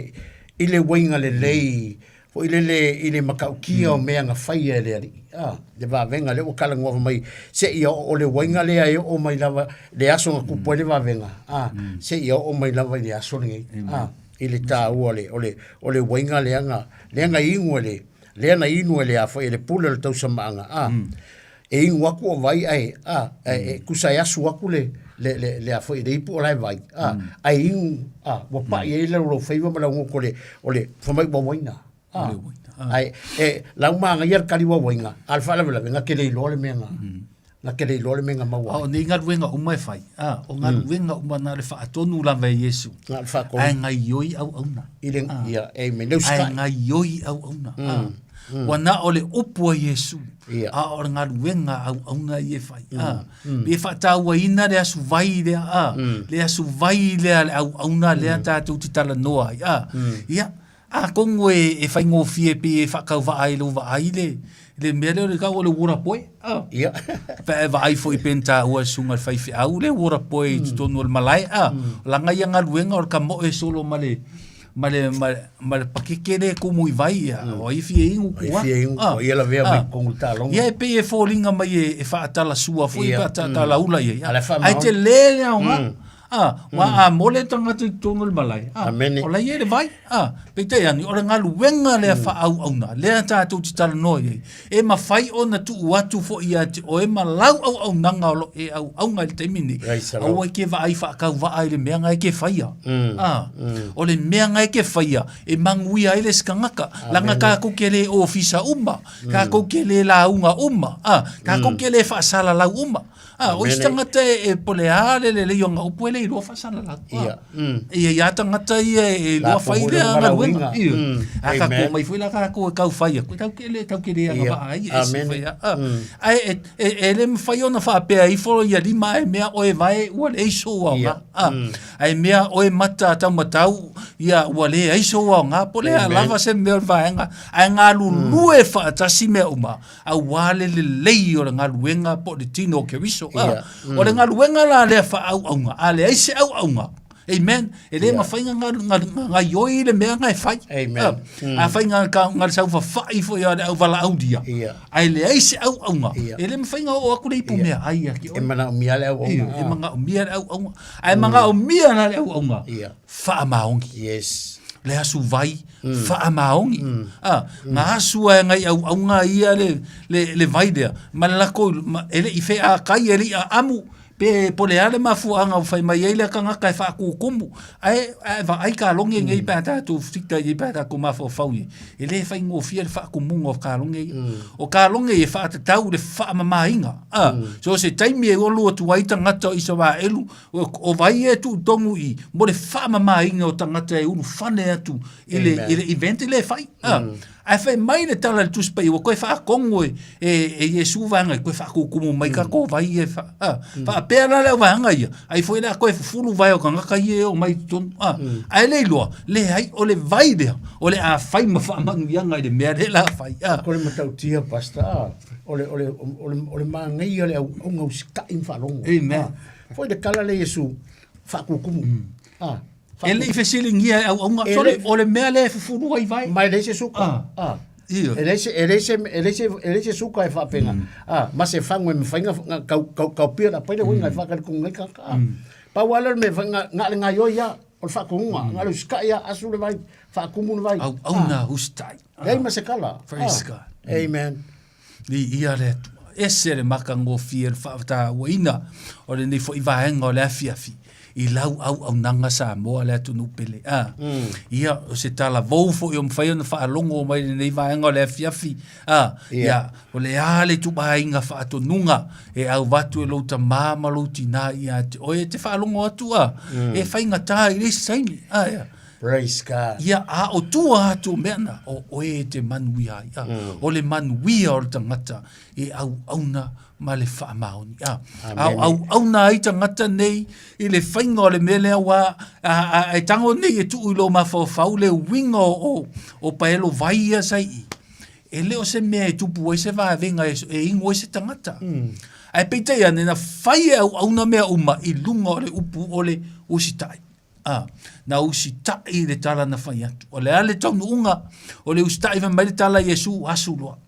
i le uaina lelei, foi lele i le matautia o mea na faia e le Alii, a, le vavega lea ua talanoa fai mai seia oo le uaiga lea e oo mai lava le aso na tupu ai le vavega, a, seia oo mai lava i le aso lenei, a, i le taua o le, o le, o le uaiga lea na, lea na inu e le, lea na inu e le a foi e le pule o le tausamaaga, a, e inu atu o vai ae, a, e, e tusa e asu atu le, le, le, le a foi le ipu o la e vai, a, ae inu, a, ua pai ai le lou faiva ma lau goto o le, o le, fai mai ua uaina, a, ae, e, lau magaia le kali ua uaina, a o le faalavelave, na te le iloa le mea na, na te le iloa le mea na maua ai. A o nei galuega uma e fai, a, o galuega uma na o le faatonu lava e Iesu. Na o le faatonu. Ae gaioi auauna. I le, ia, amen. Le usitai. Ae gaioi auauna, a. Ua na o le upu a Iesu, a o le galuega a auauna ia e fai. A, pe faatauaina le asu vai lea, a, le asu vai lea a le auauna lea tatou te talanoa ai, a. Ia, atonu e faigofie pei e faatauvaa ai i lou vaai le, le mea lea o le tau o le water boy, a. Ia. Pe a e vaai foi pei ona taua e le susuga i le faifeau le water boy i totonu o le malae, a. Leaga ia galuega o le tamoe solo ma le, ma le, ma, ma le pakeke le kumu i vai ia, o ai fia inu kua. Ai fia inu, o ia lavea mai totonu i taaloga. Ia e pei e foliga mai e, e faatalasua foi pe faatalaula ia. Ai te le le aoga. Ah, wa a mole tagata i totonu o le malae. Ah, o la ia le vai. Ah, peitai ane, o le galuega lea faaauauna, lea tatou te talanoa i ai, e mafai ona tuu atu foi ia te oe ma lau auaunaga o lo o e auauna i le taimi lenei. Aua e ke vaai faatauvaa i le mea na e ke faia. A, o le mea na e ke faia e manuia ai le isi tagata. Leaga tatou te le ofisa uma, tatou te le lauga uma, a, tatou te le faasalalau uma. A, o isi tagata e, e po o le a le lelei o ana upu e le iloa faasalalau. A, e i ai lava tagata ia e iloa fai lea galuega. Ia. A tatou omai foi la tatou e tau fai atu, e tatou te le, tatou te le agavaa ai, e ese foi lava. A, ae e, e, e le mafai ona faapea ifo ia lima ae mea oe vae ua leai sou aoga. A, ae mea oe mata taumatau, ia ua leai sou aoga, po o le a lava se mea o le vaega, ae galulue faatasi mea uma. Aua le lelei o le galuega po o le tino o Keriso. Yeah. O le galuega la lea faaauauga, a leai se auauga, Amen. E le mafai na gaioi le mea na e fai. Amen. A fai na na le saufafai foi a le au valaaulia. Ae leai se auauga. E le mafai na oo atu le ipu mea ai ia te oe. E manaomia le auauga. E manaomia le auauga. Ae manaomia la le auauga. Faamaoni. Yes. Le asu vai, faamaoni. A, na asu ai ngai auauga ia le, le, le vai lea, ma le lakou, ma, e le i feakai, e le i aamu, pe po o le a le mafuaaga ua fai mai ai lea tagata e faakukumu, ae, ae vaai kaloge nei pe a tatou fita i ai pe a tatou mafaufau i ai, e le faigofie le faakumuga o kaloge ia. O kaloge ia e faatatau i le faamamaina, a, so o se taimi e olu atu ai tagata o Isaraelu, O vai e tuutonu i mo le faamamaina o tagata e ulufale atu i le, i le event lea e fai. Ah. Ae fai mai le tala i le Tusi Paia, ua toe faatonu e, e, e Iesu vaega i toe faakukumu mai tatou vai ia e fa, ah. Faapea la le au vaega ia, ai foi le a toe fufulu vae o tagata ia e oo mai i totonu. Ah. Ae le iloa, leai, o le vai lea, o le a fai ma faamanuiaga i le mea lea la fai. Ah. O le matautia, Pastor, ah, o le, o le, o le, o le manaia o le auauna usitai ma faalogo. Amen. Ah. Foi le tala lea Iesu, faakukumu. Ah, E le i fesiligia e auauna, E sole, le- o le mea lea e fufulu ai vai. Ma e leai se suka. Ah. Ah. Ia. E leai se, e leai se, e leai se, e leai se suka e faapena. Ah, ma se fagu e mafai na, na kau, kau, kaupia la paile uiga e faakalikonga ai tagata. Ah. Pau lava lea o le mea e fai, na, na o le gaioi lava, o le faatonuga, na o le usitai lava, asu le vai, faakumu le vai. Auauna usitai. Leai ma se kala. Praise Ah. God. Amen. Viia le Atua. Ese le matagofie o le faatauaina o lenei foi vaega o le afiafi i lau auaunaga Samoa le atunuu pele. A. Ia, o se talavou foi o mafai ona faalogo mai lenei vaega o le afiafi. A. Ia, o le a le ituaiga faatonuga e avatu e lou tamā ma lou tinā ia te oe e te faalogo atu a, e faigata i le isi taimi. A, ia. Praise God. Ia, a o tua atu o mea na, o oe e te manuia ai. A, O le manuia o le tagata e auauna ma le faamaoni. A, a o auauna ai tagata nei i le faiga o le mea lea ua a e tago nei e tuu i lou mafaufau le uiga o paelo vai ia sa i i. E le o se mea e tupu ai se vavega e inu ai se tagata. Ae peitai ane na fai e auauna mea uma i luga o le upu o le usitai. A, na usitai le tala na fai atu. O le a le taunuuga o le usitai fai mai le tala a Iesu, asu loa.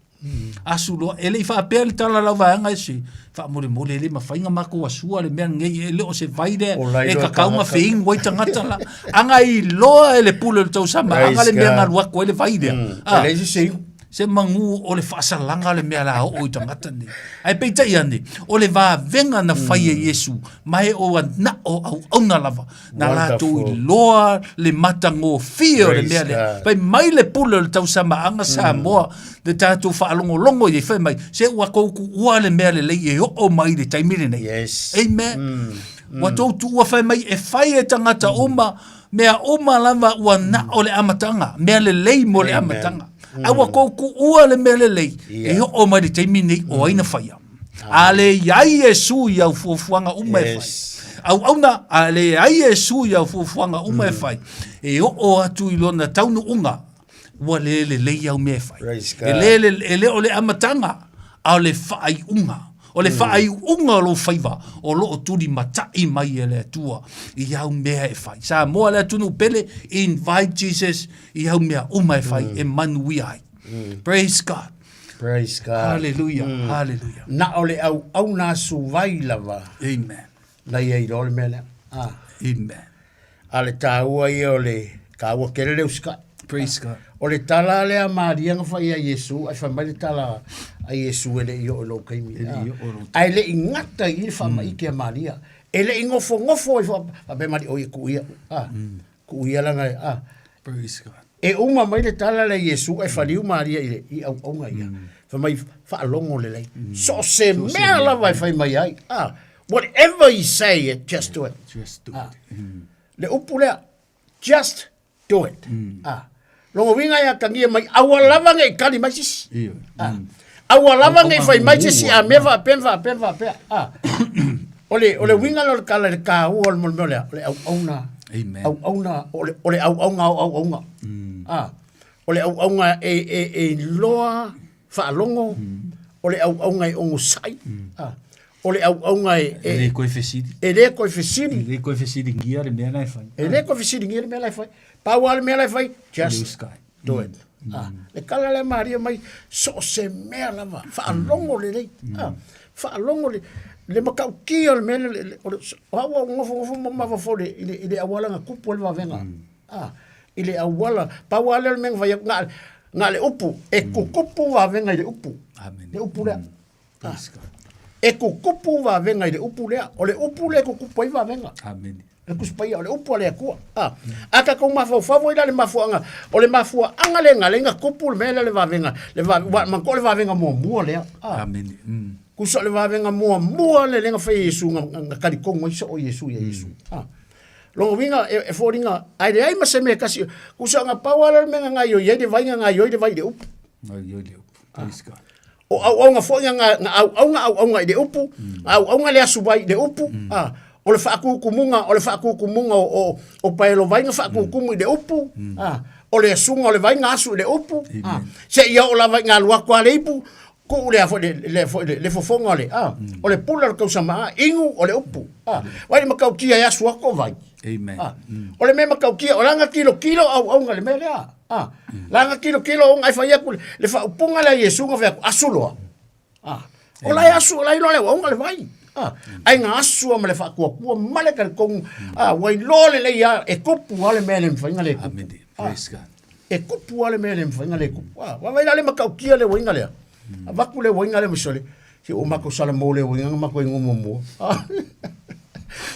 Asu loa. E le i faapea le tala a lau vaega e se, faamolemole e le mafai ona matou asua le mea lenei, e le o se vai lea e kakau ma feinu ai tagata la. Aga iloa e le pule o le tausamaaga le mea na alu atu ai le vai lea. E leai se seinu. Se manu o le faasalaga le mea la oo i tagata nei. Ae peitai ane, o le vavega na fai e Iesu, ma e o anao auauna lava, na latou iloa le matagofie o le mea lea. Fai mai le pule o le tausamaaga Samoa, le tatou faalogologo i ai, fai mai, se ua tou tuua le mea lelei e oo mai i le taimi lenei. Yes. Amen. Ua tou tuua fai mai e fai e tagata uma, mea uma lava ua na o le amataga, mea lelei mo le amataga. A ua tou tuua le mea lelei e oo mai le taimi nei o ai na faia. A leai Iesu i au fuafuaga uma e fai. Auauna, a leai Iesu i au fuafuaga uma e fai, e oo atu i lona taunuuga, ua le lelei au mea e fai. E le, e le o le amataga, a o le faaiuga. O le faaiuga o lou faiva o lo o tulimatai mai e le Atua i au mea e fai. Samoa le atunuu pele, invite Jesus i au mea uma e fai e manuia ai. Praise God. Praise God. Hallelujah. Hallelujah. Na o le auauna asu vai lava. Amen. Na ia iloa le mea lea. Ah. Amen. A le tāua ia o le kāua kele le usikai. Praise God. O le tala lea Maria na fai ia Iesu, ai fai mai le tala a Iesu e le i oo i lou taimi. E le i oo i lou taimi. Ae le i gata i le faamaite a Maria. E le i nofonofo ai faapea mai, oi e kuu ia. Ah. Kuu ia langa, ah. Praise God. E uma mai le tala lea Iesu ae faliu Maria i le i auauna ia. Fai mai faalogo lelei. So o se mea lava e fai mai ai. Ah, whatever he say, it, just do it. Just do it. Le upu lea, just do it. Ah. Lona uiga e atagia mai, aua lava ne i kali mai se isi. Ioe. Ah. Aua lava ne i fai mai se isi a mea faapea ma faapea ma faapea. Ah. O le, o le uiga lea o le tala i le taua o le mea lea, o le auauna. Amen. Auauna, o le auauna o auauna. Ah. O le auauna e, e, e iloa faalogo, o le auauna e onosai. Ah. O le auauna e, e, E le koe fesili. E le koe fesili. E le koe fesiligia le mea la e fai. E le koe fesiligia le mea la e fai. Pau lava le mea la e fai, just do it. Ah, le kala lea Maria mai, so o se mea lava, faalogo lelei. Ah, faalogo le, le matautia o le mea le, le, o le, o au au nofonofo ma mafaufau i le, i le, i le auala na tupu ai le vavega. Ah, i le auala, pau lava lea o le mea na fai atu, na, na o le upu, e tutupu vavega i le upu. Amen. Le upu lea. Ah, e tutupu vavega i le upu lea. O le upu lea e tutupu ai vavega. Amen. Le Tusi Paia, o le upu a le Atua. Ah, a tatou mafaufau foi la le mafuaaga, o le mafuaaga lea na ala ai ona tupu le mea lea le vavega, le va, ua manatua o le vavega muamua lea. Ah. Amen. Tusa o le vavega muamua lea lea na fai e Iesu, na, na, na talitonu ai soo Iesu ia Iesu. Ah. Lona uiga, e, e foliga, ae leai ma se mea e tasi, tusa na pau lava lea o le mea na gaoioi ai le vai, na gaoioi le vai i le upu. Gaoioi le upu. Praise God. O auauna foi na, na auauna auauna i le upu, na auauna le asu vai i le upu, a, o le faakukumuga, o le faakukumuga o, o, o paelo vai na faakukumu i le upu, a, o le asuga o le vai na asu i le upu, a, seia oo lava ina alu atu a le ipu, tuu lea foi le, le, foi le, le fofoga o le, a, o le pule o le tausamaa, inu o le upu, a, vai le matautia e asu atu o vai. Amen. A, o le mea matautia, o lana tilotilo auauna i le mea lea. A, lana tilotilo auauna ai fai atu le, le faaupuga lea a Iesu na fai atu, asu loa. A, o la e asu, o la e iloa le auauna le vai. A, ai na asu a ma le faatuatua ma le talitonu, a, ua iloa lelei lava, e tupu lava le mea e le mafai ona le tupu. Amen. Praise God. E tupu lava le mea e le mafai ona le tupu. A, vaai la le matautia le uiga lea. Avatu le uiga lea ma sole. Si o matou salamo le uiga na matou igoa muamua.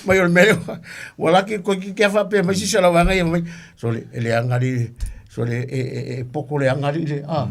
Mai o le mea lea, ua laki koe ki kia faapea mai sisi o lau vaega ia mai, sole, e leaga alii, sole, e poto leaga alii le, a.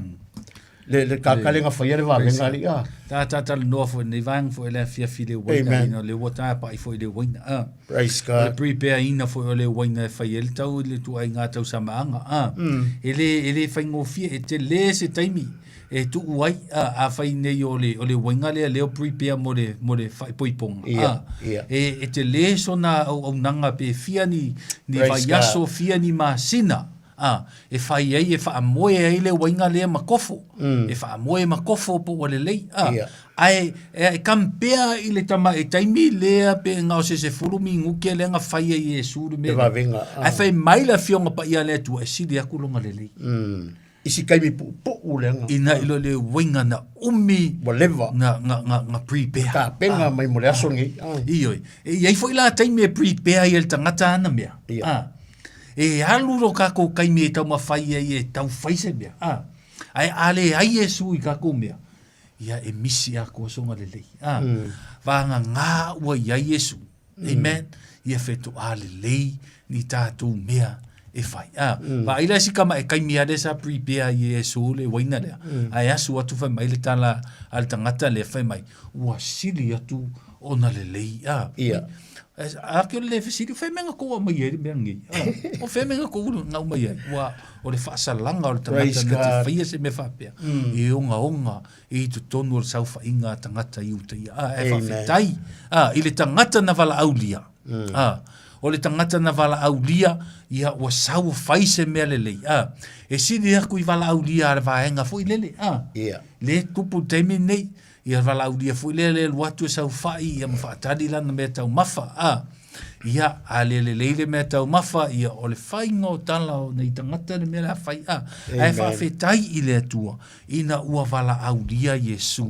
Le le kakale nga faia le vavenga ali a. Ta ta talanoa foi nei vaega foi le afiafi i le uaina Amen. ina o le ua tapa'i foi i le uaina a. Praise O le God. prepare ina foi o le uaina e fai ai le tau i le tuaiga tausamaaga a. E le e le faigofie e tele se taimi e tuu ai a, afai nei o le o le uaina lea lea o prepare mo le mo le faaipoipoga Ia, a. ia. E e tele sona auaunaga pe fia ni ni Praise vaiaso God. fia ni masina A, e fai ai, e faamoe ai le uaiga lea ma kofo. Mm. E faamoe ma kofo po ua lelei. A, Yeah. ae, e, e kampea i le tama e taimi lea pe nga o se sefulu minuke lea nga fai ai Iesu le mea. Le vavenga, ah. Ae fai mai le afioga paia a le Atua e sili aku longa lelei. Mm. Isi kaimi puupuu le anga. Ina i lo le uaiga na umi. Ua leva. Nga, nga, nga, nga prepare. Tapenga mai mo le aso lenei. Ah. Ioe. E i ai foi la taimi e prepare ai e le tagata ana mea. Ia. Ah. E alu lo kākou kaimi e taumafai ai e taufai se mea, a. Ae a leai Iesu i kākou mea, ia e misi atoa sona lelei, a. Mm. Vagagā ua i ai Iesu, mm. amen, ia fetoā lelei ni tātou mea e fai. A, mm. vaai la si kama e kaimi a le sa prepare i Iesu le uaina lea. Mm. Ae asu atu fai mai le tala a le tagata lea fai mai, ua sili atu ona lelei, a. Ia. A ke o le fesili, o fea mea nga kou aumai ai le mea lenei? O fea mea nga kou nga aumai ai? Ua, o le faasalaga o le tagata Praise na te God. faia se mea faapea. E ogaoga i totonu o le saofaiga a tagata i uta ia. A, e Amen. faafetai, a, i le tagata na valaaulia. A, o le tagata na valaaulia, ia ua sau fai se mea lelei. A, e sili aku i valaaulia a le vaega foi lele. A, Ia. le tupu i le taimi lenei, Ia valaaulia foi lea le alu atu e saofai ia ma faatali lana mea taumafa, a. Ia, a le lelei le mea taumafa, ia o le faiga o tala o nei tagata le mea le a fai, a. Ae faafetai i le Atua ina ua valaaulia Iesu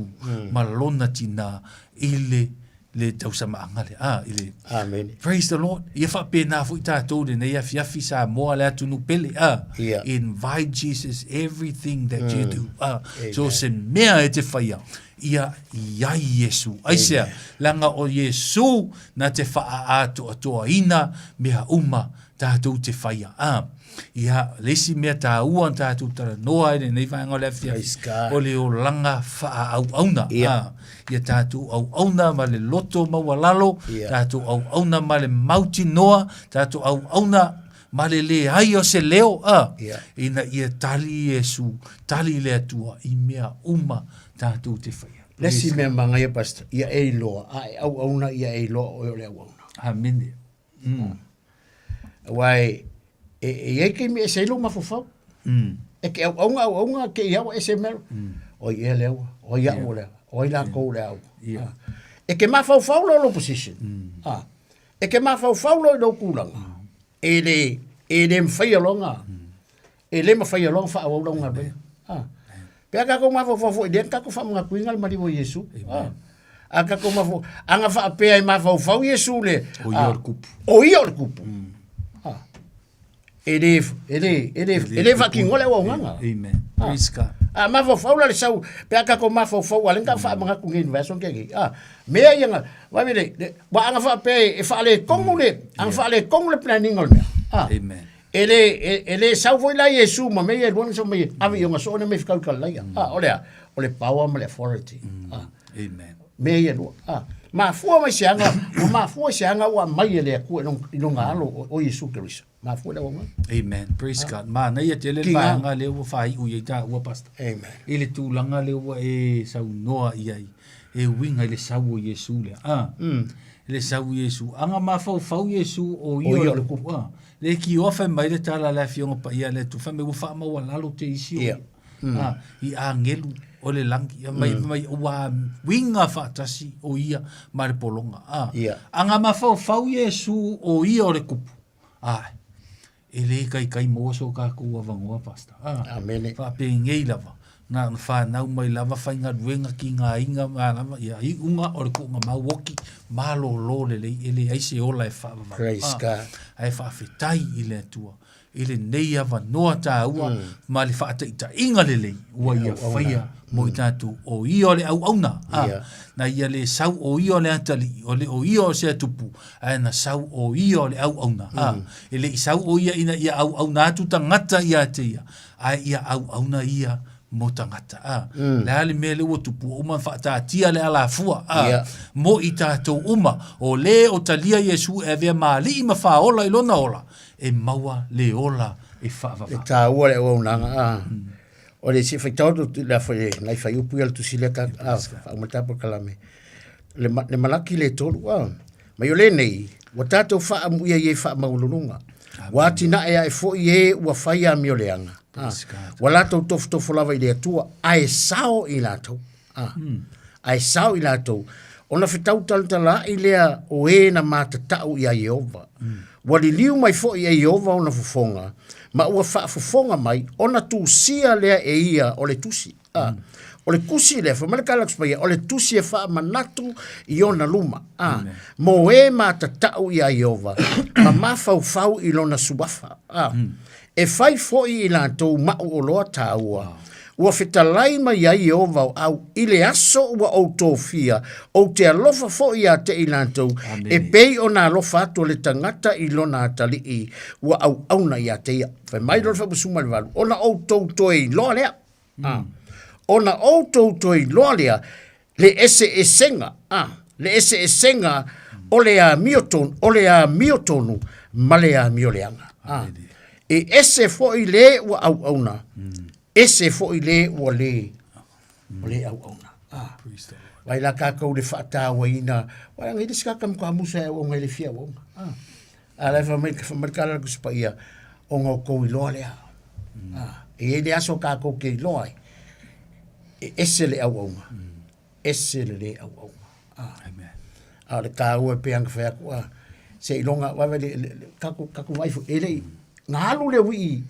ma lona tinā i le le tausamaaga lea, a, i le. Amene. Praise the Lord. Ia faapena foi tātou lenei afiafi Samoa le atunuu pele, a. Ia. Invite Jesus everything that you do. A. So se mea e te whaia, ia i ai Iesu. Aisea, leaga o Iesu na te whaaatoatoaina mea uma tātou te whaia. A. Ia, le isi mea tāua na tātou talanoa ai lenei vaega o le afiafi, Praise God. o le olaga faaauauna. Ia. A, ia tātou auauna ma le loto maualalo, Ia. tātou auauna ma le mautinoa, tātou auauna ma le leai o se leo, a, Ia. ina ia tali Iesu, tali le Atua i mea uma tātou te whaia. Le isi mea magaia, Pastor, ia e iloa, a e auauna ia e iloa oe o le auauna. Amene. Mm. Aua e, e, e i ai taimi e ese ai lou mafaufau. Mm. E ke auauna, auauna, ke i au e ese mea. O i ea le aua, o i au le aua, o ai lākou le aua. Ia. Ah. E ke mafaufau lo lo position. Ah. E ke mafaufau lo i lou kulaga. E le, e le mawhaia loa ngā. E le mawhaia loa whaawau lau galuega. Ah. Pe a kākou mafaufau foi lea, kākou faamagatuina le maliu o Iesu. Ah. A kākou mafau, aga faapea e mafaufau Iesu le. O ia o le kupu. O ia o le kupu. Ah. E le, e le, e le, e le faatinoa le auaunaga. Amen. Praise God. A mafaufau la le sau, pe a kākou mafaufau, a lea na ka faamagatu nei i le vaiaso na tea nei. Ah. Mea ia na, vaai le, le, ua aga faapea e faaletonu le, aga faaletonu le planning o le mea. Ah. Amen. E le, e, e le sau foi la Iesu ma mea ia e lua na sau mai e, ave i ona soo na mea i fekau i Kalilaia. Ah, o le a? O le power ma le authority. Ah. Amen. Mea ia e lua. Ah. Mafua mai se aga, ua mafua se aga ua aumai e le Atua i lona, i lona alo o, o Iesu Keriso. Mafua le auaunaga. Amen. Praise God. Manaia tele le Ki ngā. vaega lea ua faaiu i ai tāua, Pastor. Amen. I le tulaga lea ua e saunoa i ai, e uiga i le sau o Iesu lea. Ah. Mm. I le sau o Iesu. Aga mafaufau Iesu o ia O ia o o le le kupu. Ah. Le kioa fai mai le tala a le Afioga Paia a le Atua, fai mai ua faamaualalo te isi o Ia. ia. Ah, i agelu o le lagi, ia mai, mai ua uiga faatasi o ia ma le pologa. Ah. Ia. Aga mafaufau Iesu o ia o le kupu. Ah, e le kaikai maua so kākou avanoa, Pastor. Ah, Amene. Faapengei lava, na na whanau mai lava whaingaluega ki ngā inga ma lava, ia iunga o le kuunga mau oki, malōlō lelei, e leai se ola e whaavavau. Praise Ah, God. Ae faafetai i le Atua, i lenei avanoa tāua, ma le faataitaiga lelei, ua ia faia mo i tātou, o ia o le auauna. Ah, Ia. na ia le sau o ia o le atalii, o le o ia o se atupu, ae na sau o ia o le auauna. Ah, e le i sau o ia ina ia auauna atu tagata ia te ia, ae ia auauna ia mo tagata. A, le a le mea lea ua tupu, ua uma ona faataatia le alafua, a, yeah. mo i tatou uma, o le o talia Iesu e avea ma alii ma faaola i lona ola, e maua le ola e faavavau. E tāua le auaunaga, a. O le se faitau atu le a foi nai faiupu ia le tusi lea ka a faauma le tatou polokalame. Le, le Malaki le tolu, a. Mai o lenei, ua tatou faaamuia i e faamaualuluga. Ua atinae ae foi e ua fai amioleaga. Ah, ua latou tofotofo lava i le Atua, ae sao i latou. Ah, Ae sao i latou. Ona fetau talatalaai lea o e na matatau iā Ieova. Ua liliu mai foi e Ieova ona fofoga, ma ua faafofoga mai, ona tusia lea e ia o le tusi. A, o le tusi lea, fai mai le Galaxy Paia, o le tusi e faamanatu i ona luma. A, mo e matatau iā Ieova, ma mafaufau i lona suafa. A, e fai foi i latou maʻu oloa tāua. Ua fetalai mai ai Ieova o au, i le aso ua ou tofia, ou te alofa foi iā te i latou, e pei ona alofa atu o le tagata i lona atalii, ua auauna iā te ia. Fai mai loa le 18, ona outou toe iloa lea. Mm. Ona outou toe iloa lea le eseesega, ah, le eseesega o le amio tonu, o le amio tonu ma le amio leaga. Ah. E ese foi le ua auauna, ese foi le ua le, ua le auauna. Ah. Vai la kākou le faatauaina, wa ngai le sikaka mo ka musa e auauna i le fia auauna. Ah. A la e fai mai, fai mai le kala le Paia, ona o kou iloa lea. Mm. Ah, e iai le aso kākou ke iloa ai, e ese le auauna, ese le lē auauna. Ah. Amen. A o le tāua e pei ona fai atu, ah, seiloga, vaai le, le, le, tatou, tatou vaai foi, e le i, na alu le uii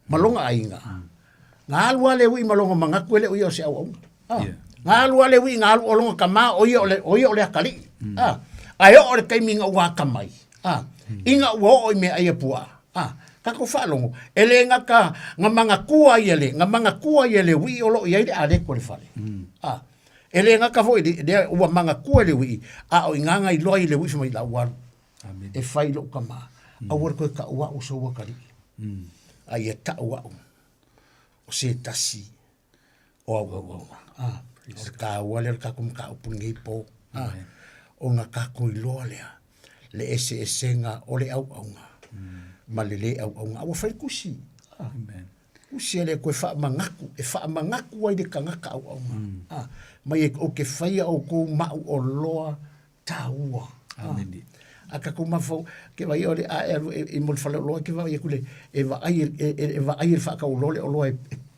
ma lona aiga. Na alu lava le uii ma lona manatu e le o ia o se auauna. Ah. Yeah. Na alu lava le uii, na alu o lona tama, o ia o le, o ia o le atalii. Mm. Ah. Ae oo le taimi ina ua atamai. Ah. Mm. Ina ua oo i meaai a puaa. Ah. Tatou faalogo, e le gata na manatua ia le, na manatua ia le uii o lo o i ai le aleko i le fale. Mm. Ah. E le gata foi, lea ua manatua le uii, a o i ina na iloa ai le uii fai mai la ua alu. E fai i lou tama, aua le toe tau au o sou atalii, a ia tau au o se tasi o au auauna. Ah, o le taua lea o le tatou mataupu i lenei po. Ah, ona tatou iloa lea le eseesega o le auauna ma le le auauna. A ua fai le tusi. Ah, tusi a le Atua e faamanatu, e faamanatu ai le tagata auauna. Ah, mai ou te faia outou maʻu oloa taua. Amene. A tatou mafaufau, ke vaai o le a e alu e mo le fale oloa ke vaai atu le e vaai e e vaai e le faatau oloa le oloa e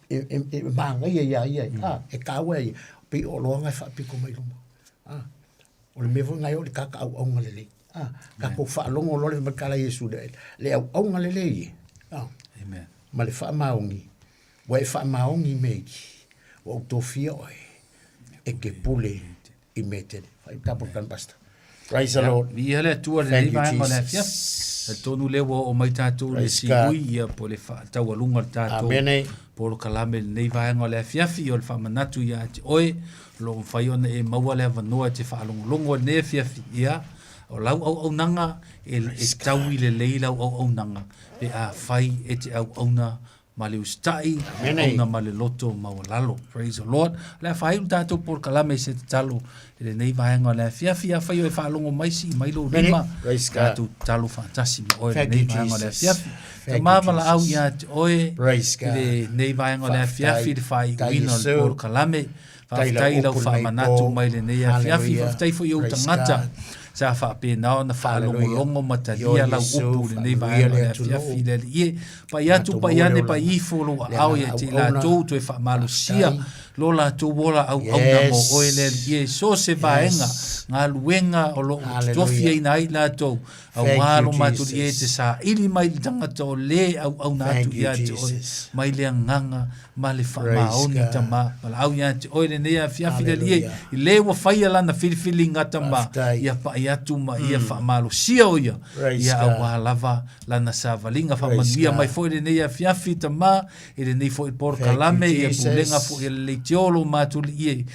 e e e manaia ia ia a e taua ia pei o oloa na e faapito mai luma. A o le mea foi na e o le tagata auauna lelei. A tatou faalogo loa le fai mai tala Iesu le le auauna lelei e. A Amen. Ma le faamaoni ua e faamaoni i mea iki ua ou tofia oe e te pule i mea tele. Fai tapo kan pastor. Praise the Lord. Viia le Atua i lenei vaega o le afiafi. Talitonu lea ua oo mai tatou i le siui ia po o le faataualuga o le tatou polokalame i lenei vaega o le afiafi. O le faamanatu ia te oe, o lo o mafai ona e maua le avanoa e te faalogologo i lenei afiafi. Ia, o lau auaunaga e, e taui lelei lau auaunaga pe afai e te auauna ma le usitai, auauna ma le loto maualalo. Praise the Lord. O le a faaiu le tatou polokalame i se tatalo i lenei vaega o le afiafi. Afai o e faalogo mai, sii mai lou lima, tatou tatalo faatasi ma oe i lenei vaega o le afiafi. Tama valaau ia te oe i lenei vaega o le afiafi i le faaiuina o le polokalame. Faafetai i lau faamanatu mai lenei afiafi. Faafetai foi i ou tagata sa faapena ona faalogologo ma talia lau upu i lenei vaega o le afiafi i le Alii e. Pai atu, pai ane, pai ifo lou aao ia te i latou toe faamalosia lo latou ola auauna mo oe le Alii e. So o se vaega, galuega o lo o totofiaina ai latou, aua lo matou Alii e te saili mai i le tagata o le auauna atu ia te oe mai le agaga ma le faamaoni tama valaau ia te oe lenei afiafi le Alii e, i le ua faia lana filifiliga tama ia paia. faafetai atu ma ia faamalosia o ia, ia auā lava lana savaliga. Faamanuia mai foi lenei afiafi Tama i lenei foi polokalame, ia pulega foi a le leitio lo matou alii e,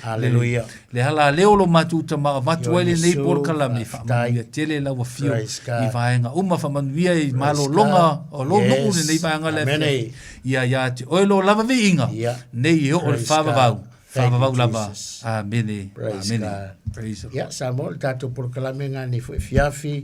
le ala lea o lo matou Tama avatu ai lenei polokalame, faamanuia tele lau afio i vaega uma, faamanuia i malologa o lou nuu lenei vaega le afiafi. Ia ia te oe lo lava viiga, nei e oo le faavavau. Faavavau lava. Amene. Amene. Praise the Ia, Samoa, le tatou polokalame ngā nei foi fiafi.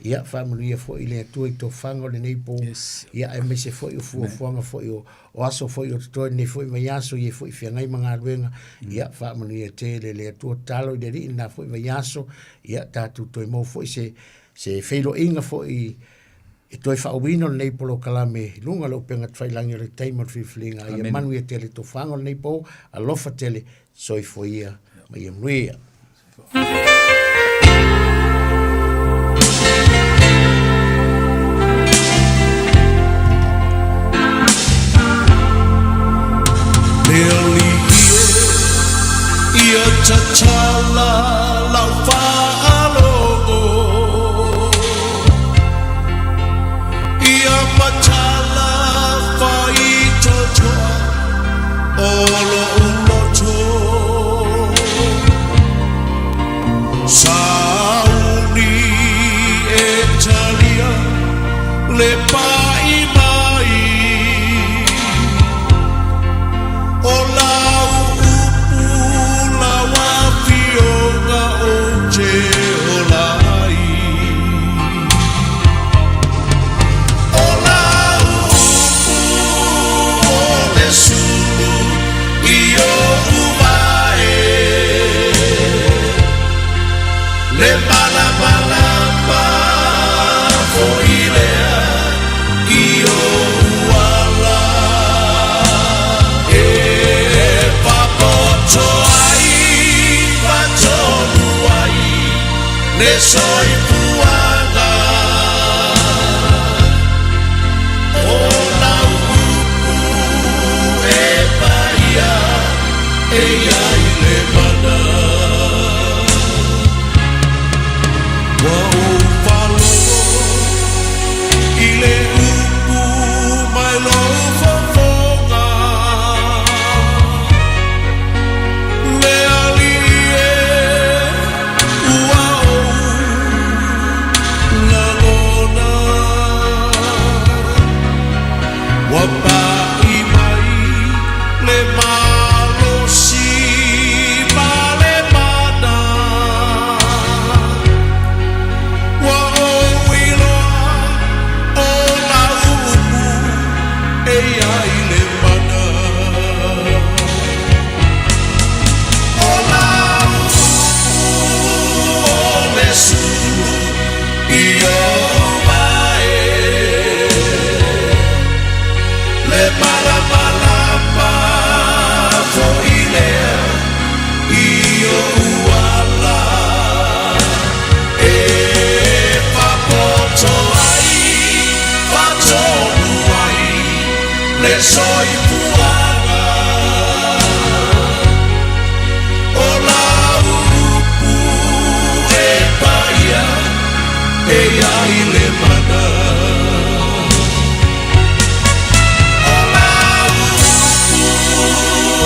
Ia, faamanuia foi i le Atua i tofaga o lenei po. Yes. Ia, aemaise foi o fuafuaga foi o, o aso foi o totoe lenei foi vaiaso, ia foi feagai ma galuega. Ia, faamanuia tele le Atua tatalo i le Alii lena foi vaiaso. Ia, tatou toe maua foi se, se feiloaiga foi e toe faauuina o lenei polokalame i luga o le upega tafailagi o le taimi o le filifiliga. Ia manuia tele tofaga o lenei po, alofa tele, soifua ia ma ia manuia. Le alii e ia tatala lau faalogo Ia matala faitotoa o lo'u loto Sauni e talia le pa'i mai O lau upu lau afioga ou te ola ai O lau upu o le sulu i oʻu vae Le malamalama foi lea i ou ala E papoto ai fatonu ai le soifuaga O lau upu e paia e i ai le mana Ua ou faalogo i le upu mai lou fofoga Le Alii e ua ou lagona Ua pa'i mai le malosi ma le mana Ua ou iloa o lau upu e i ai le mana O lau upu o le sulu i ou vae Le malamalama foi lea i oʻu ala E fapoto ai, fatonu ai le soifuaga O lau upu e paia e i ai le mana O lau upu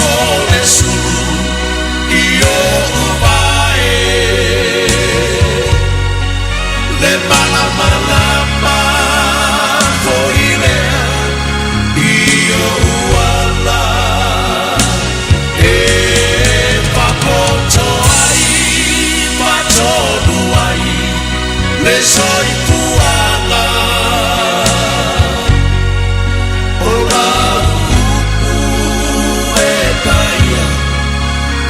o le sulu i oʻu vae Le malamalama foi lea i oʻu ala E fapoto ai, fatonu ai le soifuaga O lau upu e paia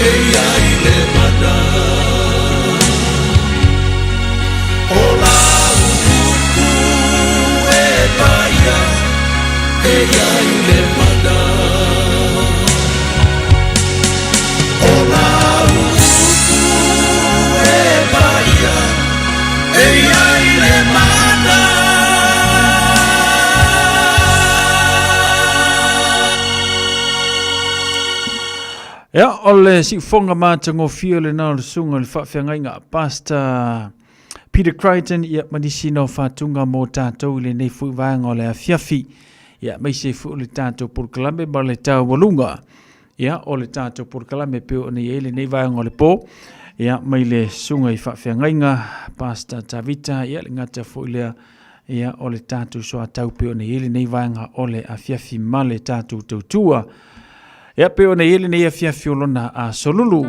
e i ai le mana O lau upu e paia e i ai le mana O lau upu e paia e i ai le mana Ia, o le siufoga matagofie lena o le susuga i le faafeagaiga Pastor. Peter Crichton, ia, ma nisi na o faatuga mo tatou i lenei foi vaega o le afiafi. Ia, aemaise foi o le tatou polokalame ma le taualuga. Ia, o le tatou polokalame e pei ona i ai lenei vaega o le po. Ia, mai le susuga i faafeagaiga, Pastor Tavita, ia, le gata foi lea, ia, o le tatou soatau pei ona i ai lenei vaega o le afiafi ma le tatou tautua. Ia, pei ona i ai lenei afiafi o lona asolulu.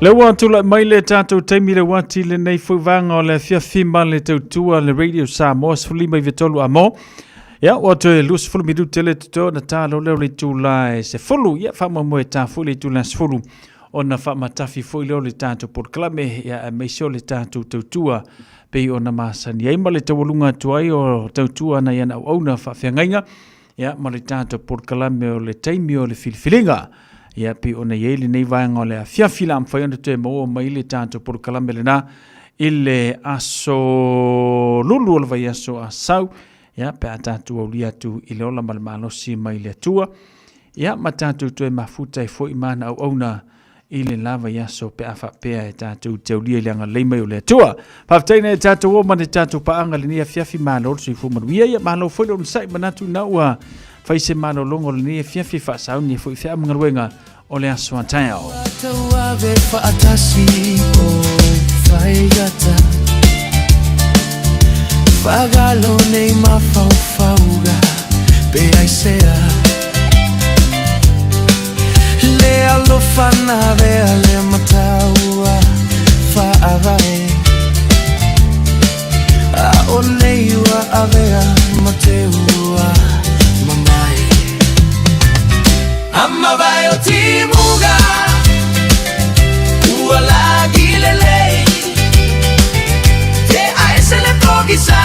Le ua tulai mai le tatou taimi le uati lenei foi vaega o le afiafi ma le tautua le Radio Samoa 15 i a mo. Ia, ua toe 20 minute le toto na tā lo leo le itula e 10. Ia, faamoemoe tā foi le itula 10. ona faamatafi foi lea o le tatou polokalame, ia, aemaise o le tatou tautua pei ona masani ai ma le taualuga atu ai o tautua ana i ana auauna faafeagaiga, ia, ma le tatou polokalame o le taimi o le filifiliga. Ia, pei ona i ai lenei vaega o le afiafi la mafai ona toe maua mai le tatou polokalame lena i le aso lulu o le vaiaso Asau, ia, pe a tatou aulia atu i le ola ma le malosi mai le Atua. Ia, ma tatou toe mafuta ai foi ma ana auauna i le la vaiaso pe a faapea e tatou te aulia i le agalelei mai o le Atua. Faafetai nai a tatou o ma le tatou paaga i lenei afiafi, malo le soifua manuia, ia malo foi le onosai, manatu na ua fai se malologa o lenei afiafi faasauni ai foi feau ma galuega o le aso a taeao. Tauave faatasi o faigata Fagalo nei mafaufauga pe aisea Le alofa na avea le mataua faavae A o nei ua avea ma te ua mamae Amavae o timuga Ua lagi lelei Te aese le pogisa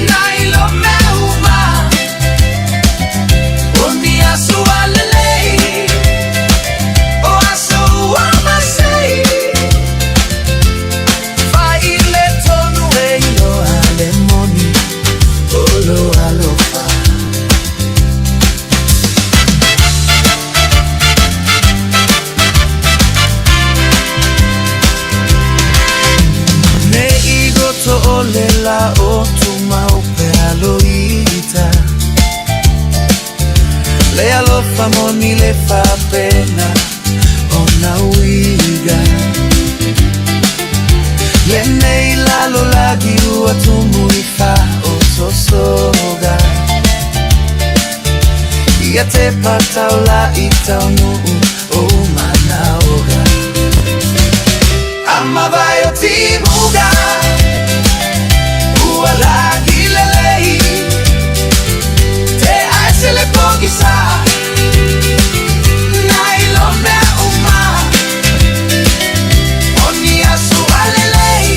Na ilo mea uma O ni aso a lelei O aso ua masei Fai le tonu e iloa le moni O lo alofa Ne i goto o le la o tumau pe aloita Le alofa moni le faapena ona uiga Lenei lalolagi ua tumu i faaososoga Ia te pataula i taunuu o manaoga Amavae o timuga Ua lagi lelei Te aese le pogisa Na ilo mea uma O ni aso a lelei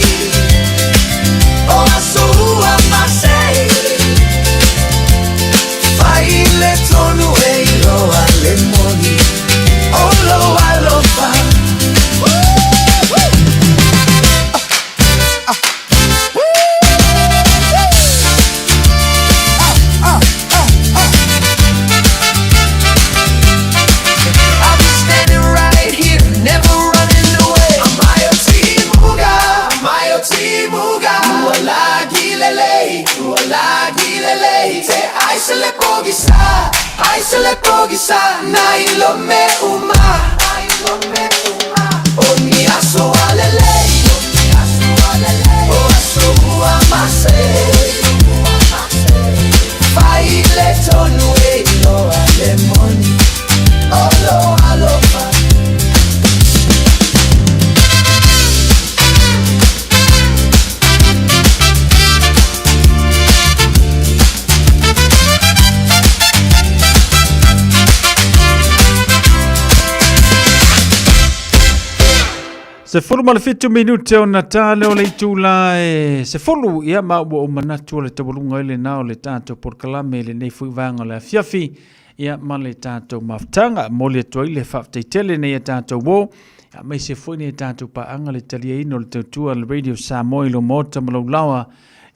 O aso ua masei Fai le tonu e iloa le moni O lou alofa. I'll be standing right here, never running away. Amae o timuga, amae o timuga. Ua lagi lelei, ua lagi lelei. Te aise le pogisa, aise le pogisa. Na ilo me uma, na ilo me uma. O ni aso a lelei, o ni aso a lelei. O aso ua masei, ua masei. Fai le tonu e iloa le moni o lou alofa. 17 minute ona ta lea o le itula e 10, ia ma ua ou manatu o le taualuga ai lena o le tatou polokalame i lenei foi vaega o le afiafi, ia ma le tatou mafutaga. Momoli atu ai le faafetai tele nei a tatou uo, aemaise foi nei a tatou paaga le taliaina o le tautua a le Radio Samoa i lou maota ma lou laoa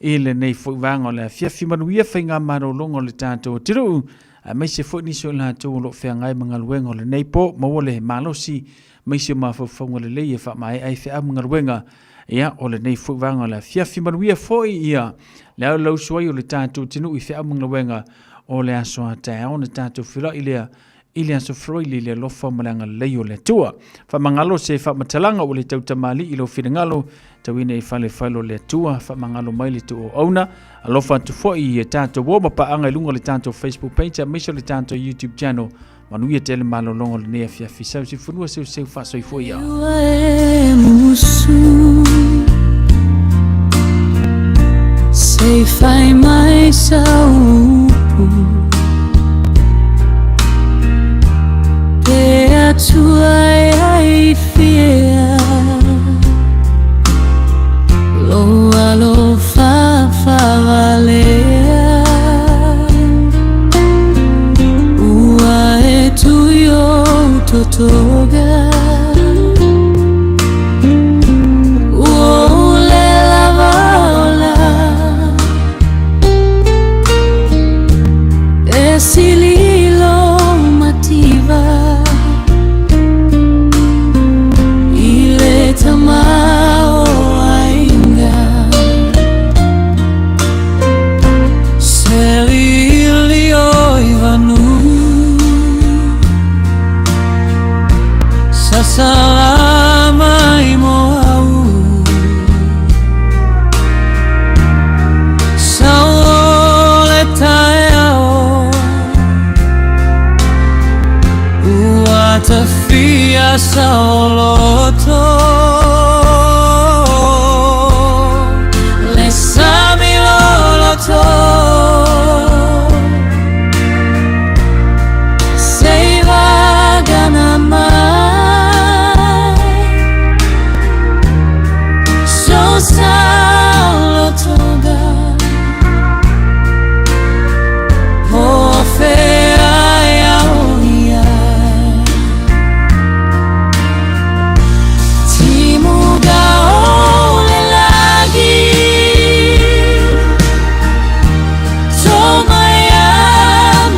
i lenei foi vaega o le afiafi. Manuia faiga malologa o le tatou atunuu, aemaise foi nisi o i latou o lo o feagai ma galuega o lenei po, maua le malosi aemaise o mafaufauga lelei e faamaea ai feau ma galuega ia o lenei foi vaega o le afiafi. Manuia foi ia le au lausu ai o le tatou atunuu i feau ma galuega o le aso a taeao ona tatou feiloai lea i le aso Faraile i le alofa ma le agalelei o le Atua. Faamagalo se faamatalaga ua le tautamalii i lou finagalo, tauina i falefale o le Atua, faamagalo mai le tuu auauna. Alofa atu foi i tatou uo ma paaga i luga o le tatou Facebook page aemaise o le tatou YouTube channel. Manuia tele malologa o lenei afiafi. Sau se fanua seuseu faasoifua ia. Sei fai mai sau upu Pe a Atua e ai fia Lo alofa faavalea Ua e tui ou totoga Ua ou le lava ola E sili lou mativa I le tamaoaiga Selili o i vanu Sasala mai mo au Sao le taeao Ua tafia saoloto Le sami loloto Se i vagana mai So saolotoga O fea e au i ai Timuga o le lagi Toma ia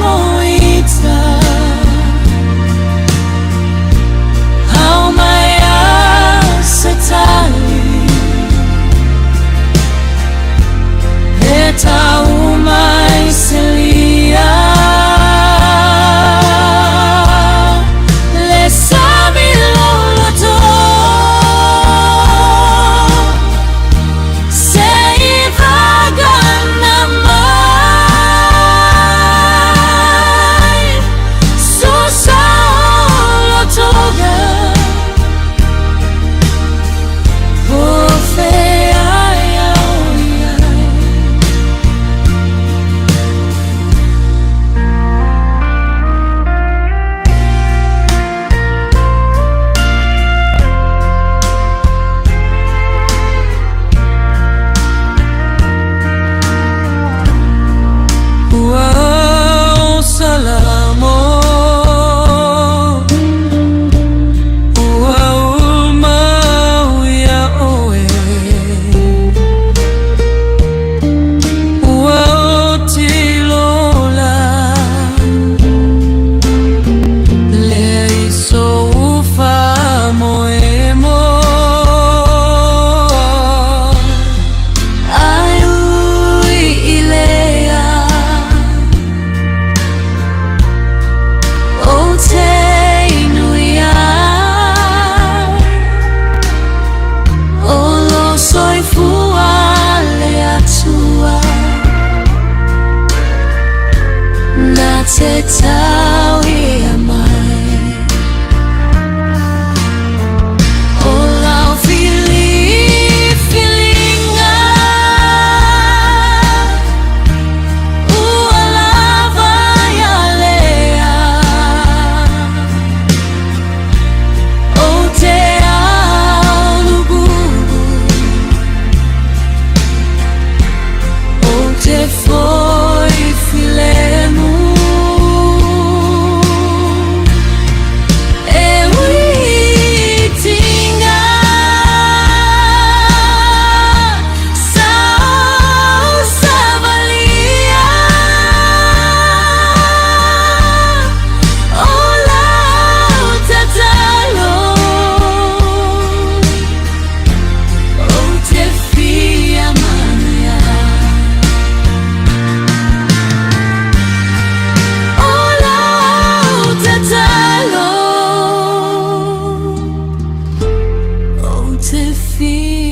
moita Hao mai a se tali E tau mai se lia Le sami loloto Se i vagana mai So saolotoga O fea e au i ai Ua ou salamo Ua uma au iā ʻoe Ua oti lou ola Leai sou faamoemoe Ae ui i lea Ou te inu i ai O lou soifua le Atua Na te tau ia mai O lau filifiliga Ua lava ia lea Ou te alububu Ou te foi filemu E uitiga Sa ou savalia O lau tatalo Ou te fia manuia O lau tatalo Ou te fia